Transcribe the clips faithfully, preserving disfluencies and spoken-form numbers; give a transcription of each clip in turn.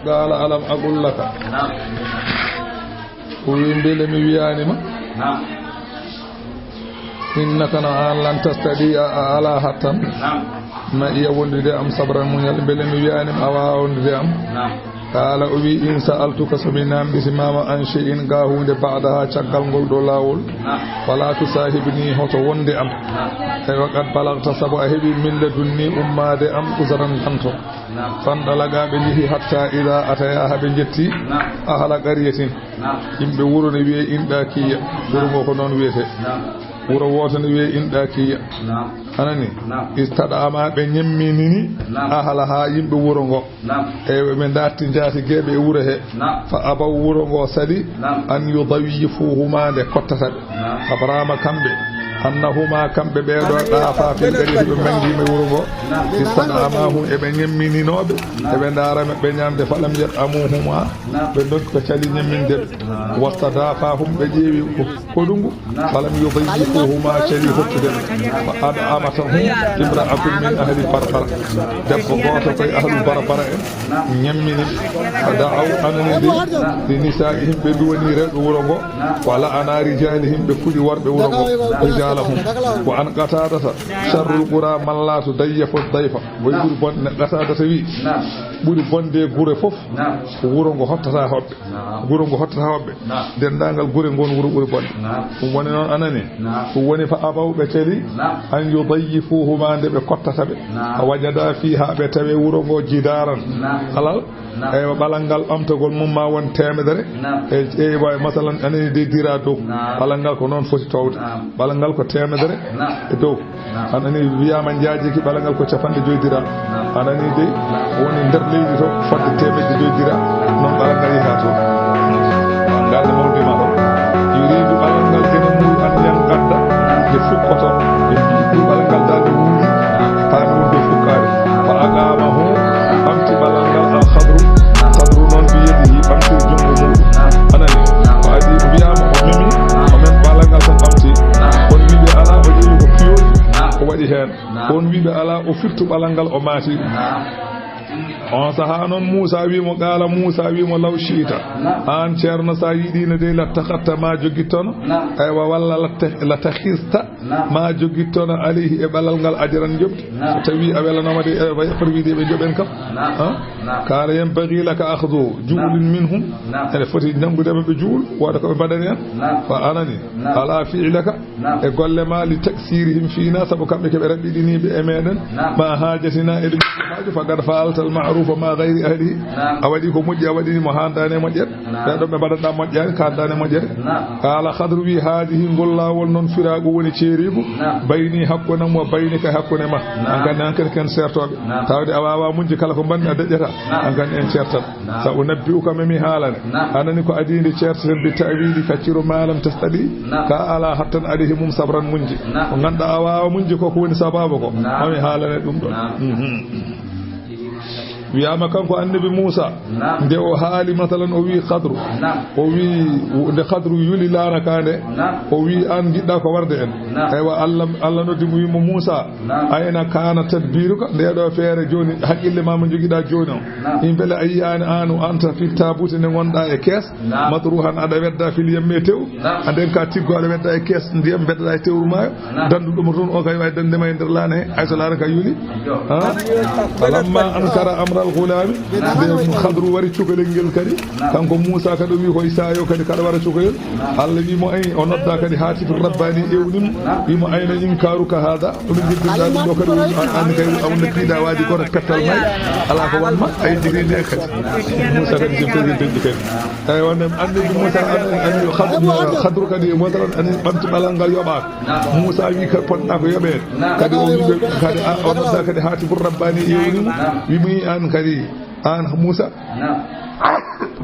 قال ألم أقل لك. نعم. O wi mbele mi wiyani ma. نعم. Innaka no an lan tastadi a a ala hattan. نعم. Ma iya wondude am sabran muñal mbele mi wiyani ma a wawa wondude am. نعم. Qala o wi in sa'altuka so mi namditi mama an shay'in ga hunde ba'daha caggal ngol ɗo lawol. نعم. Fala tusahibni hoto wonde am. نعم. Eywa qad balagta sabu a heɓi min ladunni ummade am uzran ganto. نعم. Fandalaga ɓe jehi hatta ida ataya ha ɓe jetti نعم. ahla qaryatin. نعم. Yimɓe wuro ne wiye inɗa kiya. Wuro ngo ko noon wiyete. نعم. Wuro wooto ne wiye inɗa kiya. نعم. Anani. Naam. Istad'ama ɓe ñemminini. Naam. Ahalaha yimɓe wuro ngo. Naam. Eywa ɓe darti jaati geeɓe e wuro he. Naam. Fa abaw wuro ngo sali. Naam. An yudayyifuhuma nde kottata ɓe. Naam. Abrahama kamɓe. Annahuma kamɓe ɓeeɗo ɗaafa fil gari ɓe mangima e wuro ngo. Naam. Istad'amahum eɓe ñemmininoɓe. Naam. Eɓe ndaara ɓe ñamde falam yat'amuhuma. Naam. Ɓe ndokki ko cali ñemminde ɓe. Naam. Wastadafahum ɓe ƴeewi ko. Koɗungu. Naam. Falam yudayyifuhuma cali hottude ɓe. Fa ad'amatahum imra'atun min ahli Barbar. Debbo gooto koye ahlu Barbara en. Naam. Ñammini ɓe. Fa da'aw anani de. Naam. Li nisa'ihim ɓe duwani rewɓe wuro ngo. Naam. Wa la'ana rijalihim ɓe kuɗi worɓe wuro ngo. Naam. Rijalahum. Wa an Qatadata. Sharrul qura man latu dayyafu dayfa. Woy ɓuri bonde Qatadata wi. Naam. Ɓuri bonde gure fof. Naam. Ko wuro ngo hottata hoɓɓe. Naam. Guro ngo hottata hoɓɓe. Naam. Denndaangal gure ngon wuro ɓuri bonde. Naam. Ɗum woni noon anani. Naam. Ɗum woni fa abaw ɓe celi. Naam. An yudayyifuhuma nde ɓe kottata ɓe. Naam. A wajada fiha ɓe tawe wuro ngo jidaran. Naam. Alal. Naam. Eywa ɓalal ngal ɓamtagol mum ma won teemedere. Naam. E eywa masalan anani de dira dow. Naam. Ɓalal ngal ko noon foti towde. Naam. Ɓalal ngal ko teemedere. Naam. E dow. Naam. Anani wiyama jaajiki ɓalal ngal ko capanɗe joyi diram. Naam. Anani de woni nder leydi to fodde teemedde joyi diram. Noon ɓalal ngal yeha toon. Ngal ne mawde ma ɗo. Yuridu ɓalal ngal ene muri an yan gadda. Nde fukkoto. Ɓe mbi ɗum ɓalal ngal dande wuuri. Taami wonde fukkaade. Fa aqamahu ɓamti ɓalal ngal al khadru. Khadru noon biyadihi ɓamti junngo mum. Anani. Fa adi wiyama o memi. O mem ɓalal ngal tan ɓamti. On wiɓe ala o ƴeewi ko piyoji. O waɗi heen. Naam. On wiɓe ala o firtu ɓalal ngal o maati. Naam. On saha noon Muusa wi mo qala Muusa wi mo law shi'ta. Naam. An ceerno sa yiɗino de la takhatta ma jogittono. Naam. Aywa walla la ta- la takhista. Naam. Ma jogittono alayhi e ɓalal ngal ajaran joɓdi. Naam. So tawi a welanoma de e yappar wiide ɓe joɓen kam. Naam. Ha? Naam. Qala yanbaghi laka akhdhu ju'lin minhum. Naam. Ene foti nangude maɓɓe juul wooda ko ɓe mbaɗani en. Naam. Fa anani. Naam. Ala fi'laka. Naam. E golle ma li taksirihim fina sabu kamɓe keɓe raɓɓiɗiniɓe e meɗen. Naam. Ma hajatina eɗen haaju fagad fa'alta al ma'rufa ma ghayri ahlihi. Naam. A waɗi ko moƴƴi a waɗini mo handani e moƴƴere. Naam. Ɓe ɗon ɓe mbaɗanɗa moƴƴani kandani e moƴƴere. Naam. Qala khadru wi hadihi ngol lawol noon firagu woni ceerigu. Naam. Bayni hakkunde mo bayni ka hakkunde ma. Naam. An kan an kan ken sertoɓe. Naam. Tawde a wawa muñde kala ko mbanmi a deƴƴata. Naam. An kan en certat. Naam. Sa unabbi'uka memi haalane. Naam. Anani ko adii nde ceerteten bi ta'wili facciro ma lam tastadi. Naam. Ka ala hattan alayhi mum sabran munji. Naam. Ko ganduɗa a wawa munji ko ko woni sababu ko. Naam. Mami haalane ɗum ɗo. Naam. Mhm. Wiyama kanko annabi Muusa. Naam. Nde o haali masalan o wi khadru. Naam. O wi nde khadru yuli laana ka nde. Naam. O wi an jiɗɗa ko warde en. Naam. Eywa allah allah noddi mo wimo Muusa. Naam. Ayna kana tadbiruka nde ɗo feere joni haqqille ma mo jogiɗa joni o. Naam. Min beele a yiyani an o anta fi tabute nde gonɗa e kees. Naam. Matruhan aɗa wedda fil yammi e tew. Naam. Aden ka tiggo aɗa wedda e kees ndiyam bedda e tewru mayo. Naam. Dandu ɗum toon o kay way dande ma e nder laana he ay so laana ka yuli. Ha? Falamma ankara amral ghulami. Naam. Nde khadru wari cukalel ngel kadi. Naam. Kanko Muusa kadi o wi hoy sayo kadi kaɗa wara cukalel. Naam. Allah wi mo ay o nodda kadi hatifur rabbani ewni mo. Naam. Wi mo ayna inkaruka hada. Ɗum e jirgin ɗa ɗum ɗo kadi woni an an kay awna piɗa waji goto pettal may ala ko wanma ay jiri nde kadi. Muusa kadi jim kadi deƴƴi kadi. Eyyi wonde annabi Muusa annabi khadru kadi e motaran ani ɓamti ɓalal ngal yoɓaka. Muusa wi kadi ponɗa ko yoɓede. Kadi o wiɓe kadi o nodda kadi hatibur rabbani ewni mo. Wimo yi an kadi an Muusa.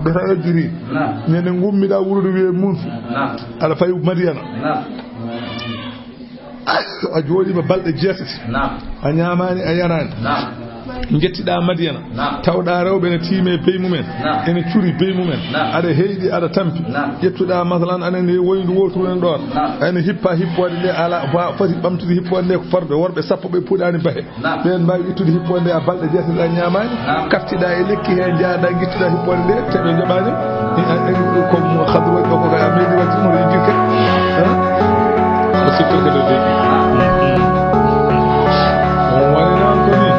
Beta yejjiri. Ñande gummiɗa wurude wiye mun. Aɗa fayi Madiyana. A jooɗiima balɗe jeetati. Naam. A ñaamaani, a yaraani. Naam. Njettiɗaa Madiyana, naam, tawɗaa rewɓe ene tiimi e bey mumen, naam, ene curi bey mumen, naam, aɗa heyɗi, aɗa tampi. Naam. Ƴettuɗaa, masalan, aɗa ene woyndu wooturu en ɗoon, naam, ene hippa hippoode nde alaa, wa-, foti ɓamtude hippoode nde ko farɓe worɓe sappo ɓe puɗaani bahe. Naam. Ɓeen mbaawi ittude hippoode nde a balɗe jeetati a ñaamaani. Naam. Kaftiɗaa e lekki heen, njahɗaa, ngittitɗaa hippoode nde, te ɓe njoɓaani. Ko mo Khadru waɗi ɗo ko kay a meeɗi waɗde ɗum, hoto yejjirke. Haa? O siftirke ɗo de. Ɗum woni noon ko ni.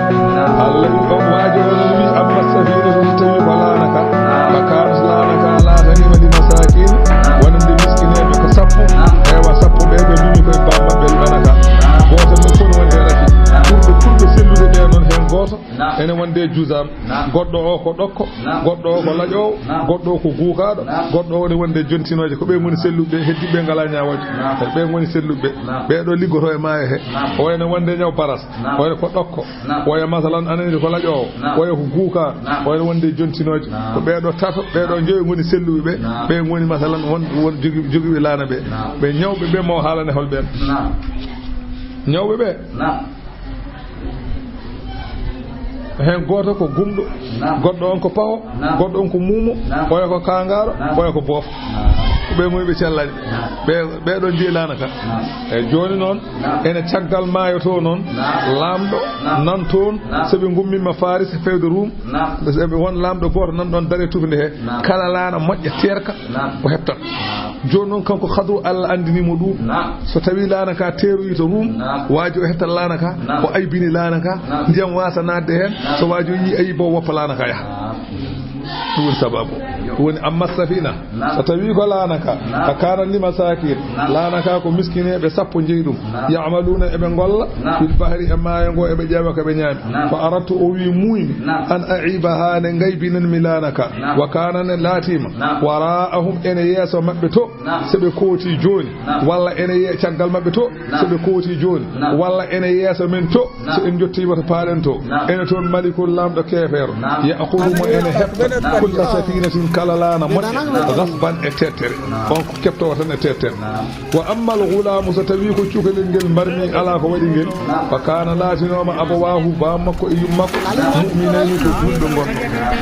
Allah wi on waajo on wi, amma safinatu, so tawi ko laana ka. Fa kanat, laana ka laataniima, li masakin, wonande miskineeɓe ko sappo. Ewa, sappo ɓe ɓe ndumi koye bammaɓɓe laana ka. Gooto mum fof no wonde rafi. Ɓurɓe, ɓurɓe sellude ɓe noon heen gooto. Naam. Ene wonde juzaam. Naam. Goɗɗo o ko ɗokko. Naam. Goɗɗo o ko laƴoowo. Naam. Goɗɗo o ko guukaaɗo. Naam. Goɗɗo o ne wonde jontinooje. Ko ɓe ngoni selluɓe, heddiɓe ngalaa ñaawooje. Naam. Ɓe ngoni selluɓe. Naam. Ɓe ɗo liggoto e maayo he. Naam. O ene wonde ñaw baras. Naam. O ene ko ɗokko. Naam. O e masalan, anani ko laƴoowo. Naam. O e ko guukaaɗo. Naam. O ene wonde jontinooje. Naam. Ko ɓe ɗo tato, ɓe ɗo njoyo ngoni selluɓe ɓe. Naam. Ɓe ngoni masalan won, won jogi-, jogiiɓe laana ɓe. Naam. Ɓe ñawɓe ɓe mo haalane hol ɓeen. Naam. Ñawɓe ɓe. Naam. Heen gooto ko gumɗo, naam, goɗɗo on ko paho, naam, goɗɗo on ko muumo, naam, oya ko kaangaaro, naam, oya ko boofo. Naam. Ko ɓe ngoni ɓe cellani. Naam. Ɓe, ɓe ɗon njeyi laana ka. Naam. E jooni noon, naam, ene caggal maayo to noon, naam, laamɗo, naam, nan toon, naam, sabi ngummiima Faris e fewde Ruum. Naam. Sabi won laamɗo gooto nan ɗon dare tufnde he. Naam. Kala laana moƴƴa teerka, naam, o heɓtat. Naam. Jooni noon kanko Khadru Allah anndini mo ɗum. Naam. So tawi laana ka teeroyi to Ruum, naam, waaji o hetta laana ka, naam, o aybini laana ka, naam, ndiyam waasa naatde heen, naam, so waaji o yii ayib o woppa laana ka yaha. Naam. Ɗum woni sababu. Ɗum woni amma safina. Naam. So tawi ko laana ka, naam, fa kana li masakin, naam, laana ka ko miskineeɓe sappo njeyi ɗum. Naam. Ya'maluna eɓe ngolla, naam, fil bahri e maayo ngo eɓe ƴeewa ko ɓe ñaami. Naam. Fa aradtu o wi muuymi, naam, an a'ibaha ne ngaybinan mi laana ka. Naam. Wa kana ne laatiima, naam, wara'ahum ene yeeso maɓɓe to. Naam. So ɓe kooti jooni, naam, walla ene yee caggal maɓɓe to, naam, so ɓe kooti jooni, naam, walla ene yeeso men to, naam, so en njottiima to paaɗen to, naam, ene toon malikul laamɗo keefeero, naam, ya'khudhu mo ene heɓta, naam, kulla safinatin kala laana moƴƴa, naam, ghasban e teettere. Naam. On ko keɓtoowo tan e teettere. Naam. Wa ammal ghulaamu, so tawi ko cukalel ngel mbarmi alaa ko waɗi ngel, fa kana laatinooma abawaahu, baam makko e yum makko, mu'minayni ko julɓe ngonno,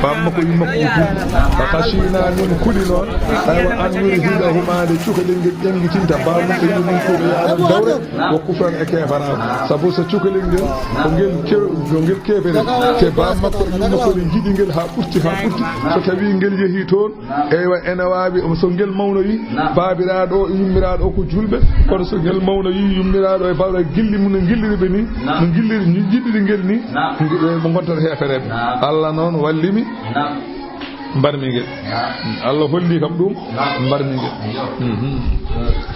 baam makko e yum makko ko julɓe. Fa khashina, min kuɗi noon, aywa, an yurhikahuma, nde cukalel ngel ƴanngitinta baam makko e yum makko ko yaaɗan dawre, wa kufran e keefaraagu. Sabu so cukalel ngel, ko ngel ke-, ko ngel keefere, te baam makko e yum makko ne njiɗi ngel haa ɓurti, haa ɓurti, so tawi ngel yehii toon, eywa, ene waawi, so ngel mawnoyi, naam, baabiraaɗo o e yummiraaɗo o ko julɓe, kono so ngel mawnoyi, yummiraaɗo e baabiraaɗo gilli mum no ngilliri ɓe ni, naam, no ngilliri, ni jiɗiri ngel ni, naam, ngi-, ɓe ngontata heefereɓe. Naam. Allah noon wallimi, naam, mbarmi ngel. Naam. Allah holli kam ɗum, naam, mbarmi ngel. Iyo. Mhm.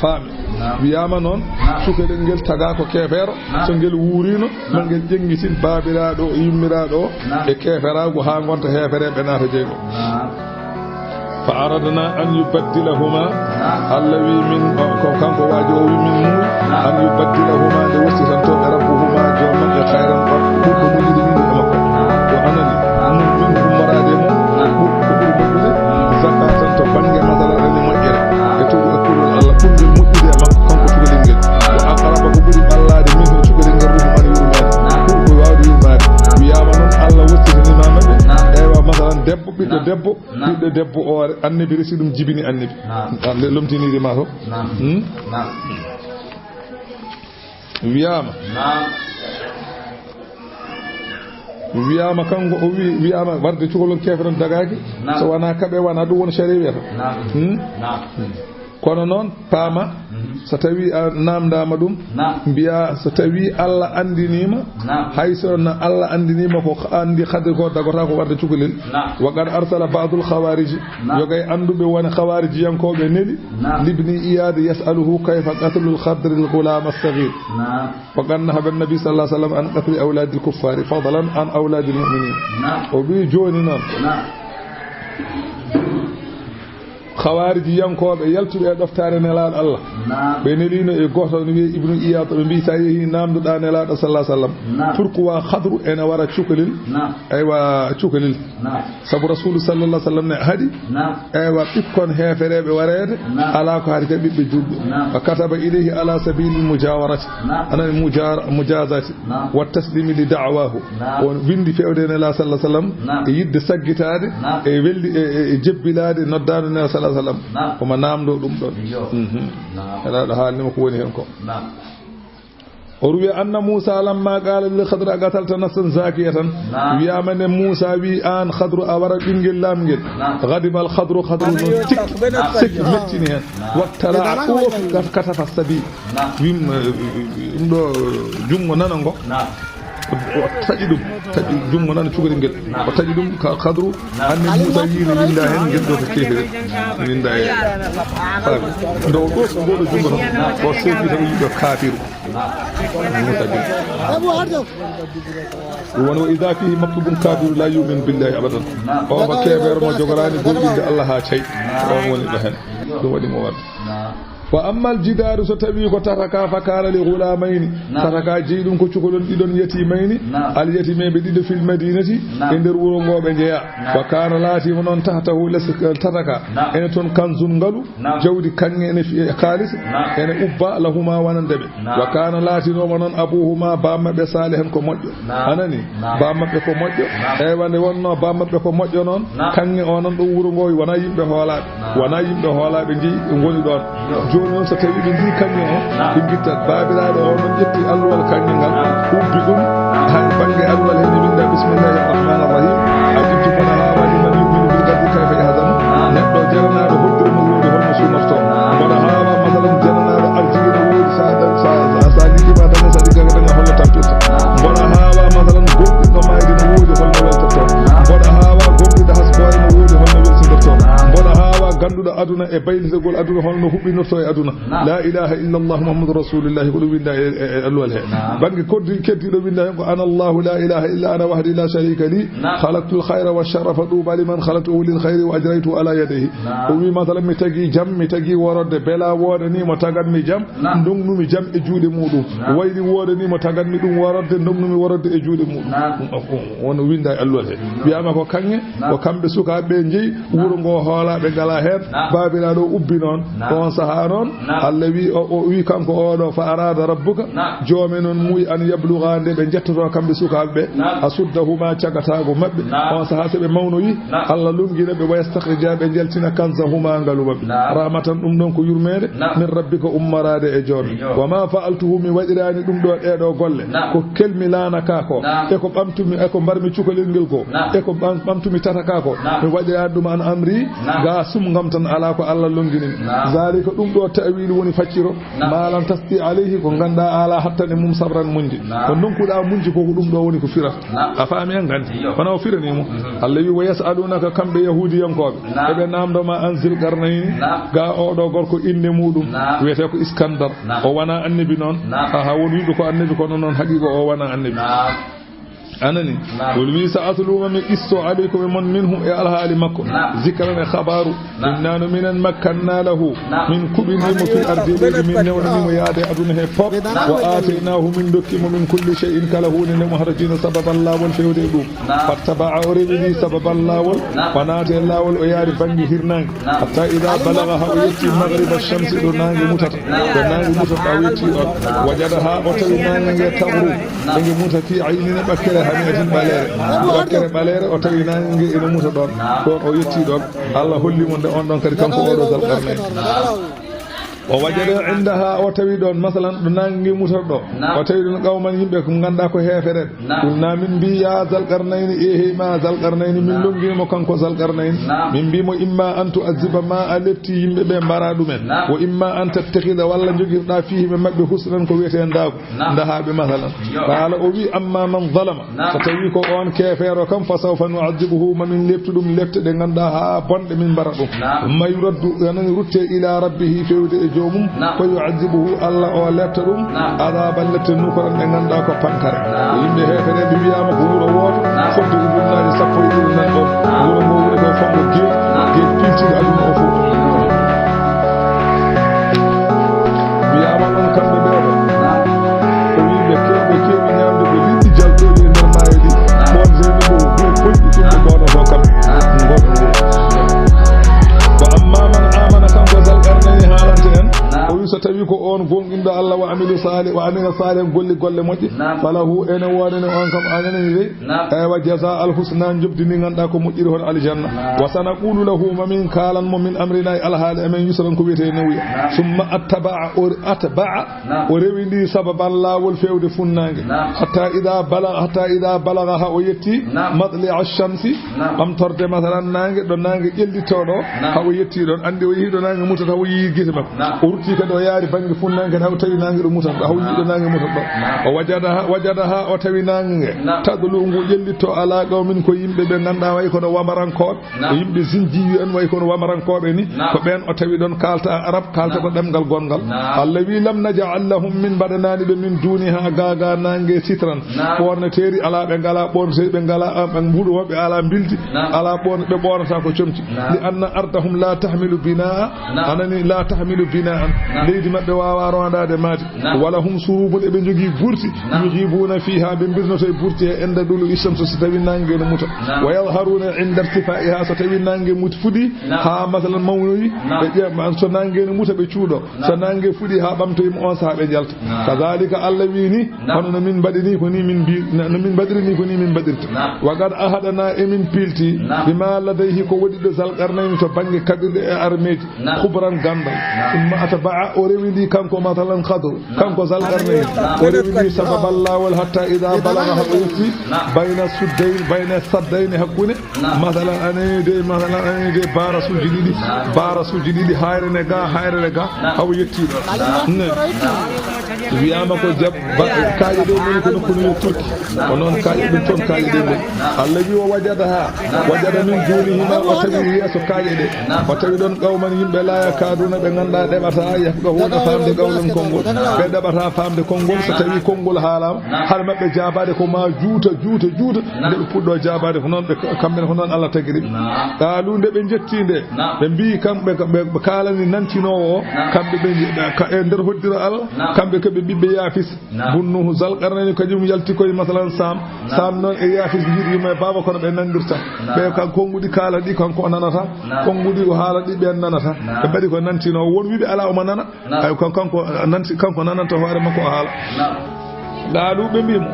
Faami. Naam. Wiyaama noon, naam, cukalel ngel tagaa ko keefeero, naam, so ngel wuuriino, ma ngel ƴenngitin baabiraaɗo o, yummiraaɗo o, naam, e keeferaagu haa ngonta heefereɓe naata jeyɗo. Naam. Fa aradna an yubaddilahuma, naam, Allah wi min, ko kanko waajo o wi min muuyi, naam, an yubaddilahuma, nde wasitanto ɓe rabbuhuma, joom maɓɓe, khayran, ɓurɗo moƴƴude min e makko. Naam. O anani, naam, min ummoraade e mum, naam, ɓur-, ko ɓuri moƴƴude, naam, zakatan to bannge masala ene moƴƴere, naam, e toɗu e kulol Allah, ɓurngel moƴƴude e makko, kanko cukalel ngel. Naam. Wa aqraba, ko ɓuri ɓallaade min e cukalel ngel, ruhman, yurmeende. Naam. Ɓuri ko waawde yurmaade. Naam. Wiyaama noon, Allah wasitanima maɓɓe. Naam. Eywa, masalan, debbo, ɓiɗɗo, naam, debbo, naam, ɓiɗɗo debbo o, annabi resi ɗum, jibini annabi. Naam. Ah, le-, lomtiniri ma to. Naam. Hmm? Naam. Wiyaama. Naam. Wiyaama kanko o wi, wiyaama warde cukalel keefeero dagaaki. Naam. So wonaa kaɓe wona ɗum woni sariya wiyata. Naam. Hmm? Naam. Kono noon paama, mhm, so tawi a naamndaama ɗum, naam, mbiya so tawi Allah anndiniima, naam, hay so na Allah anndiniima ko anndi kadi ko dagota ko warde cukalel. Naam. Wa qad arsala ba'dul khawariji. Naam. Yogay annduɓe wona khawarijiyankooɓe neli, naam, libni Iyad yas'aluhu kayfa qatlul Khadri al-ghulam as-saghir. Naam. Wa qad nahaba an-nabi sallallahu alayhi wa sallam an qatli awladil kuffari fadlan an awladil mu'minin. Naam. O wi jooni noon. Naam. Khawaariji yankooɓe yaltuɓe e ɗoftaare Nelaaɗo Allah. Naam. Ɓe neliino e gooto no wiyee Ibnu Iyaad, ɓe mbii, "So a yehii naamndoɗaa Nelaaɗo sallallahu alaihi wasallam, naam, pourquoi khadru ene wara cukalel?" Naam. Aywa, cukalel. Naam. Sabu Rasuulu sallallahu alaihi wasallam ne haɗi, naam, aywa, ɓikkon heefereeɓe wareede, naam, alaa ko haɗi ka ɓiɓɓe juulɓe. Naam. Wa kataba ilayhi ala sabilil mujawarati. Naam. Anani mujar-, mujazati. Naam. Wa taslimi li da'wahu. Naam. On windi fewde Nelaaɗo sallallahu alaihi wasallam, naam, e yiɗde saggitaade, naam, e weldi, e, e, e jebbilaade noddaandu Nelaaɗo sallallahu alaihi wasallam. Naam. Omo naamndoo ɗum ɗon. Iyo. Mhm. Naam. Nelaaɗo haalnii mo ko woni heen ko. Naam. O ruwi anna Muusa lamma qaala lil Khadri aqatalta nafsan zaakiyatan. Naam. Wiyaama nde Muusa wi aan Khadru a wara ɓinngel laamngel. Naam. Ghadiba al Khadru, Khadru noon tik, naam, sek mettini heen. Naam. Wattala a ɗoofi kat-, katafa sabi. Naam. Wim, eh, ɗum ɗo junngo nano ngo. Naam. O taƴi ɗum, taƴi junngo nano cukalel ngel. Naam. O taƴi ɗum ka Khadru, naam, anne Muusa wiyi no winnda heen ngel ɗo ko keefere. Naam. Winnda e. Faabi. Nde o ɗoofi ngoo ɗo junngo tan, o seeki tan wiyi ɗo kaafiru. Naam. Muusa bi. Ɗum woni wa idha fihi maktubun kafiru la yu'minu billahi abadan. Naam. O ko keefeero mo jogoraani goonɗinde Allah haa cay. Naam. On woni ɗo heen. Ɗum waɗi mo warde. Naam. Wa ammal jidaaru, so tawii ko tata ka, fa kaana li ghulaamayni. Naam. Tata ka jeyi ɗum ko cukalon ɗiɗon yatiimayni. Naam. Al yatiimayɓe ɗiɗo fil madinati, naam, e nder wuro ngo ɓe njeyaa. Naam. Wa kaana laatiima noon tahtahu les tata ka. Naam. Ene toon kanzun ngalu, naam, jawdi kaŋŋe ene fi-, e kaalis, naam, ene ubba lahuma wonande ɓe. Naam. Wa kaana laatinooma noon abuhuma baaba maɓɓe saalihan ko moƴƴo. Naam. Anani? Naam. Baaba maɓɓe ko moƴƴo. Naam. Eywa, nde wonnoo baaba maɓɓe ko moƴƴo noon, naam, kaŋŋe o nan ɗo wuro ngo wonaa yimɓe hoolaaɓe. Naam. Wonaa yimɓe hoolaaɓe njeyi ngoni ɗoon. Iyo. Jooni noon so tawii ɓe njii kaŋŋe o, naam, ɓe ngittat. Baabiraaɗo o noon ƴetti alluwal kaŋŋe ngal, naam, ubbi ɗum, naam, haa bannge alluwal hee ne winnda bismillahi rahmani rahim. A ƴetti kono haa waɗi man yu'minu bil ghaybi kayfa yahzanu. Naam. Neɗɗo jaranaaɗo hoddiro no woodi holno suunortoo. Naam. Mboɗo haawa masalan jaranaaɗo arjiri no woodi sa, sa, sa, sa liggiima tan e sa liggaaka tan e holno tampirta. Naam. Mboɗo haawa masalan gomɗinɗo maayde no woodi holno weltortoo. Naam. Mboɗo haawa gomɗinɗo hasboore no woodi holno welsindirtoo. Naam. Mboɗo haawa gannduɗo aduna e baylitagol aduna holno huɓɓinortoo e aduna. Naam. La ilaha illallah Muhammadu Rasulullah ko ɗum winnda e, e, e alluwal he. Naam. Bannge koddi keddiiɗo winnda heen ko ana Allahu la ilaha illa ana wahdi la sharika li. Naam. Khalaqtul khayra wa sharafa duba liman khalaqtuhu lil khayri wa ajraytu ala yadayhi. Naam. O wi masalan mi tagi jam, mi tagi worodde, bela woodani mo tagatmi jam, naam, ndongnumi jam e juuɗe muɗum. Naam. Wayli woodani mo tagatmi ɗum worodde, ndongnumi worodde e juuɗe muɗum. Naam. Won winnda e alluwal he. Wiyaama ko kaŋŋe, naam, ko kamɓe sukaaɓe ɓe njeyi, naam, wuro ngo hoolaaɓe ngalaa heen, naam, baabiraaɗo o ubbi noon, naam, on sahaa noon, naam, Allah wi, o, o wi kanko oɗo, fa arada rabbuka, naam, joome noon muuyi an yabluga nde ɓe njettotoo kamɓe sukaaɓe ɓe, naam, asuddahuma cagataago maɓɓe, naam, on sahaa so ɓe mawnoyi, naam, Allah lonngina ɓe, wa yastakhrija ɓe njaltina kanzahuma ngalu maɓɓe, naam, rahmatan ɗum ɗon ko yurmeende, naam, min rabbika ummoraade e joome, iyo, wa ma fa'altuhu mi waɗiraani ɗum ɗo ɗee ɗo golle, naam, ko kelmi laana ka ko, naam, e ko ɓamtumi, e ko mbarmi cukalel ngel ko, naam, e ko ɓam-, ɓamtumi tata ka ko, naam, mi waɗiraani ɗum an amri, naam, ga sumngam tan alaa ko Allah lonnginimi. Naam. Zalika ɗum ɗo ta'wilu woni facciro, naam, ma lam tasti alayhi ko ngannduɗaa alaa hattan e mum sabran muñde. Naam. Ko ndonkuɗaa muñde ko, ko ɗum ɗo woni ko firata. Naam. A faami en nganndi? Iyo. Kono o firani mo. Mhm. Allah wi wa yas'alunaka kamɓe yahuudiyankooɓe. Naam. Eɓe naamndo ma an Zilqarnayni. Naam. Ga oɗo gorko innde muɗum. Naam. Wiyetee ko Iskandar. Naam. O wonaa annabi noon. Naam. Aha, won wiɓe ko annabi kono noon haqiiqa o wonaa annabi. Naam. Anani? Naam. Wol wi sa atluma mi qisso alaykum e mon minhu e alhaali makko. Naam. Zikran e khabaru. Naam. Inna no minen makkanna lahu. Naam. Min kuɓini mo fil ardi leydi min newnani mo yaade aduna he fof. Naam. Wa ataynahu min dokki mo min kulli shay'in kala huunde nde mo harajina sababan laawol fewde e ɗum. Naam. Fattaba'a o rewiri sababan laawol. Naam. O naati e laawol o yaari bannge hirnaange. Naam. Hatta ida balaga ha o yetti magriba shamsi ɗo naange mutata. Naam. Ɗo naange mutata o yetti ɗon. Naam. Wajada ha o tawi naange nge tagru. Ɓe nge muta fi aynina ɓakkere hamiyatin ɓaleere. Ɓakkere ɓaleere o tawi naange nge ina muta ɗon. Ɗon o yetti ɗon. Allah holli mo nde on ɗon kadi kanko oɗo Zal Qarnayni. O wajada indaha o tawi ɗon masalan ɗo naange nge mutata ɗo. O tawi ɗon qawman yimɓe ko ngannduɗaa ko heefereɓe. Qulna min mbi ya Zal Qarnayni, ehe ma Zal Qarnayni min longini mo kanko Zal Qarnayni. Min mbi mo imma an tu'azziba ma a lepti yimɓe ɓe mbara ɗumen. Wa imma an tattakhidha walla jogirɗa fihi ɓe maɓɓe husnan ko wiyetee ndaagu. Naam. Ndahaaɓe masalan. Yo. Qaala o wi amma man zalama. Naam. So tawi ko on keefeero kam fa sawfa nu'adhibuhu ma min leptu ɗum lepte ɗe ngannduɗaa haa bonɗe min mbara ɗum. Naam. Thumma yuraddu anan rutte ila rabbihi fewde e joomum. Naam. Fa yu'adhibuhu Allah o lepta ɗum. Naam. Adhaban lepte nukuran ɗe ngannduɗaa ko pankare. Naam. Yimɓe heefereɓe wiyaama ko wuro wooto. Naam. Fodde ujunnaaji sappo e ɗiɗi nan ɗon. Naam. Wuro ngo woni ko fango geeƴi. Naam. Geeƴi piltiiɗo aduna o fof. وعمل صالحا, golli golle moƴƴe, فله, ene woodani on kam, anani de, eywa, جزاء الحسنى, njoɓdi ndi ngannduɗaa ko moƴƴiri hono aljanna. وسنقول له, mamin kaalan mo من أمرنا, e alhaali amen, يسرا, ko wiyetee newuya. ثم أتبع, o, أتبع, o rewindii سببا, laawol feewde funnaange. حتى إذا بلغ, حتى إذا بلغ, haa o yetti, مطلع الشمس, ɓamtorde, masalan, naange, ɗo naange ƴellitoo ɗo, haa o yetti ɗon, anndi o yehi ɗo naange mutata, o yii gite makko. O rutti kadi, o yaari bannge funnaange, haa o tawi naange ɗo mutata ɗo, haa o yii ɗo naange mutata ɗo. O wajadaha, wajadaha, o tawi naange nge, تطلع, ngu ƴellitoo, على قوم, ko yimɓe ɓe ngannduɗaa way kono wamarankooɓe, ko yimɓe zinjiyu en, way kono wamarankooɓe ni, ko ɓeen o tawi ɗon kaalta arab, kaaltata ɗemngal gonngal. Allah wi, لم نجعل لهم, min mbaɗanaani ɓe, من دونها, gaagaa naange, سترا, ɓoorneteeri alaa, ɓe ngalaa ɓoorneteeri, ɓe ngalaa, ah, ɓe mbuɗu maɓɓe alaa mbildi, alaa ɓoorne, ɓe ɓoornataa ko comci. لأن أرضهم لا تحمل بناء, anani, لا تحمل بناء, leydi maɓɓe waawaa roondaade mahdi. ولهم سروب, eɓe njogii burti, يغيبون فيها, ɓe mbirnoto e burti he, عند طلوع الشمس, so tawi naange no muta. ويظهرون عند ارتفاعها, so tawi naange muti fuɗi, haa, masalan, mawnoyi, ɓe ƴeewa, so naange no muta, ɓe cuuɗo. So naange fuɗi haa ɓamtoyi mo, on sahaa ɓe njalta. كذلك, Allah wi ni, hono no min mbaɗi ni, ko ni min mbi-, no, no min mbaɗiri ni, ko ni min mbaɗirta. وقد عهدنا, emin piilti, بما لديه, ko woni ɗo Zal Qarnayni to bannge kaɓirɗe e armeeji, خبرا, ganndal. ثم أتبع, o rewindi kanko, masalan, Khadr, kanko Zal Qarnayni, o rewindi سببا, laawol, حتى إذا بلغ, haa o yetti, بين السدين, بين السدين, hakkunde, masalan, anani de, masalan, anani de, barasuuji ɗiɗi, barasuuji ɗiɗi, hayre ne ga, hayre ne ga, haa o yetti ɗo. Ne. Wiyaama ko jab-, ba-, kaaƴe ɗe ngoni ko nokku no yo Turki. Ko noon kaaƴe ɗum toon, kaaƴe ɗe ngoni. Allah wi, ووجدها, wajada, من دونهما, o tawi yeeso kaaƴe ɗe. O tawi ɗon قوما, yimɓe, لا يكادون, ɓe ngannduɗaa ɗeɓataa, يفقهون, faamde قولا, konngol. Ɓe ɗeɓataa faamde konngol, so tawi konngol haalaama, hade maɓɓe jaabaade ko ma juuta, juuta, juuta. Nde ɓe puɗɗoo jaabaade ko noon, ɓe, kamɓe ne ko noon Allah tagiri ɓe. قالوا, nde ɓe njetti nde, ɓe mbii kamɓe, ɓe, ɓe kaalani nantinoowo o, kamɓe ɓe, ɓe, ka, e nder hoddiro Allah, kamɓe ko ɓe ɓiɓɓe Yaafis. Bunnuhu, Zal Qarnayni, kañum yalti koye, masalan, Saam. Saam noon e Yaafis njiɗi yumma e baaba, kono ɓe nanndirta. Ɓe kan, konnguɗi kaala ɗi, kanko o nanata. Konnguɗi o haala ɗi, ɓeen nanata. Ɓe mbaɗi ko nantinoowo. Won wiɓe alaa, omo nana. Ay, kan-, kanko nanti, kanko nananta hoore makko o haala. قالوا, ɓe mbii mo,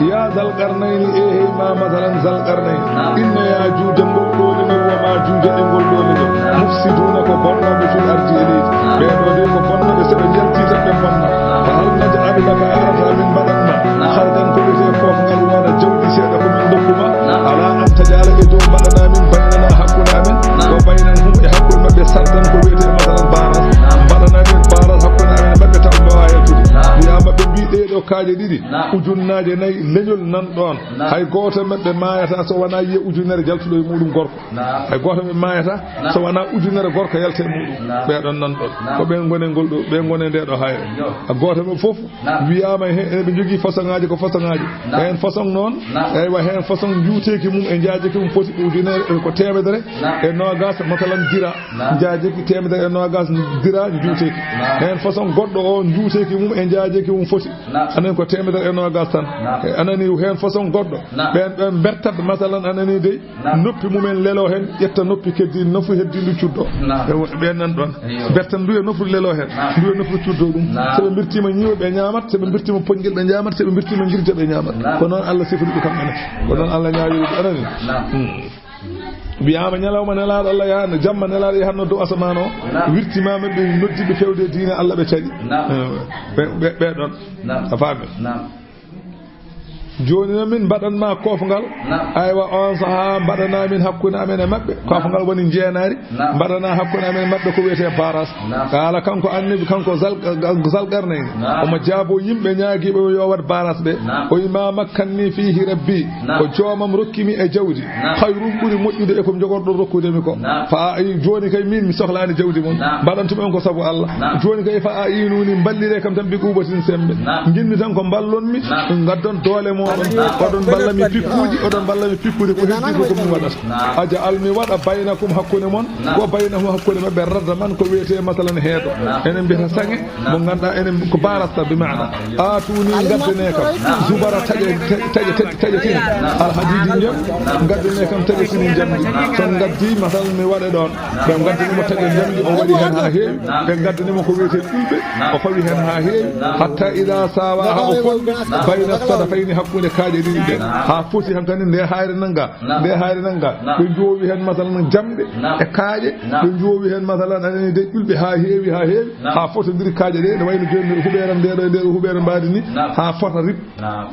يا ذا القرنين, e hey ma, masalan, Zal Qarnayni, إن يأجوج, ngol ɗoo leñol, ومأجوج, e ngol ɗoo leñol, مفسدون, ko bonnooɓe, في الأرض, e leydi. Ɓee ɗoo de ko bonnooɓe, so ɓe njaltii tan ɓe mbonna. فهل نجعل لك, a arataa min mbaɗan ma, خرجا, ko wiyetee koofngal, wooda jawdi seeɗa ko min ndokku ma, على أن تجعل, e dow mbaɗanaa min, بيننا, hakkunde amen, وبينهم, e hakkunde maɓɓe, سدا, ko wiyetee, masalan, baras, mbaɗanaa min baras hakkunde amen e maɓɓe, taw ɓe mbaawaa yaltude. Wiyaama ɓe mbii ɗee ɗoo kaaƴe ɗiɗi, ujunnaaje nayi leñol nan ɗoon. Hay gooto e maɓɓe maayataa so wonaa yiya ujunere jaltuɗo e muuɗum gorko. Hay gooto e maɓɓe maayataa so wonaa ujunere gorko yalta e muuɗum. Ɓee ɗoon nan ɗoon. Ko ɓeen ngoni e ngol ɗoo, ɓeen ngoni e ndee ɗoo hayre. Hay gooto e maɓɓe fof wiyaama he-, eɓe njogii façon aaji, ko façon aaji. Heen façon noon, eywa, heen façon njuuteeki mum e njaajeki mum foti ko ujunere, ko teemedere e noogaas, masalan, dira. Njaajeki teemedere e noogaas dira njuuteeki. Heen façon goɗɗo o, njuuteeki mum e njaajeki mum foti. Anen ko teemedere e noogaas tan. E anani heen façon goɗɗo. Ɓeen, ɓeen mbertat, masalan, anani dey, noppi mumen lelo heen, ƴetta noppi keddi, nofru heddiindu cuddo. Ɓe wo-, ɓeen nan ɗoon. Mbertan ndu e nofru lelo heen, ndu e nofru cuddo ɗum. So ɓe mbirtiima ñiiwa, ɓe ñaamat, so ɓe mbirtiima poñgel, ɓe ñaamat, so ɓe mbirtiima ngirja, ɓe ñaamat. Ko noon Allah sifiri ɓe kamɓe ne. Ko noon Allah ñaawiri ɓe, anani. Hmm. Wiyaama ñalawma nelaaɗo Allah yahanno, jamma nelaaɗo yahanno dow asamaan o, wirtimaama ɓe noddi ɓe fewde diine Allah, ɓe caɗi. Eh, ɓe, ɓe, ɓe ɗoon. A faami? Jooni noon min mbaɗan ma koofngal. Aywa, oon sahaa mbaɗanaa min hakkunde amen e maɓɓe. Koofngal woni njeenaari. Mbaɗanaa hakkunde amen e maɓɓe ko wiyetee baras. Qaala, kanko annabi, kanko Zal-, Zal Qarnayni, omo jaaboo yimɓe ñaagiiɓe mo yo waɗ baras ɓe. O wi, ما مكني فيه ربي, ko joomam rokki mi e jawdi, خير, ɓuri moƴƴude e ko jogorɗon rokkude mi ko. Fa a-, jooni kay, min mi sohlaani jawdi mon. Mbaɗantumi on ko sabu Allah. Jooni kay, فأعينوني, mballiree kam tan, بقوة, semmbe. Njiɗmi tan ko mballon mi, ngaddon doole mon. Oɗon mballa mi pikkuuji, oɗon mballa mi pikkuuji, ko heddi ko, ko mi waɗata. Aj'al, mi waɗa, baynakum, hakkunde mon, wa baynahum, hakkunde maɓɓe, radaman, ko wiyetee masalan heedo. Enen mbiyata saŋe, mo ngannduɗaa enen ko barasta bi maana. Aatuni, ngaddane kam, zubara taƴe, taƴe, taƴe, taƴe tini. Al hadiidi njam, ngaddane kam taƴe tini njamndi. So on ngaddi, masalan mi waɗa ɗoon. Ɓe ngaddani mo taƴe njamndi, o waɗi heen haa heewi. Ɓe ngaddani mo ko wiyetee ƴulɓe, o fawi heen haa heewi. Hatta ida sawa, haa o foti bayna sadafayni, hakkunde kaaƴe ɗiɗi ɗe. Haa foti hankadi nde hayre nanga, nde hayre nanga. Ɓe njoowi heen masalan jamɗe e kaaƴe. Ɓe njoowi heen masalan anani de ƴulɓe haa heewi, haa heewi. Haa fotondiri kaaƴe ɗe, ne wayno jooni nder huɓeere am nde ɗo, e nder huɓeere mbaadi ni. Haa fota rip.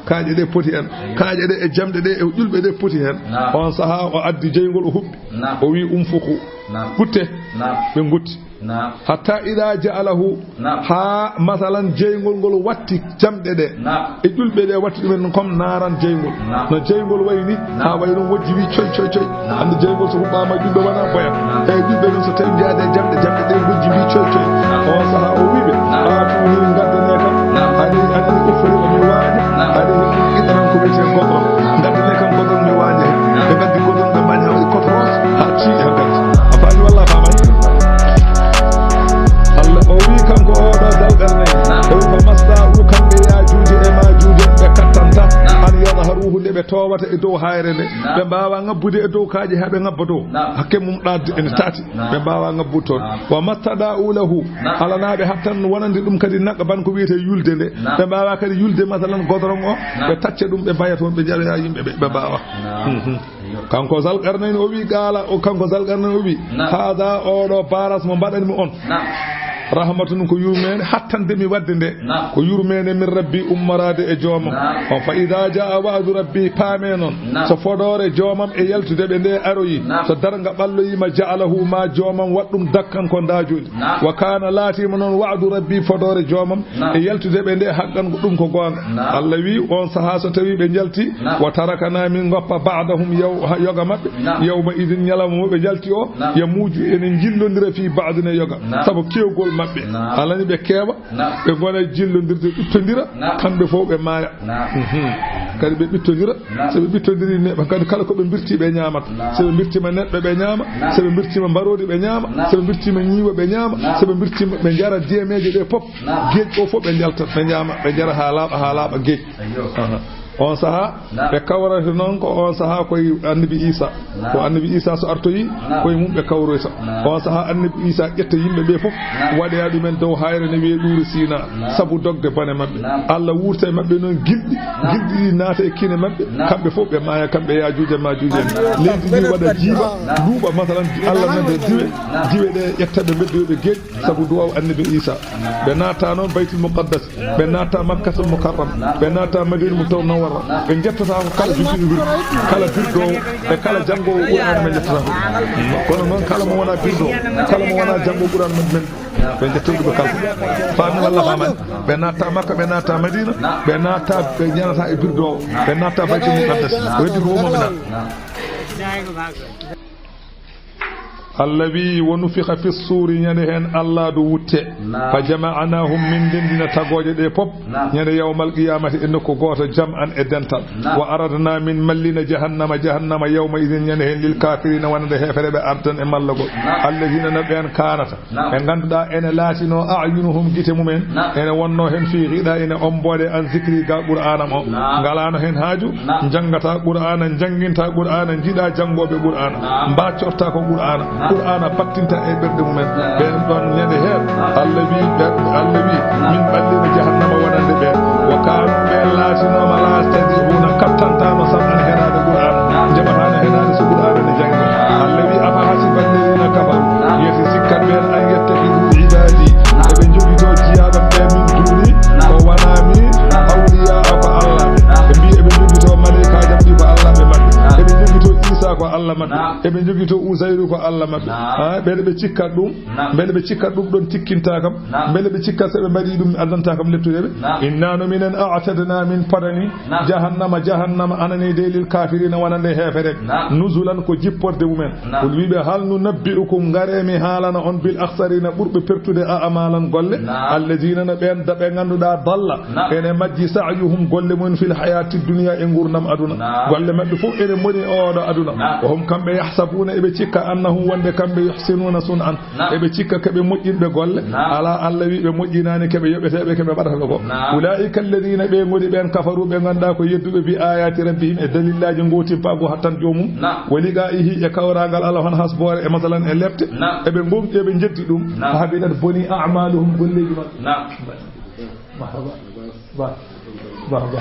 Kaaƴe ɗe poti heen. Kaaƴe ɗe e jamɗe ɗe e ƴulɓe ɗe poti heen. On sahaa o addi jeyngol o huɓɓi. O wi, "Unfuqu." Gutte. Ɓe gutti. Hatta ida ja'alahu. Haa masalan jeyngol ngol watti jamɗe ɗe. E ƴulɓe ɗe watti ɗumen comme naaran jeyngol. No jeyngol wayi ni, haa wayi ɗum wojji wi, "Coy, coy, coy." Hannde jeyngol so huɓɓaama ƴulɓe wona boya. E ƴulɓe ɗum so tawi njaade e jamɗe, jamɗe ɗe wojji wi, "Coy, coy." On sahaa o wi ɓe, "Aatuni, ngaddane kam." Ani, ani ufri o mi waaña. Ani hikki iɗanan ko wiyetee godron. Ngaddane kam godron mi waaña heen. Ɓe ngaddi godron ɓe mbaña waɗi kotros haa cii heen kadi. A faami walla a faamaani? Allah o wi kanko oɗo Zalqarnayni, o wi, "Fa masta'u, kamɓe Yaajuuja e Maajuuja ɓe kattanta an yadharuhu nde ɓe toowata e dow hayre nde. Ɓe mbaawa ngabbude e dow kaaƴe haa ɓe ngabba dow. Hakke mum ɗaadde ene taati. Ɓe mbaawa ngabbude toon. Wa mastada'u lahu, alana ɓe hattan wonande ɗum kadi naqban ko wiyetee yulde nde. Ɓe mbaawa kadi yulde masalan godron o, ɓe tacca ɗum ɓe mbaya toon ɓe njaroya yimɓe ɓe, ɓe mbaawa." Mhm. Kanko Zalqarnayni o wi qaala, o kanko Zalqarnayni o wi, "Haada oɗo baras mo mbaɗanmi on. Rahmatun ko yurmeende, hattande mi waɗde nde. Ko yurmeende min Rabbi ummoraade e joomam. On fa ida jaa wa'du Rabbi, paame noon. So fodoore joomam e yaltude ɓe nde aroyi, so darnga ɓalloyima ja'alahu ma joomam waɗ ɗum dakkan ko ndaajondi. Wa kaana laatiima noon wa'du Rabbi fodoore joomam e yaltude ɓe nde haqqan ko ɗum ko goonga." Allah wi on sahaa so tawi ɓe njalti, wa tarakana min goppa ba'dahum yaw-, ha-, yoga maɓɓe. Yawma idin ñalawma mo ɓe njalti o, ya muuju ene njillondira fi ba'din e yoga. Sabu kewgol maɓɓe. Alani ɓe keewa, ɓe ngona jillondirde ɓittondira, kamɓe fof ɓe maaya. Mhm. Kadi ɓe ɓittondira, so ɓe ɓittondiri neɗɗo kadi kala ko ɓe mbirti ɓe ñaamata. So ɓe mbirtima neɗɗo ɓe ñaama, so ɓe mbirtima mbaroodi ɓe ñaama, so ɓe mbirtima ñiiwa ɓe ñaama, so ɓe mbirtima ɓe njara diyemeeje ɗe pop. Geej o fof ɓe njalta, ɓe ñaama, ɓe njara haa laaɓa, haa laaɓa geej. Aha. On sahaa, ɓe kawrata noon ko on sahaa koye Annabi Iisa. Ko Annabi Iisa so artoyi, koye mum ɓe kawroyta. On sahaa Annabi Iisa ƴetta yimɓe ɓe fof, waɗoya ɗumen dow hayre ne wiyee Ɗuuri Siina, sabu dogde bone maɓɓe. Allah wurta e maɓɓe noon gilɗi, gilɗi ɗi naata e kine maɓɓe, kamɓe fof ɓe maaya, kamɓe Yaajuuja Maajuuja en. Leydi ndi waɗa jiiba, luuɓa, masalan, Allah nande diwe, diwe ɗe ƴetta ɓe mbeddoya ɓe geej, sabu duwaaw Annabi Iisa. Ɓe naata noon Baytul Muqaddas, ɓe naata Makkatul Mukarram, ɓe naata Madinatul Munawwara, ɓe njettata ko kala jogiiɗo wirdu, kala birdoowo, e kala janngoowo Qur'aana ɓe njettata ko. Kono noon kala mo wonaa birdoowo, kala mo wonaa janngoowo Qur'aana men, men, ɓe njettoto ɓe kala. Faami walla faamaani? Ɓe naata Makka, ɓe naata Madina, ɓe naata, ɓe ñaanata e birdoowo, ɓe naata Baytul Muqaddas. Ko heddi ko wumooɓe naata. Allah wi, "Wa nufixa fi suuri," ñande heen Allah du wutte. Naam. "Fa jama'nahum," min ndenndina tagooje ɗe pop. Naam. Ñande yawmal qiyamati e nokku gooto, jam'an e dental. Naam. "Wa aradna," min mallina jahannama, jahannama yawma idin ñande heen lil kafirina wonande heefereɓe ardan e mallagol. Naam. "Alladina," no ɓeen kaanata. Naam. Ɓe ngannduɗaa ene laatinoo a'yunuhum gite mumen. Naam. Ene wonnoo heen fii xiɗa ene omboode an zikri ga Qur'aanam o. Naam. Ngalaano heen haaju. Naam. Njanngataa Qur'aana, njanngintaa Qur'aana, njiɗaa janngooɓe Qur'aana. Naam. Mbaacortaa ko Qur'aana. Naam. Qur'aana battinta e ɓerɗe mumen. Naam. Ɓeen ɗoon ñande heen. Naam. Allah wii ɓe, Allah wii, naam, min ɓallino jahannama wonande ɓeen. Wa kaanu ɓeen laatinooma laa yastadi'uuna kattantaano sam'an heɗaade Qur'aana. Naam. Njaɓataano heɗaade so Qur'aana ne janngi. Naam. Allah wii afa hasiba alladina kafaru. Naam. Yeti sikkat ɓeen an yattakhidhu ibadi. Naam. Eɓe njogitoo jiyaaɓe am ɓe min duuni. Naam. Ko wanaa min. Naam. Awliyaa ko Allah ɓe. Naam. Ɓe mbii eɓe njogitoo malaykaaji am ɗi ko Allah ɓe maɓɓe. Naam. Eɓe njogitoo Iisa ko Allah Naam. Eɓe njogito Uzayru ko Allah maɓɓe. Naam. Ha, ɓeɗe ɓe cikka ɗum. Naam. Mbele ɓe cikka ɗum ɗon tikkinta kam. Naam. Mbele ɓe cikka so ɓe mbaɗi ɗum addanta kam lettude ɓe. Naam. Inna no minen a'tadna min podani. Naam. Jahannama, jahannama anani de lil kafirina wonande heefereɓe. Naam. Nuzulan ko jipporde mumen. Naam. Kul wiɓe hal nunabbi'ukum ngare mi haalana on bil akhsarina ɓurɓe pertude a amalan golle. Naam. Alladina no ɓen da ɓe ganduɗa dalla. Naam. Ene majji sa'yuhum golle mum fil hayati dunya e ngurdam aduna. Naam. Golle maɓɓe fof ene moni oɗo aduna. Naam. Wa hum kamɓe yahsabuna eɓe cikka annahum wonde kamɓe yuhsinuna sun'an. Naam. Eɓe cikka keɓe moƴƴinɓe golle. Naam. Ala Allah wi ɓe moƴƴinani keɓe yoɓeteɓe keɓe mbaɗata ɓe ko. Naam. Ulaika alladina ɓe ngoni ɓen kafaru ɓe ganduɗa ko yedduɓe bi ayati rabbihim e dalillaji gotimpago hattan jomum. Naam. Wa liqa'ihi e kawragal Allah hon hasbore e masalan e lepte. Naam. Eɓe gomɗi eɓe jeddi ɗum. Naam. Habidat boni a'maluhum golleji maɓɓe. Naam. Marhaba. Ba. Ba, ba.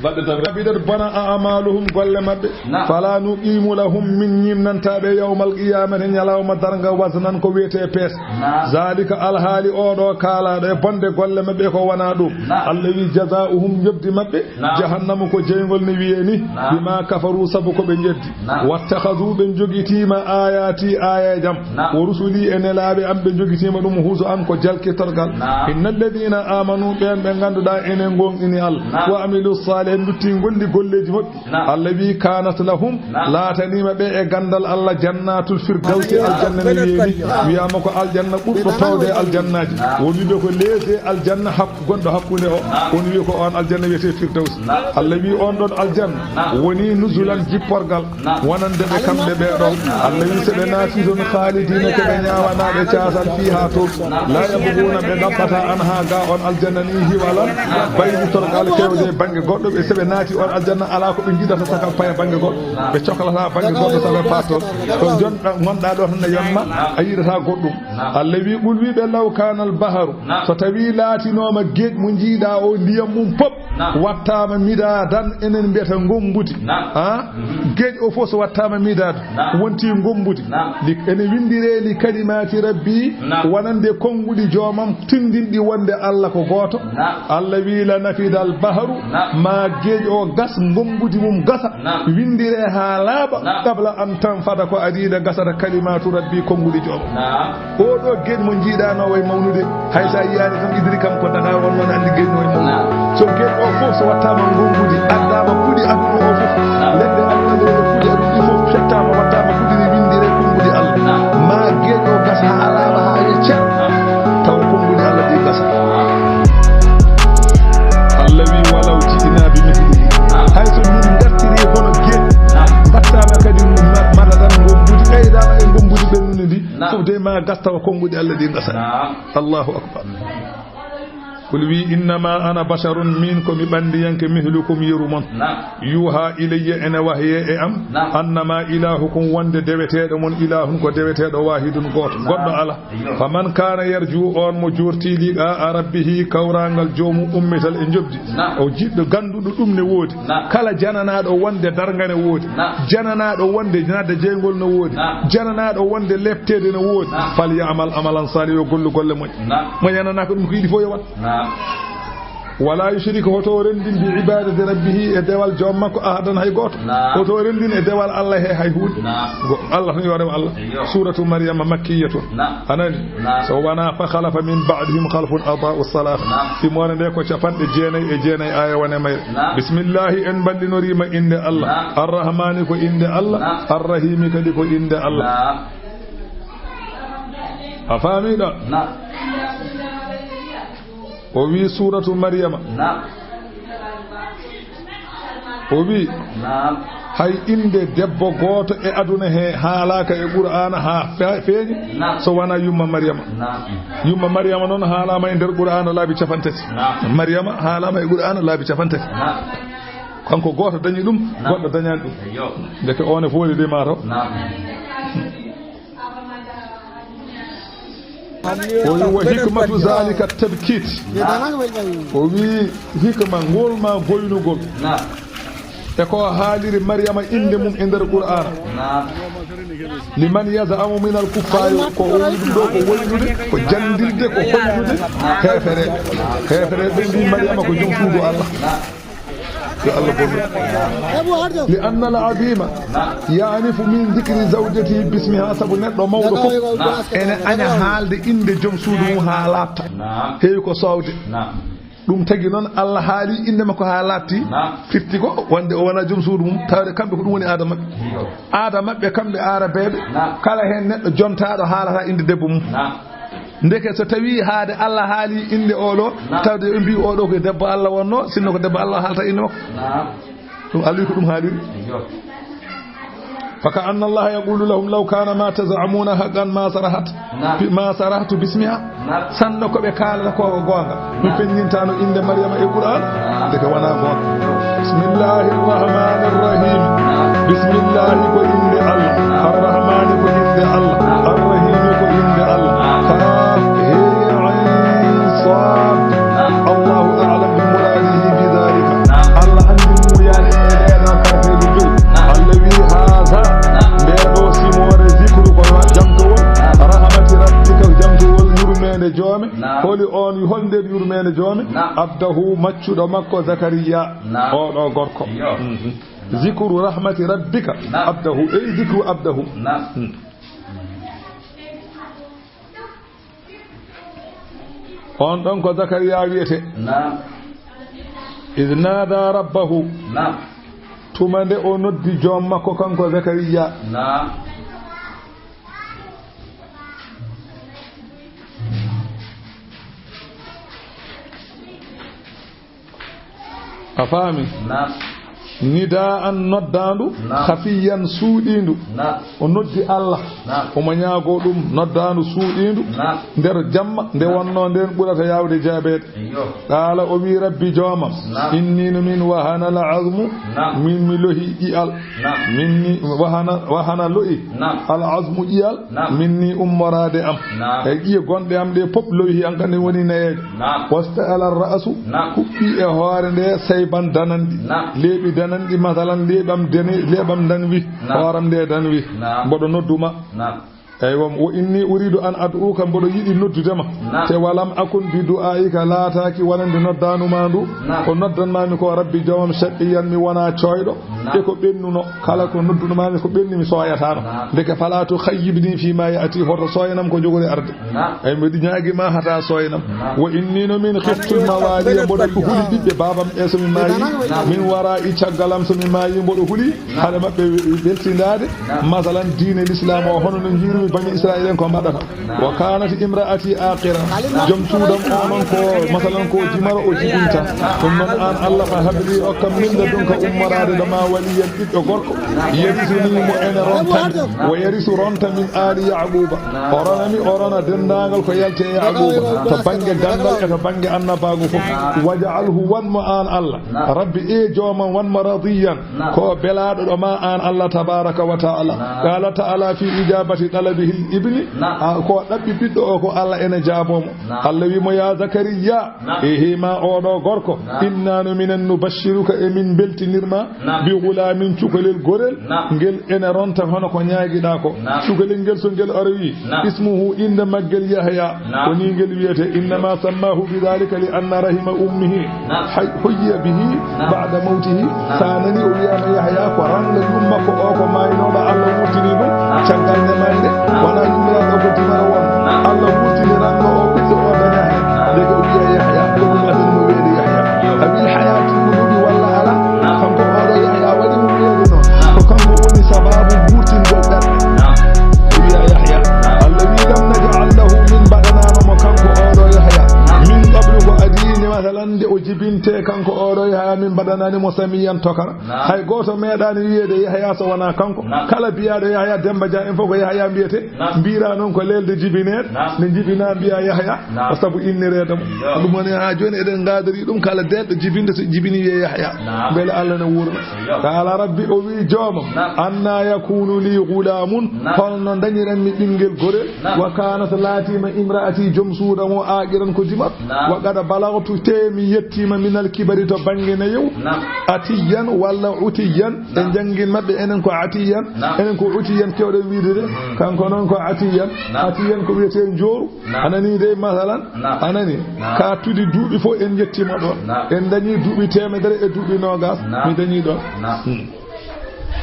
Baɗɗo tan. Habidat bona a'maluhum golle maɓɓe. Naam. Fala nuqimu lahum min ñimnantaɓe yawmal qiyamati ñalawma darga wasnan ko wiyete pees. Naam. Zalika alhaali oɗo kalaɗo e bonde golle maɓɓe ko wona ɗum. Naam. Allah wi jaza'uhum yobdi maɓɓe. Naam. Jahannama ko jeygol ne wiye ni. Naam. Bima kafaru sabu ko ɓe jeddi. Naam. Wattakhadhu ɓe jogitima ayati ayajam. Naam. Wa rusuli e nelaɓe am ɓe jogitima ɗum husu an ko jalkitorgal. Naam. Innal ladina amanu ɓen ɓe ganduɗa ene gonɗini Allah. Naam. Wa amilu salih lutti golli golleji moƴƴi. Naam. Allah wi kanat lahum. Naam. Latanima ɓe e gandal Allah jannatul firdausi aljanna ne wiyeni. Wiyama ko aljanna ɓurɗo tawde aljannaji. Naam. Woni ɓe ko leese aljanna hak gonɗo hakkunde o. Naam. Woni wi ko on aljanna wiyete firdaus. Naam. Allah wi on ɗon aljanna. Naam. Woni nuzulan jipporgal. Naam. Wonande ɓe kamɓe ɓe ɗon. Allah wi so ɓe naati toon khalidina ko ɓe ñaawanaɓe caasal fiha toon. Naam. La yabghuna ɓe ɗaɓɓata anha ga on aljanna ni hiwalan. Naam. Baylitorgal kewde bangge goɗɗo ɓe so ɓe naati on aljanna ala ko ɓe jiɗata saka paya bangge goɗɗo. Naam. Ɓe coklata bangge goɗɗo saka pa toon. To jonɗa gonɗa ɗo tan ne yonma a yiɗata goɗɗum. Naam. Allah wi qul wiɓe law kana al baharu. Naam. So tawi laatinoma geej mo jiiɗa o ndiyam mum pop. Naam. Wattama midadan enen mbiyata gombudi. Naam. Ha? Mhm. Geej o fof so wattama midad. Naam. Wonti gombudi. Naam. Li ene windire li kalimati rabbi. Naam. Wonande konnguɗi jomam tindinɗi wonde Allah ko goto. Naam. Allah wi la nafida al baharu. Naam. Ma geej o gas gombudi mum gasa. Naam. Windire ha laaɓa. Naam. Qabla an tanfada ko adida gasata kalimatu rabbi konnguɗi jomam. Naam. Oɗo geej mo jiiɗano way mawnude, hay sa yiyani tan idiri kam ko Dakar wonno ne andi geej no way mawnude. Naam. So geej o fof so wattama gombudi, addama kuuɗi aduna o fof, naam, ledde aduna ɗo ɗo kuuɗi aduna ɗi fof fettama wattama kuuɗi ni windire kuuɗi Allah. Naam. Ma geej o gas ha laaɓa ha wecce. Naam. Taw kuuɗi Allah ɗi gasa. Naam. Allah wi walaw ji'na bi mithlihi. Naam. Hay so min gartiri hono geej, naam, mbattama kadi ma-, madadan gombudi ɓeydama e gombudi ɓennude ndi. Naam. Fof de ma gas tawa konnguɗi Allah ɗi gasa. Naam. Allahu akbar. Qul wi innama ana basharun min ko mi ɓandiyanke mithlukum yeru mon. Naam. Yuha ilayya ene wahye e am. Naam. Annama ilahukum wonde deweteɗo mon ilahun ko deweteɗo wahidun goto. Naam. Goɗɗo ala. Ayyo. Faman kana yarju on mo jorti liqa rabbihi kawrangal jomum ummital e jobdi. Naam. O jiɗɗo ganduɗo ɗum ne woodi. Naam. Kala jananaɗo wonde darga ne woodi. Naam. Jananaɗo wonde nadde jeygol no woodi. Naam. Jananaɗo wonde leptede no woodi. Naam. Fal ya'mal amalan salihan yo gollu golle moƴƴe. Naam. Mo yananaka ɗum ko yiɗi fof yo wat. Naam. Wala yushrik hoto o rendin bi ibadati rabbihi e dewal joom makko ahadan hay goto. Naam. Hoto o rendin e dewal Allah he hay huunde. Naam. Go-, Allah tan yo rew Allah. Eyyo. Suratu Maryama makkiyatun. Naam. Anani? Naam. So wona fa khalafa min ba'dihim khalfun ada'u salata. Naam. Timore nde ko capanɗe jeenayi e jeenayi aya wone mayre. Naam. Bismillahi en mballinorii ma innde Allah. Naam. Arrahmani ko innde Allah. Naam. Arrahimi kadi ko innde Allah. Naam. A faami ɗo? Naam. O wi suratu Maryama. Naam. O wi, naam, hay innde debbo gooto e aduna he haalaaka e Qur'aana haa fe-, feeñi, naam, so wonaa yumma Maryama. Naam. Yumma Maryama noon haalaama e nder Qur'aana laabi capantati. Naam. Maryama haalaama e Qur'aana laabi capantati. Naam. Kanko gooto dañi ɗum, naam, goɗɗo dañaani ɗum. Eyyo. Ndeke oon e fooli de maa taw. Naam. O wi, "Wa hikmatu zalika tabkit." O wi, hikma ngol ma boynugol. Naam. E ko haaliri Maryama innde mum e nder Qur'aana. Naam. Liman yaz'amu min al-kuffari, ko o wi ɗum ɗo ko woynude, ko janndilde, ko hoynude heefere. Heefere ɓe mbi Maryama ko jom suudu Allah. Yo Allah bonnu. Li anna al azima ya'nifu min dhikri zawjatihi bismiha, sabu neɗɗo mawɗo fof ene aña haalde innde joom suudu mum haa laaɓta. Heewi ko soowde. Ɗum tagi noon Allah haali innde makko haa laaɓti. Firti ko wonde o wonaa joom suudu mum, tawde kamɓe ko ɗum woni aada maɓɓe. Aada maɓɓe kamɓe aarabeeɓe, kala heen neɗɗo jontaaɗo haalata innde debbo mum. Ndeke so tawii haade Allah haali innde oo ɗoo, tawde ɓe mbii oo ɗoo ko debbo Allah wonnoo, sinno ko debbo Allah haalta innde makko. Ɗum Allah ko ɗum haaliri. Fa ka anna Allah yaqulu lahum law kana ma taz'amuna haqqan ma sarahat, ma sarahtu bismiha. Sanno ko ɓe kaalata ko ko goonga. Mi fennintaano innde Maryama e Qur'an, ndeke wonaa goonga. Bismillahir rahmanir rahim. Bismillahi ko innde Allah. Ar-Rahmani ko innde Allah. Ar-Rahimi ko innde Allah. Kaaf, hee, ayn, saad. Allahu a'lam bi muradihi bi dhalika. Allah anndi mum yani e ɗee ɗoo kalfeeje joyi. Allah wi haza, ndee ɗoo simoore zikru ko la-, jamtowol. Rahmati rabbika, jamtowol yurmeende joome. Holi on, hol nder yurmeende joome? Abdahu, maccuɗo makko Zakariya. Oo ɗoo gorko. Mhm. Zikru rahmati rabbika abdahu. Ey, zikru abdahu. Hmm. On ɗon ko Zakariya wiyete. Naam. Iz nada rabbahu. Naam. Tuma nde o noddi joom makko kanko Zakariya. Naam. A faami? Naam. Nidaan noddaandu, naam, khafiyan suuɗiindu. Naam. O noddi Allah. Naam. Omo ñaagoo ɗum noddaandu suuɗiindu. Naam. Nder jamma nde, naam, wonnoo ndeen ɓurata yaawde jaabeede. Iyo. Qaala, o wii, Rabbi joomam, naam, inni no min wahana al azmu, naam, min mi lohi ƴi'al. Naam. Minni wahana, wahana lo'i. Naam. Al azmu ƴi'al. Naam. Minni ummoraade am. Naam. E ƴi'e gonɗe am ɗe pop lo'i, hankadi woni nayeejo. Naam. Wasta'ala ra'su. Naam. Huɓɓi e hoore nde sayban dananɗi. Naam. Leeɓi dananɗi, masalan, leeɓam dene-, leeɓam danwi. Naam. Hooram nde danwi. Naam. Mboɗo nodduma. Naam. Eywa, wa inni uridu an ad'uka, mboɗo yiɗi noddude ma. Naam. Te walam akun bi du'aika, laataaki wonande noddaanu ma ndu. Naam. Ko noddan maami ko, Rabbi joomam, shaqiyan, mi wona cooyɗo. Naam. E ko ɓennuno, kala ko nodduno maami ko ɓenni, mi sooyataano. Naam. Ndeke fala tukhayyibni fi ma ya'ti, hoto sooyanam ko jogori arde. Naam. Ey, mbiɗo ñaagi ma hata sooyanam. Naam. Wa inni no min khiftu al mawaliya, mboɗo huli ɓiɓɓe baabam ɓe so mi maayi. Naam. Min wara'i, caggal am so mi maayi, mboɗo huli. Naam. Haɗa maɓɓe weltindaade, naam, masalan, diine Lislaam o, hono no njiirumi Bani Israa'iil en ko mbaɗata. Naam. Wa kaanat imra'ati aaqiran. Joom suudam o noon ko, masalan, ko jimaro o jibinta. Ɗum noon, aan Allah, fa habli, okkam min ladunka, ummoraade ɗo ma, waliyan, ɓiɗɗo gorko. Yarisuni, mo ene ronta mi. Wa yarisu, ronta min aali Ya'quuba. O rona mi, o rona denndaangal ko yalti e Ya'quuba, to bannge ganndal e to bannge annabaagu fof. Waj'alhu, wan mo aan Allah. Rabbi, e joomam, wan mo radiyan, ko belaaɗo ɗo ma aan Allah tabaraka wa ta'ala. Qala ta'ala fi ijabati talabihi al-ibni, a, ko ɗaɓɓi ɓiɗɗo o, ko Allah ene jaabo mo. Allah wi mo, ya Zakariya, ehe ma oɗo gorko, inna no minen nubashiruka, emin beltinirma, bi gulamin, cukalel gorel, ngel ene ronta hono ko ñaagiɗa ko. Cukalel ngel so ngel aroyi, ismuhu, innde maggel Yahya. Naam. Ko ni ngel wiyete, innama sammahu bidhalika li anna rahima ummihi, naam, hay-, huyyiya bihi, naam, ba'da mawtihi. Naam. Sa nani o wiyama Yahya, ko ranga yumma ko o ko maynooɗo, Allah wurtini ɗum. Naam. Caggal nde mayde, naam, wona yummiraaɗo ko dimara won. Naam. Allah wurtini ranga o ɓiɗɗo o daña hen. Naam. Nde ko wiya Yahya, ko ɗum adani mo wiyde Yahya. Yo. Abil hayati ɗum ɗuɗi walla ala? Naam. Kanko oɗo Yahya waɗi mo wiyde noon. Naam. Ko kanko woni sababu wurtingol ɓerɗe. Naam. Wiya Yahya. Allah wi, "Lam naj'al lahu", min mbaɗanaano mo kanko oɗo Yahya. Min qablu, ko adii ni, masalan, nde o jibinte kanko oɗo Yahya, min mbaɗanaani mo samiyan tokara. Hay gooto meeɗaani wiyeede Yahya so wonaa kanko. Kala biyaaɗo Yahya, Demba Dia en fof ko Yahya mbiyete. Mbira noon ko leelde jibineede. Nde jibina mbiya Yahya. Ko sabu innireede mo. Ɗum woni haa jooni eɗen ngaadori ɗum, kala deeɗɗo jibinde so jibini wiye Yahya. Mbele Allah ne wuurna. Qala rabbi, o wi joomam, anna yakunu li gulamun, holno dañiranmi ɓinngel gorel? Wa kanat, laatima, imraati, joom suudam o, aqiran, ko dimat. Wa qad balagtu, te mi yettima, minal kibari, to bannge Yew. Naam. Atiyan walla utiyan. Naam. En janngin maɓɓe, enen ko atiyan. Naam. Enen ko utiyan kewɗen wiide de. Mhm. Kanko noon ko atiyan. Naam. Atiyan ko wiyetee njooru. Naam. Anani de, masalan. Naam. Anani. Naam. Ka tudi duuɓi fof en yettiima ɗoon. Naam. En dañi duuɓi teemedere e duuɓi noogas. Naam. Mi dañi ɗoon. Naam. Hmm.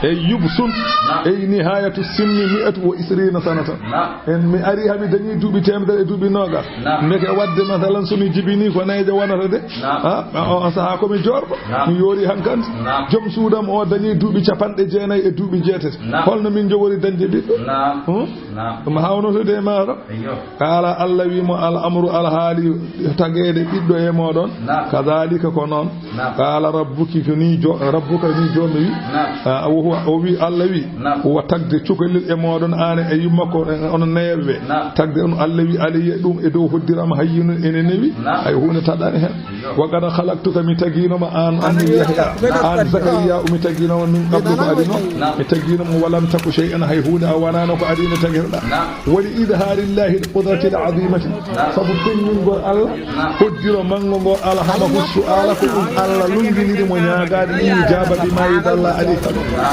Ey yubsun. Naam. Ey nihayatu sinni mi'atu wa isrina sanatan. Naam. En mi ari hami dañi duuɓi teemedere e duuɓi noogas. Naam. Ndeke wadde masalan so mi jibini ko nayi de wonata de. Naam. Ha? O, o sahaa ko mi joorɗo. Naam. Mi yoori hankante. Naam. Joom suudam o dañi duuɓi capanɗe jeenayi e duuɓi jeetati. Naam. Holno min njowori dañde ɓiɗɗo? Naam. Hmm? Naam. Ɗum hawnoto de maaro. Eyyo. Qaala, Allah wi mo, al amru, alhaali tageede ɓiɗɗo e mooɗon. Naam. Kadhalika, ko noon. Naam. Qaala, rabbuki, ko ni jo-, rabbuka, ni joom wi. Naam. Ah, o, o wi, Allah wi. Naam. Wa tagde cukalel e mooɗon, aan e yumma ko, e, onon nayeeɓe ɓe. Naam. Tagde on, Allah wi, alayya, ɗum e dow hoddiram hayyinun ene newi. Naam. Hay huunde taɗani hen. Wa qad khalaqtuka, mi tagiino ma aan, annabi Yahya. Aan Zakariya, mi tagiino ma min qablu ko adino. Mi tagiino ma, wa lam taku shay'an, hay huunde a wanaano ko adino tagirɗa. Wa li idharillahi al-qudrati al-azimati. Sabu feññingol Allah, hoddiro manngo ngo, alhamahu su'ala, ko ɗum Allah lunnginiri mo ñaagaade, li yujaba bima yudalla alayhi.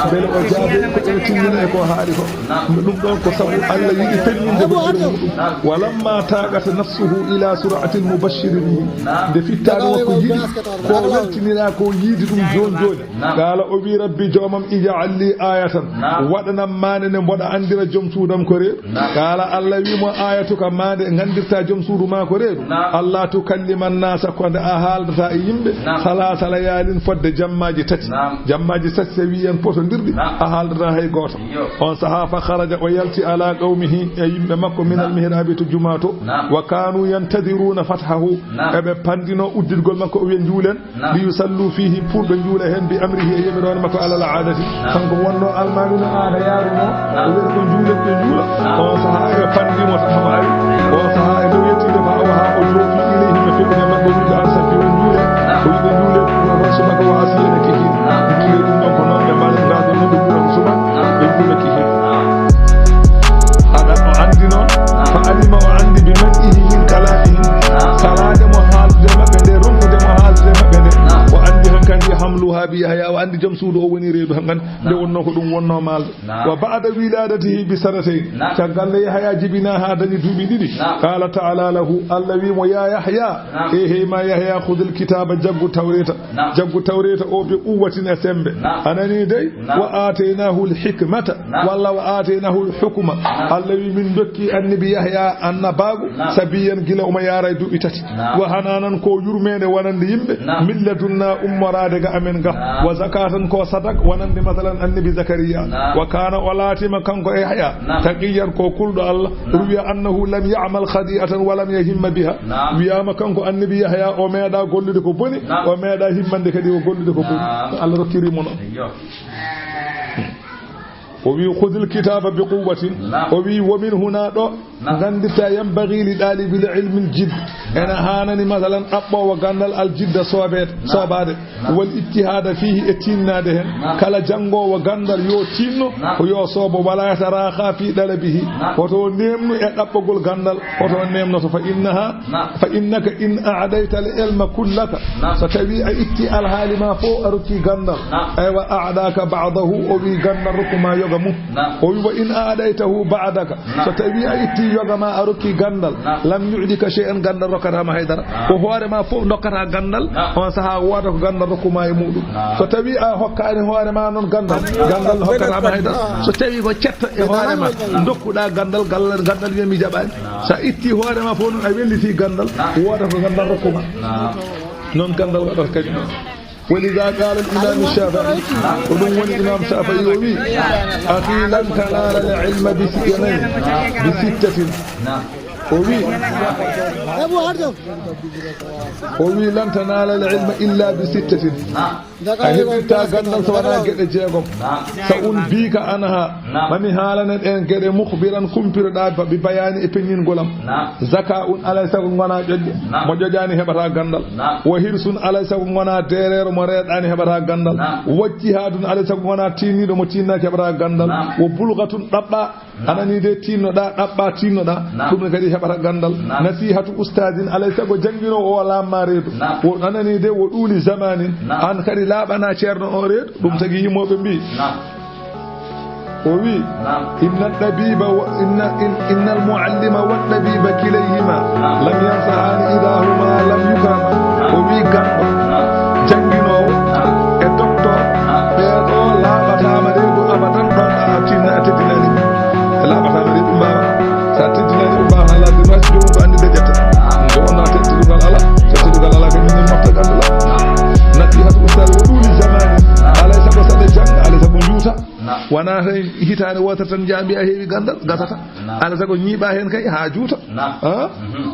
Mbele o jaabe ko ene timmina e ko haali ko. Ɗum ɗon ko sabu Allah yiɗi feññinde hoddiro muɗum. Walamma taqat nafsuhu ila sur'atil mubashshiri bihi. Nde fittaani makko yiɗi ko weltinira ko yiidi ɗum jooni jooni. Naam. Qaala, o wi, rabbi joomam, ij'al li ayatan. Naam. Waɗanam maande nde mboɗa anndira joom suudam ko reeɗo. Naam. Qaala, Allah wi mo, ayatuka, maande nganndirta joom suudu ma ko reeɗo. Naam. Alla tukallima nnaasa, ko nde a haaldata e yimɓe. Naam. Salaasa layaalin, fodde jammaaji tati. Naam. Jammaaji tati, so wi en potondirɗi, naam, a haaldata hay gooto. Iyo. On sahaa, fa kharaja, o yalti, ala qawmihi, e yimɓe makko, minal, naam, mihraabi, to jumaa to. Naam. Wa kaanu yantadiruna fathahu. Naam. Eɓe panndino udditgol makko, o wiya, njuulen. Naam. Li yusallu fihi, pour ɓe njuula heen, bi amrihi, e yamiroore makko, alal aadati. Naam. Kanko wonno almaami no aada yaaruno, naam, o wiya ko njuulen, ɓe njuula. Naam. On sahaa ɓe panndi mo, tawa ari. On sahaa e dow yettude, fa awha, o joofi, ilayhim, e feƴƴude maɓɓe, wiide, an safi, on njuule. Naam. O wiɗe njuule, ɗum ɗon subaka wa asiya, e kikiiɗe. Naam. Njuule ɗum ɗon ko noon ɓe mbaɗi, ngaa ɗon no ɓe njuula subaka, naam, ɓe njuula kikiiɗe. Naam. Haɗa o anndi noon, naam, fa alima, o anndi, bi man'ihi min kalamihim, naam, salaade mo haaldude maɓɓe nde, ronkude mo haaldude maɓɓe nde. Naam. O anndi hankandi hamluha bi Yahya, o anndi joom suudu o woni reedu hankandi, nde, naam, wonnoo ko ɗum wonnoo maalde. Naam. Wa ba'da wiladatihi bi sanatayn. Naam. Caggal nde Yahya jibinaa haa dañi duuɓi ɗiɗi. Naam. Qala ta'ala lahu, Allah wi mo, ya Yahya, naam, e hey ma Yahya, khudhil kitaba, jaggu Tawreeta. Naam. Jaggu Tawreeta o bi quwwatin, e sembe. Naam. A nani dey? Naam. Wa ataynahul hikmata. Naam. Walla wa ataynahul hukma. Naam. Allah wi min dokki annabi Yahya annabaagu, naam, sabiyan, gila omo yaara e duuɓi tati. Naam. Wa hananan, ko yurmeende wonande yimɓe. Naam. Min ladunna, ummoraade ga amen ga. Naam. Wa zakatan, ko sadak wonande masalan annabi Zakariya. Naam. Wa kana, o laatima kanko e Yahya. Naam. Taqiyan, ko kulɗo Allah. Naam. Ruwiya annahu lam ya'mal khadi'atan wa lam yahimma biha. Naam. Wiyama kanko annabi Yahya o meeɗa gollude ko boni, naam, o meeɗa himmande kadi o gollude ko boni. Naam. Allah rokkiri mo noon. Eyyo. O wi, "Khudhil kitaba bi quwwatin." Naam. O wi, "Wa min huna," ɗo, naam, nganndirta, "yanbaghi li talibil ilmi al jidd." Naam. Ena haanani, masalan, ɗaɓɓoowo ganndal al jidda, soobeede, naam, soobaade. Naam. Wal ijtihaada fiihi, e tiinnaade heen. Naam. Kala janngoowo ganndal yo tiinno, naam, ko yo soobo, wala yataraakha fi dalabihi. Naam. Hoto neemnu e ɗaɓɓogol ganndal, hoto neemnoto, fa innaha Naam. Fa innaka in a'dayta al ilma kullaka. Naam. So tawi a itti alhaali ma fof a rokki ganndal. Naam. Aywa, a'daka ba'dahu, o wi ganndal rokku ma yoga mum. Naam. O wi wa in a'daytahu ba'daka. Naam. So tawi a itti yoga ma a rokki ganndal. Naam. Lam yu'dika shay'an, ganndal rokkata ma haydara. Naam. Ko hoore ma fof dokkata ganndal. Naam. On saha wooda ko ganndal rokku ma e muɗum. Naam. So tawi a hokkani hoore ma noon ganndal, ganndal hokkata ma haydara. So tawi ko cetto e hoore ma dokkuɗa ganndal, ganndal, ganndal wiya mi jaɓani. Sa itti hoore ma fof noon a welliti ganndal, wooda ko ganndal rokkuma. Naam. Noon ganndal waɗata kadi. Wa lidha qala al imam Shafi'i, ko ɗum woni imam Shafi'i o wi, akhi lan tanala al ilma bi sittatin, bi sittatin. Naam. O wi, o wi lan tanala al ilma illa bi sittatin. Naam. A heɓirta ganndal so wonaa geɗe jeegom. Naam. Sa un biika anha. Naam. Mami haalana ɗen geɗe mukhbiran kumpiroɗa ba-, bi bayani e peññingol am. Naam. Zaka un alay sago ngona ƴoƴƴo. Naam. Mo ƴoƴani heɓata ganndal. Naam. Wa hirsun alay sago ngona deereero mo reeɗani heɓata ganndal. Naam. Wajtihaadun alay sago ngona tiinniiɗo mo tiinnaaki heɓata ganndal. Naam. Wa bulghatun ɗaɓɓa Anani de tinnoɗa, ɗaɓɓa tinnoɗa. Naam. Ɗum ne kadi heɓata gandal. Naam. Nasihatu ustadin, alay sago jannginoowo o laamma reedu. Naam. O anani de wo ɗuuli zamanin. Naam. An kadi laaɓana ceerno o reedu. Ɗum tagi yimooɓe mbi. Naam. O wi, naam, inna ɗabiba wa, inna, in, innal muallima wa ɗabiba kilayhima, naam, lam yansahani ida huma lam yukrama. Naam. O wi ganndo, naam, jannginoowo, naam, e docteur, naam, ɓee ɗo laaɓataama reedu abadan ɗon a tinna a teddinani ɓe. Ɓe laaɓataama reedu mbaawa. So a teddinani ɓe mbaawa haalade ma, joomum ko anndi ɓe ƴetta. Nde wonnaa teddungal ala, so teddungal ala kam minen mofta ganndo la. Nasihatu ustad wo ɗuuli zamani. Alay sago saɗa jannga, alay sago njuuta. Naam. Wonaa tan hitaande wootere tan njaha mbiya heewi ganndal, gasata. Naam. Alaa sago ñiiɓa heen kay haa juuta. Naam. Ah? Mhm.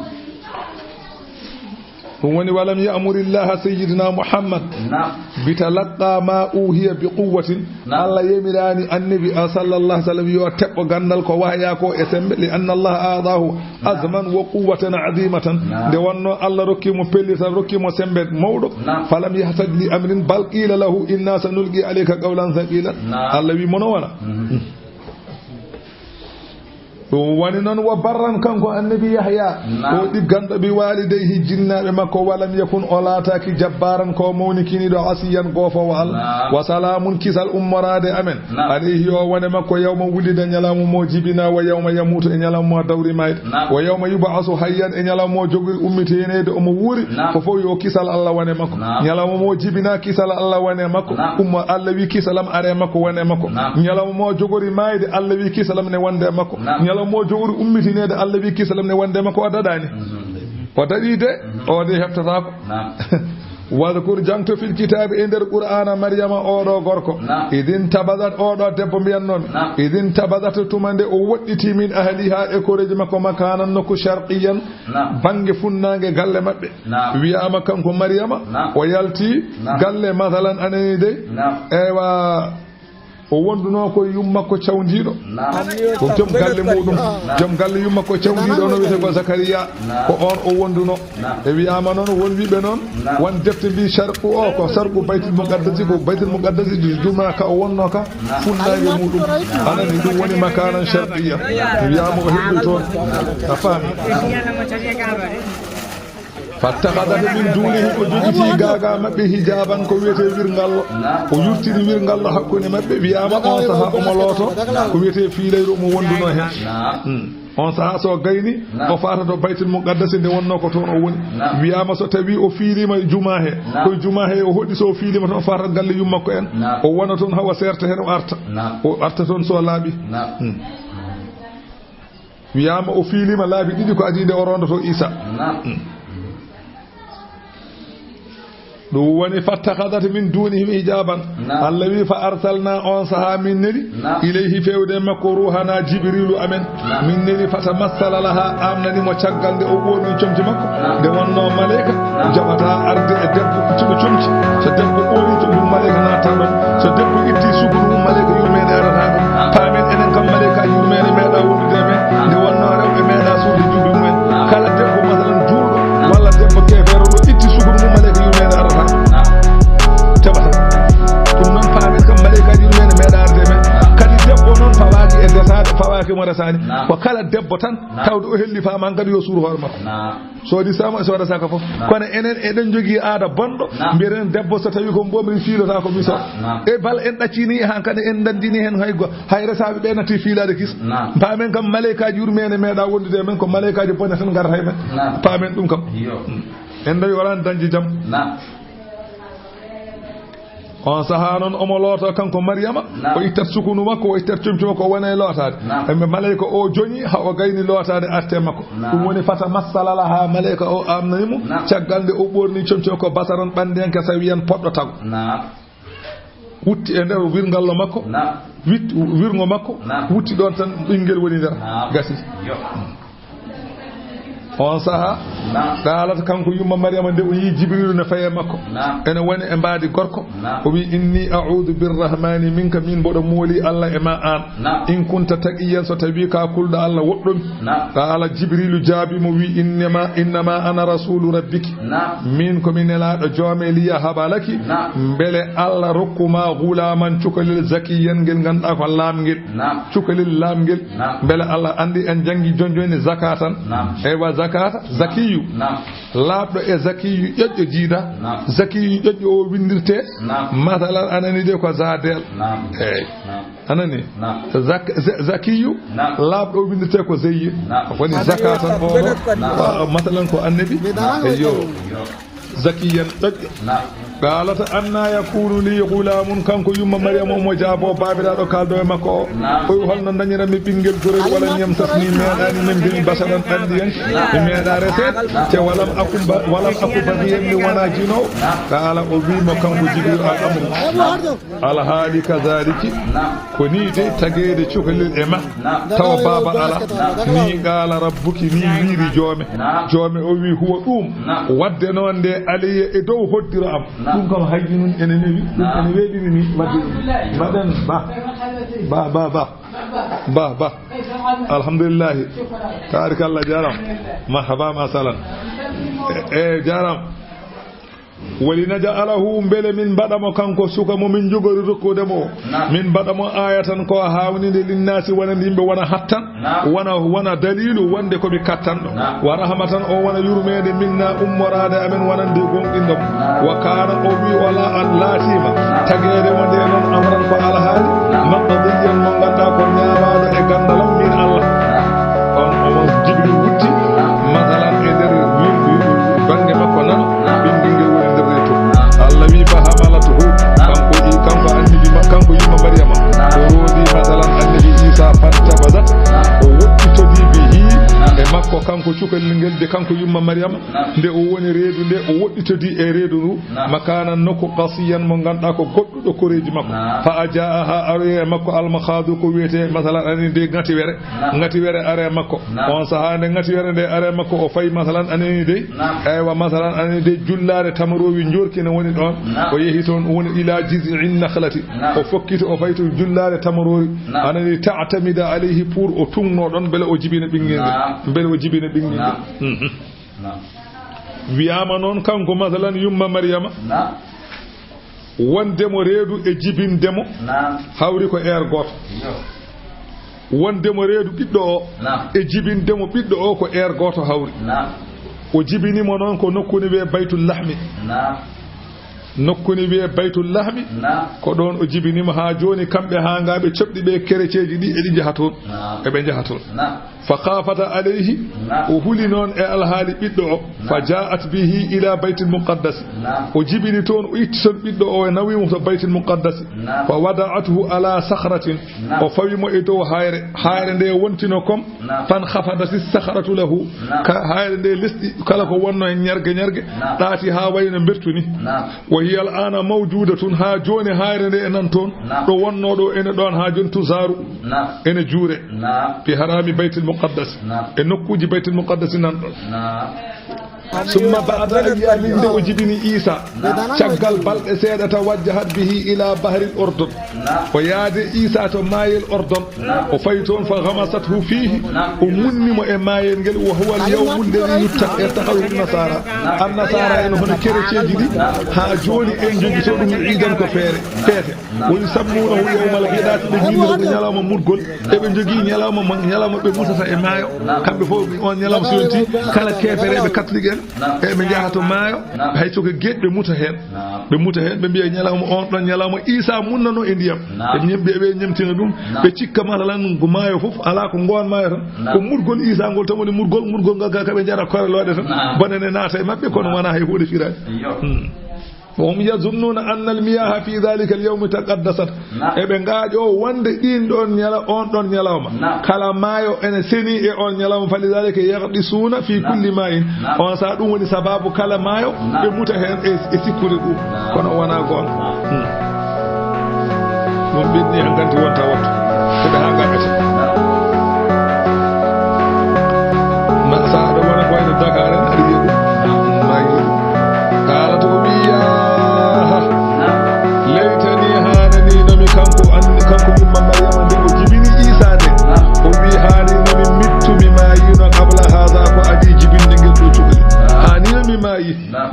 Ɗum woni, walam ya'murillaha sayyidina Muhammad, naam, bitalaqqa ma uhiya bi quwwatin. Naam. Allah yamiraani annabi, a, sallallahu alaihi wasallam, yo teɓɓo ganndal ko wahaya ko e sembe, li anna Allah aadahu, naam, azman wa quwwatan azimatan. Naam. Nde wonnoo Allah rokki mo pellital, rokki mo sembe mawɗo. Naam. Falam yahtaj li amrin bal qila lahu inna sanulqi alayka qawlan thaqila. Naam. Allah wi mono wala. Mhm. Ɗum woni noon, wa barran, kanko annabi Yahya, naam, o ɗigganɗo bi walidayhi, jinnaaɓe makko, walam yakun, o laataaki, jabbaran, ko mawnikiniiɗo, asiyan, goofoowo Allah. Naam. Wa salaamun, kisal ummoraade amen. Naam. Alayhi, yo wone makko, yawma wulida, ñalawma mo jibina, wa yawma yamuutu, e ñalawma mo dawri maayde. Naam. Wa yawma yub'asu hayyan, e ñalawma mo jogori ummitineede omo wuuri. Naam. Fof fof yo kisal Allah wone makko. Naam. Ñalawma mo jibina, kisal Allah wone makko. Naam. Ummo Allah wi kisalam are makko, wone makko. Naam. Ñalawma mo jogori maayde, Allah wi kisalam ne wonde makko. Naam. Ñalawma mo jogori ummitineede, Allah wi kisalam ne wonde makko. O daɗaani. Mhm. O daɗi de, mhm, o de heɓtataako. Naam. Wadkur, jangto, fil kitaabi, e nder Qur'aana, Maryama, oɗo gorko. Naam. Idin tabazat, oɗo debbo mbiyan noon. Naam. Idin tabazat, tuma nde o woɗɗiti, min ahliha, e koreeji makko, makanan, nokku, sharqiyan, naam, bannge funnaange galle maɓɓe. Naam. Wiyaama kanko Maryama, naam, o yalti, naam, galle, masalan, anani dey. Naam. Ewa, o wonduno ko yumma ko cawndiiɗo. Naam. Ko joom galle muɗum. Naam. Joom galle yumma ko cawndiiɗo, no wiyetee ko Zakariya. Naam. Ko on o wonduno. Naam. E wiyaama noon, won wiɓe noon, naam, won defte mbi sharqu o, ko sharqu Baytul Muqaddasi, ko Baytul Muqaddasi, juma ka o wonno ka, naam, funnaange muɗum. Naam. Anani ɗum woni makanan sharqiyya. Wiyaama o heɓɓi toon. A faami? Fattakhadhat min dunihim, o jogiti gaaga maɓɓe hijaban, ko wiyetee wirngallo. Naam. O yurtini wirngallo hakkunde maɓɓe, wiyaama on saha omo looto, ko wiyetee fiilayru omo wonduno heen. Naam. Hmm. On saha so gayni, naam, o faata to Baytul Muqaddasi, nde wonno ko toon o woni. Naam. Wiyaama so tawi o fiilima juma he, naam, koye juma he o hoɗi, so o fiilima toon o faata galle yummakko en. Naam. O wona toon hawa seerta heen o arta. Naam. O arta toon so laaɓi. Naam. Hmm. Wiyaama o fiilima laabi ɗiɗi ko adii nde o rondoto Isa. Naam. Hmm. Ɗum woni, fattakhadhat min dunihim hijaban. Naam. Allah wi, fa arsalna, on saha min neli, naam, ilayhi, fewde makko, ruhana, Jibrilu amen. Naam. Min neli, fatamassala laha, amnani mo caggal nde o ɓorni comci makko. Naam. Nde wonno maleyka, naam, jaɓata arde e debbo cuɓa comci. So debbo ɓorni comci mum, maleyka natta ɗon. So debbo itti sukuru mum, maleyka yurmeende arata ɗon. Naam. Paamen enen kam, maleyka yurmeende meeɗa wondude e men. Naam. Nde wonno rewɓe meeɗa suude juuɗe mumen. Naam. Kala debbo, masalan, juulɗo, naam, walla debbo keefeero, ɗo itti sukuru mum, maleyka yurmeende arata. Naam. Teɓata. Ɗum noon paamen kam, maleyka yurmeende meeɗa arde e men. Naam. Kadi debbo noon fawaaki e desaɗo, fawaaki mo resaani. Naam. Ko kala debbo tan, naam, tawde o hellifaama, hankadi yo suur hoore makko. Naam. So waɗi sama, so waɗa saka fof. Naam. Kono enen eɗen jogii aada bonɗo, naam, mbiyaten debbo so tawi ko mbomri fiilata ko miso. Naam, naam. E bal en ɗaccini, hankadi en ndanndini heen hay go-, hay resaaɓe ɓe natti fiilaade kis. Naam. Paamen kam, maleykaaji yurmeende meeɗa wondude e men, ko maleykaaji bone tan ngarata e men. Naam. Paamen ɗum kam. Iyo. En ndewi oraani dañde jam. Naam. On sahaa noon omo looto kanko Maryama, naam, o ittat sukunu makko, o ittat comci makko, o wona e lootaade. Naam. E malayka o joñi haa o gayni lootaade arte makko. Naam. Ɗum woni fatamassala laha, malayka o amnani mo, naam, caggal nde o ɓoorni comci makko, basaran ɓanndiyanke sawiyan poɗɗo tago. Naam. Wutti e nder wirngallo makko, naam, witti wirngo makko, naam, wutti ɗoon tan ɓinngel woni nder, naam, gasi. Yo. On saha, Naam. Qaalat, kanko yumma Maryama, nde o yii Jibriilu ne faye makko, Naam. ene woni e mbaadi gorko, Naam. o wi, "Inni a'uudu birrahmaani minka, min mboɗo mooli Allah e ma aan. Naam. In kunta taqiyyan, so tawi ka kulɗo Allah woɗɗomi." Naam. Qaala, Jibriilu jaabi mo, wi, "Innama, innama ana rasuulu rabbiki. Naam. Min ko mi nelaaɗo joome, liyahaba laki, Naam. mbele Allah rokku ma gulaaman, cukalel, zakiyyan, ngel ngannduɗaa ko laamngel." Naam. Cukalel laamngel. Naam. Mbele Allah anndi en janngi jon joni zakatan. Naam. Eywa, zakata, zakiyu. Naam. Laaɓɗo e zakiyu ƴoƴƴo jiida. Naam. Zakiyu ƴoƴƴo o winndirte. Naam. Masalan, anani de ko zadel. Naam. Eyi. Naam. Anani. Naam. Zak-, z-, zakiyu. Naam. Laaɓɗo o winndirte ko zeyye. Naam. Woni zakatan oɗo. Wa-, masalan ko annabi. Eyyo. Zakiyan ƴoƴƴo. Naam. Qaalata, "Anna yakunu li gulaamun?" Kanko yumma Maryama omo jaabo baabiraaɗo kaaldo e makko o. Naam. O wi, "Holno dañiranmi ɓinngel gorel? Walam yamsasni, meeɗaani nembin, basharan ɓandiyanke. Mi meeɗaa reseede. Te walam aku ba-, walam aku bagiyan, mi wonaa jinoowo." Qaala, o wi mo kanko Jibril, "Al amru. Alhaali kazaaliki. Ko nii de tageede cukalel e ma. Tawa baaba alaa. Nii qaala rabbuki, nii wiiri joome. Joome o wi, huwa ɗum. Wadde noon nde alayya e dow hoddiro am." Ɗum kam haydi nun ene newi, ɗum ene weeɓi mi wadde ɗum. Mbaɗen ba. Ba, ba, ba. Ba, ba. Alhamdulillahi. Tabarikalla, jaram. Marhaba, masalan. E, e, jaram. Wali naj'alahu, mbele min mbaɗa mo kanko suka mo min jogori rokkude mo o. Min mbaɗa mo ayatan ko hawnide linnaasi wonande yimɓe wona hattan. Naam. Wona, wona daliilu wonde ko mi kattanɗo. Naam. Wa rahmatan, o wona yurmeende minna ummoraade amen wonande gomɗinɗo mo. Naam. Wa kaana, o wi o la-, an laatiima. Naam. Tageede mo nde noon amran ko alhaali. Naam. Maqdiyan mo ngannduɗaa ko ñaawaaɗo e ganndal am min Allah. Naam. On omo Jibril wutti. Naam. Masalan e nder wi-, wi-, bannge makko nano. Naam. Ɓinngel ngel woni nder reeto. Naam. Allah wi fa hamalathu. Naam. Kanko i-, kanko annabi ma-, kanko yumma Maryama. Naam. O roodi masalan annabi Isa fantabazat. Naam. O woɗɗitodi bihi. Naam. E makko kanko cukalel ngel de kanko yumma Maryama. Naam. Nde o woni reedu nde o woɗɗitodi e reedu ndu. Naam. Makaanan nokku qasiyan mo ngannduɗaa ko goɗɗuɗo koreeji makko. Naam. Fa ajaaha ari e makko almakhadu ko wiyetee masalan ani nde ngatiwere. Naam. Ngatiwere are makko. Naam. On sahaa nde ngatiwere nde are makko o fayi masalan anani dey. Naam. Eywa masalan anani dey jullaare tamaroowi njoorki ne woni ɗoon. Naam. O yehi toon o woni ila jiz'in nakhlati. Naam. O fokkiti o fayi to jullaare tamaroowi. Naam. Anani ta'tamida alayhi pour o tungno ɗoon mbele o jibina ɓinngel ngel. Naam. Mbele o jibina ɓinngel ngel. Naam. Mhm. Naam. Wiyaama noon kanko masalan yumma Maryama. Naam. Wonde mo reedu e jibinde mo. Naam. Hawri ko eer gooto. Yo. Wonde mo reedu ɓiɗɗo o. Naam. E jibinde mo ɓiɗɗo o ko eer gooto hawri. Naam. O jibini mo noon ko nokku ne wiyee Baytul Lahmi. Naam. Nokku ne wiyee Baytul Lahmi. Naam. Ko ɗoon o jibini mo haa jooni kamɓe haa ngaa ɓe coɓɗi ɓe kereceeji ɗi eɗi njaha toon. Naam. Eɓe njaha toon. Naam. Fa khafata alayhi, naam, o huli noon e alhaali ɓiɗɗo o. Naam. Fa ja'at bihi ila Baytil Muqaddas. Naam. O jibini toon, o itti toon ɓiɗɗo o, e nawi mo to Baytil Muqaddas. Naam. Fa wada'athu ala sakhratin. Naam. O fawi mo e dow hayre. Hayre nde wontino kom. Naam. Fan khafadati sakhratu lahu. Naam. Ka hayre nde lesɗi kala ko wonno e ñerge ñerge. Naam. Ɗaati haa wayno mbertuni. Naam. Wa hiya al-ana mawjudatun, haa jooni hayre nde e nan toon. Naam. Ɗo wonno ɗo ene ɗoon haa jooni tuzaaru. Naam. Ene juure. Naam. Fi harami Baytil Muqaddas. Naam. E nokkuuji Baytil Muqaddas nan ɗoon. Naam. Summa ba'da ayyamin, nde o jibini Isa, naam, caggal balɗe seeɗa, tawajjahat bihi ila bahril Urdun. Naam. O yaade Isa to maayel Ordon. Naam. O fayi toon fa ghamasathu fihi. Naam. O munni mo e maayel ngel. Wa huwa al-yawmu alladhi yuttakhadhu an-nasara. Naam. An-nasara en hono kereceeji ɗi. Naam. Haa jooni en njogito ɗum iidan ko feere, feete. Naam. Wa yusammunahu yawmal ghidati, ɓe ñinnira ɗum ñalawma mutgol. Eɓe njogii ñalawma mo, ñalawma ɓe mutata e maayo. Naam. Kamɓe fof on ñalawma so yonti, kala keefereeɓe katolik en, naam, eɓe njaha to maayo. Naam. Hay so ko geeƴi ɓe muta heen. Naam. Ɓe muta heen, ɓe mbiya ñalawma on ɗon, ñalawma Isa munnano e ndiyam. Naam. Ɓe ñem-, ɓe, ɓe ñemtina ɗum, naam, ɓe cikka masalan ko maayo fof, alaa ko ngoon maayo tan. Naam. Ko murgol Isa ngol tan woni murgol, murgol ngal ka ɓe njara korelooɗe tan. Naam. Bone ne naata e maɓɓe, kono wonaa hay huunde firaani. Iyo. Hmm. Wa hum yazunnuna anna al-miyaha fi dhalika al-yawmi taqaddasat. Naam. Eɓe ngaaƴoo wonde ɗiin ɗoon ñala-, on ɗoon ñalawma. Naam. Kala maayo ene seni e on ñalawma, falidhalika yaghdisuna fi, naam, kulli ma'in. Naam. On saha ɗum woni sababu kala maayo, naam, ɓe muta heen e, e sikkude ɗum. Naam. Kono wonaa goonga. Naam. Hmm. Ɗum ɓenni han ganti wonta wattu. Ko ɓe haa ngaɗata. Naam. Ma sa aɗa wona ko wayno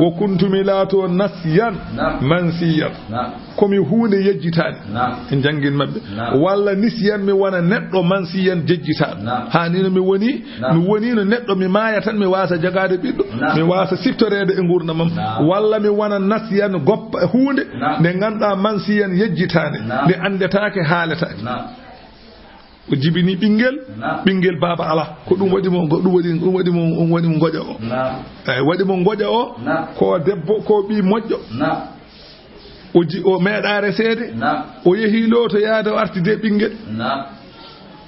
Wo kuntu, mi laato, nasiyan, naam, mansiyan. Naam. Ko mi huunde yejjitaande. Naam. En janngin maɓɓe. Naam. Walla nisiyan, mi wona neɗɗo mansiyan jejjitaaɗo. Naam. Haa ni no mi woni, naam, mi woniino neɗɗo, mi maaya tan, mi waasa jagaade ɓiɗɗo, naam, mi waasa siftoreede e nguurndam am. Naam. Walla mi wona nasiyan goppa huunde, naam, nde ngannduɗaa mansiyan yejjitaande, naam, nde anndetaake, haaletaake. Naam. O jibini ɓinngel, naam, ɓinngel baaba alaa. Ko ɗum waɗi mo, ko ɗum waɗi, ɗum waɗi mo, ɗum waɗi mo ngoƴa o. Naam. Eyi, waɗi mo ngoƴa o, naam, ko debbo, ko ɓii moƴƴo. Naam. O ji-, o meeɗaa reseede. Naam. O yehi lootoyaade, o arti de ɓinngel. Naam.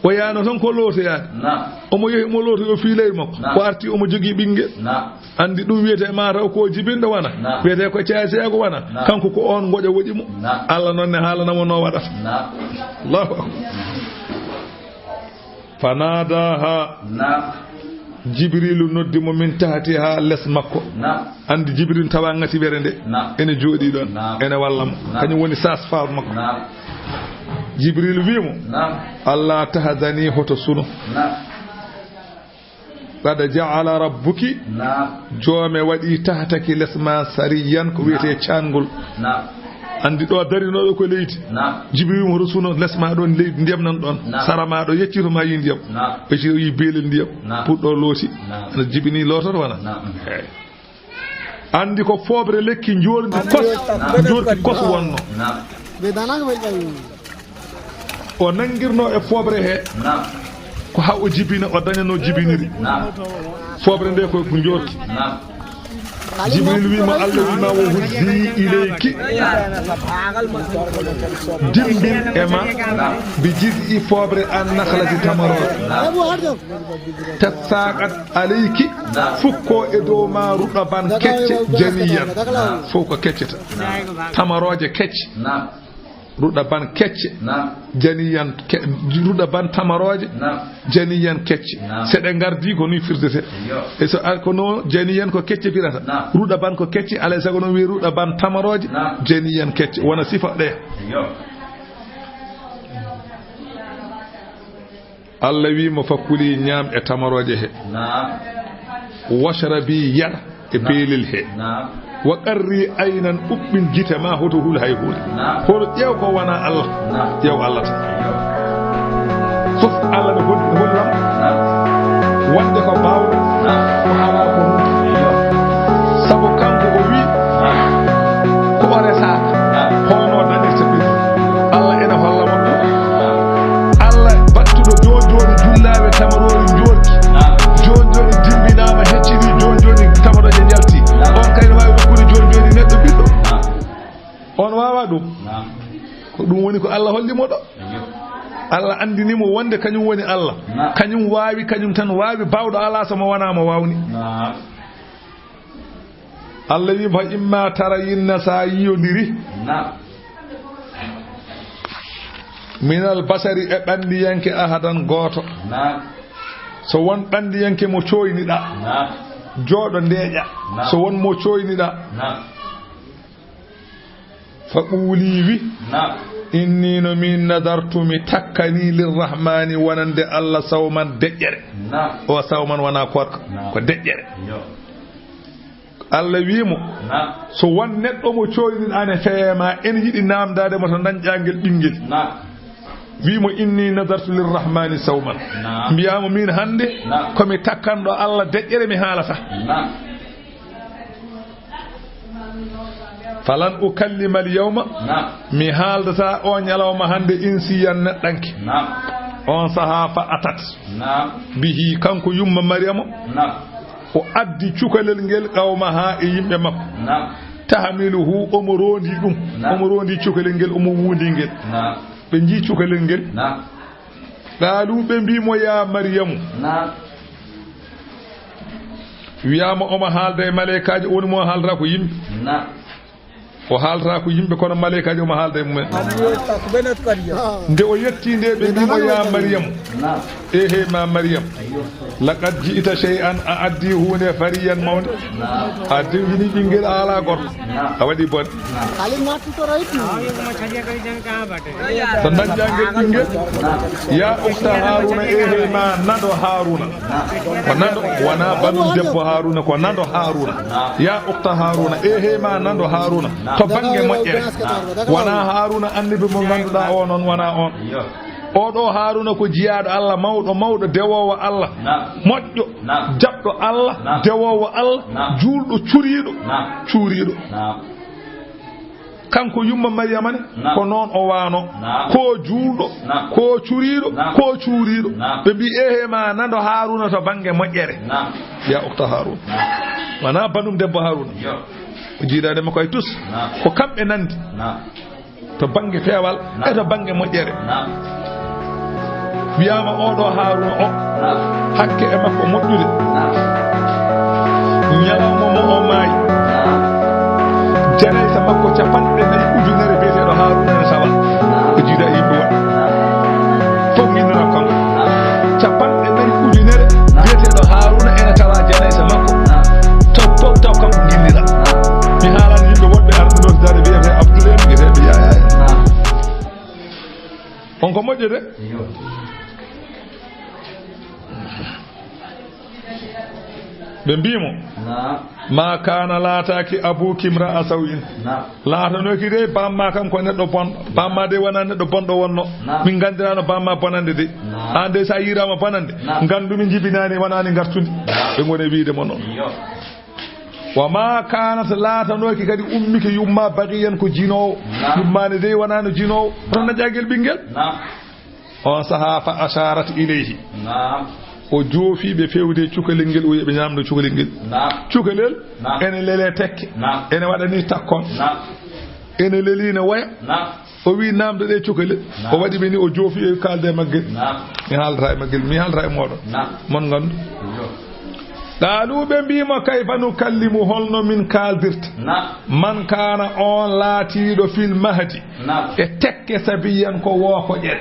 O yaano toon ko lootoyaade. Naam. Omo yehi, omo lootoyi, o fiiloyi makko. Naam. O arti, omo jogii ɓinngel. Naam. Anndi ɗum wiyetee mataw ko jibinɗo wona. Naam. Wiyetee ko caaseego wona. Naam. Kanko ko oon ngoƴa woɗi mo. Naam. Allah noon ne haalana mo no waɗata. Naam. Allahu akbar. Fanadaha. Naam. Jibrilu noddi mo min tahtiha, les makko. Naam. Anndi Jibrilu tawa ngati were nde. Naam. Ene jooɗii ɗoon. Naam. Ene walla mo. Naam. Kañum woni sage-femme makko. Naam. Jibrilu wii mo, naam, "Allah tahzani, hoto suno." Naam. "Qad ja'ala rabbuki." Naam. Joome waɗi tahtaki les ma sariyan, ko wiyetee, naam, caangol. Naam. Anndi ɗo darinooɗo ko leydi. Naam. Jibrilu mo, "Hoto suno, les ma ɗoon leydi, ndiyam nan ɗoon. Naam. Sara ma ɗo, yeccito ma yi ndiyam." Naam. O yeccito, yi beelel ndiyam. Naam. Puɗɗo looti. Naam. Ana jibini loototo wona? Naam. Eey. Anndi ko fooɓre lekki njoorndi kos, naam, njoorki kos wonnoo. Naam. O nanngirno e fooɓre he. Naam. Ko haa o jibina, o dañano jibiniri. Naam. Fooɓre nde ko njoorki. Naam. Jibril wi mo, Allah wi ma, "Wa huzzi ilayki." Dimbin e ma. Naam. "Bi jiz'i," fooɓre an, "nakhlati," tamaroore. Naam. "Tasaqat alayki." Naam. Fukko e dow ma ruɗaban kecce, janiyan. Naam. Fof ko keccata. Naam. Tamarooje kecce. Naam. Ruɗaban kecce. Naam. Janiyan ke-, ruɗaban tamarooje. Naam. Janiyan kecce. Naam. So ɗe ngardii ko nii firdetee. Eyyo. E so ar-, ko noon janiyan ko kecce firata. Naam. Ruɗaban ko kecce, alay sago noon wiye ruɗaban tamarooje. Naam. Janiyan kecce. Wona sifa ɗe. Eyyo. Allah wi mo, "Fakuli, ñaam e tamarooje he." Naam. "Washrabi, yar e, naam, beelel he." Naam. "Wa qarri aynan, uɓɓin gite ma, hoto hul hay huunde." Naam. Hoto ƴeew ko wona Allah. Naam. Ƴeew Allah tan. Fof Allah ne hol-, hollam. Naam. Wonde ko baawɗo. Naam. Ko alaa ko ɗum. Sabu kanko o wi, naam, ko o resaaka. Naam. Hono dañirta ɓiɗɗo. Allah ene holla mo ɗum. Naam. Allah battuɗo jooni jooni jullaawe tamaroori njoorki. Naam. Jooni jooni dimbinaama, heccini, jooni jooni tamarooje njalti. Naam. On kay no waawi rokkude jooni jooni neɗɗo ɓiɗɗo. Naam. On waawaa ɗum. Naam. Ko ɗum woni ko Allah holli mo ɗo. Eyyo. Allah anndini mo wonde kañum woni Allah. Naam. Kañum waawi, kañum tan waawi, baawɗo alaa so mo wonaa mo waawni. Naam. Allah wi, "Fa imma tarayinna," so a yiyondiri. Naam. "Minal basari," e ɓanndiyanke, "ahadan," gooto. Naam. So won ɓanndiyanke mo cooyniɗaa. Naam. Jooɗo ndeeƴa. Naam. So won mo cooyniɗaa. Naam. Fa quuli, wi. Naam. "Inni, no min, nadartu, mi takkani, lirrahmani, wonande Allah, sawman, deƴƴere." Naam. O sawman wonaa koorka, naam, ko deƴƴere. Yo. Allah wi mo, naam, so won neɗɗo mo cooyniɗaa ne feema, ene yiɗi naamndaade mo to dañƴaa ngel ɓinngel. Naam. Wi mo, "Inni nadartu lirrahmani sawman." Naam. Mbiyaa mo, "Miin hannde, naam, ko mi takkanɗo Allah deƴƴere, mi haalata." Naam. "Falan ukallima al-yawma." Naam. Mi haaldataa o ñalawma hannde insiyan neɗɗanke. Naam. On sahaa fa atat. Naam. Bihi, kanko yumma Mariyama. Naam. O addi cukalel ngel qawmaha e yimɓe makko. Naam. Tahmiluhu, omo roondi ɗum. Naam. Omo roondi cukalel ngel, omo wuundi ngel. Naam. Ɓe njii cukalel ngel. Naam. Qaalu, ɓe mbii mo, "Yaa Mariyamu." Naam. Wiyaama omo haalda e maleykaaji, woni mo haaldata ko yimɓe. Naam. O haalata ko yimɓe, kono maleykaaji omo haalda e mumen. Nde o yetti nde, ɓe mbiimo, "Ya Mariyamu, ehe ma Mariyamu, laqad ji'ta shay'an, a addi huunde fariyan mawnde. A dewjini ɓinngel, a alaa gorko. A waɗi bone." To dañƴaa ngel ɓinngel, ya ukhta Haaruna, ehe ma nando Haaruna. Ko nando, wonaa banum debbo Haaruna, ko nando Haaruna. Ya ukhta Haaruna, ehe ma nando Haaruna. To bannge moƴƴere, wonaa Haaruna annabi mo ngannduɗaa o noon, wonaa oon. Oɗo Haaruna ko jiyaaɗo Allah, mawɗo, mawɗo, dewoowo Allah, moƴƴo, jaɓɗo Allah, dewoowo Allah, juulɗo, curiiɗo, cuuriiɗo. Kanko yumma Maryama ne, ko noon o waano. Ko juulɗo, ko curiiɗo, ko cuuriiɗo. Ɓe mbi, "Ehe ma nando Haaruna to bannge moƴƴere." Ya ukhta Haaruna. Wonaa banum debbo Haaruna. O jiidaade makko hay tus. Ko kamɓe nandi. To bannge peewal e to bannge moƴƴere. Wiyaama oɗo Haaruna o, hakke e makko moƴƴude. Ñalawma mo o maayi, janaysa makko capanɗe nayi ujunere biyeteeɗo Haaruna ne sawa. O jiida e yimɓe woɗɓe. Fof nginnora kanko. Capanɗe nayi ujunere biyeteeɗo Haaruna ene tawa janaysa makko. Taw, taw, taw kanko nginnira. Mi haalani yimɓe woɗɓe arɓe ɗo daade wiyete Abdoulaye, wiyete Yaya. On ko moƴƴo de. Ɓe mbii mo, "Ma kaana, laataaki, abuki imra'a saw'in." Laatanooki de, bamma kam ko neɗɗo bonɗo. Bamma de wonaa neɗɗo bonɗo wonno. Min nganndirano bamma bonande de. Aan de, so a yiiraama bonande, nganndu min njibinaani, wonaani ngartundi. Ɓe ngoni wiide mo noon. Wa ma kaanat, laatanooki kadi, ummuki, yumma, bagiyan, ko jinoowo. Yumma ne dey wonaano jinoowo, hoto naƴagel ɓinngel. On sahaa, fa asharat ilayhi. O joofi ɓe feewde cukalel ngel, o wiya ɓe ñaamdo cukalel ngel. Cukalel ene lelee tekke, ene waɗa ni takkon. Ene lelii ne woya. O wi, "Naamdo ɗe cukalel." O waɗi ɓe ni, o joofi e kaalde e maggel. Mi haalata e maggel, mi haalata e mooɗon. Mon nganndu. Qaalu, ɓe mbii mo, "Kayfa nukallimu, holno min kaaldirta? Man kaana, on laatiiɗo, fil mahdi, e tekke, sabiyan, ko wooko ƴere.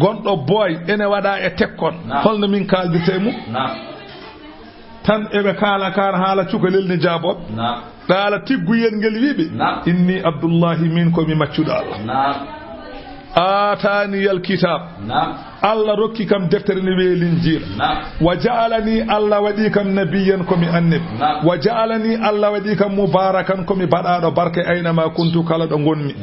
Gonɗo booy, ene waɗa e tekkon. Holno min kaaldirta e mum?" Tan eɓe kaala kaan haala cukalel ne jaaboo. Qaala, tigguyel ngel wi ɓe, "Inni Abdullahi, min ko mi maccuɗo Allah. Aataaniyal kitaab. Allah rokki kam deftere ne wiyee Linjiila. Wa ja'alani, Allah waɗi kam nabiyyan, ko mi annabi. Wa ja'alani, Allah waɗi kam mubaarakan, ko mi baɗaaɗo barke, ayna ma kuntu, kala ɗo ngonmi.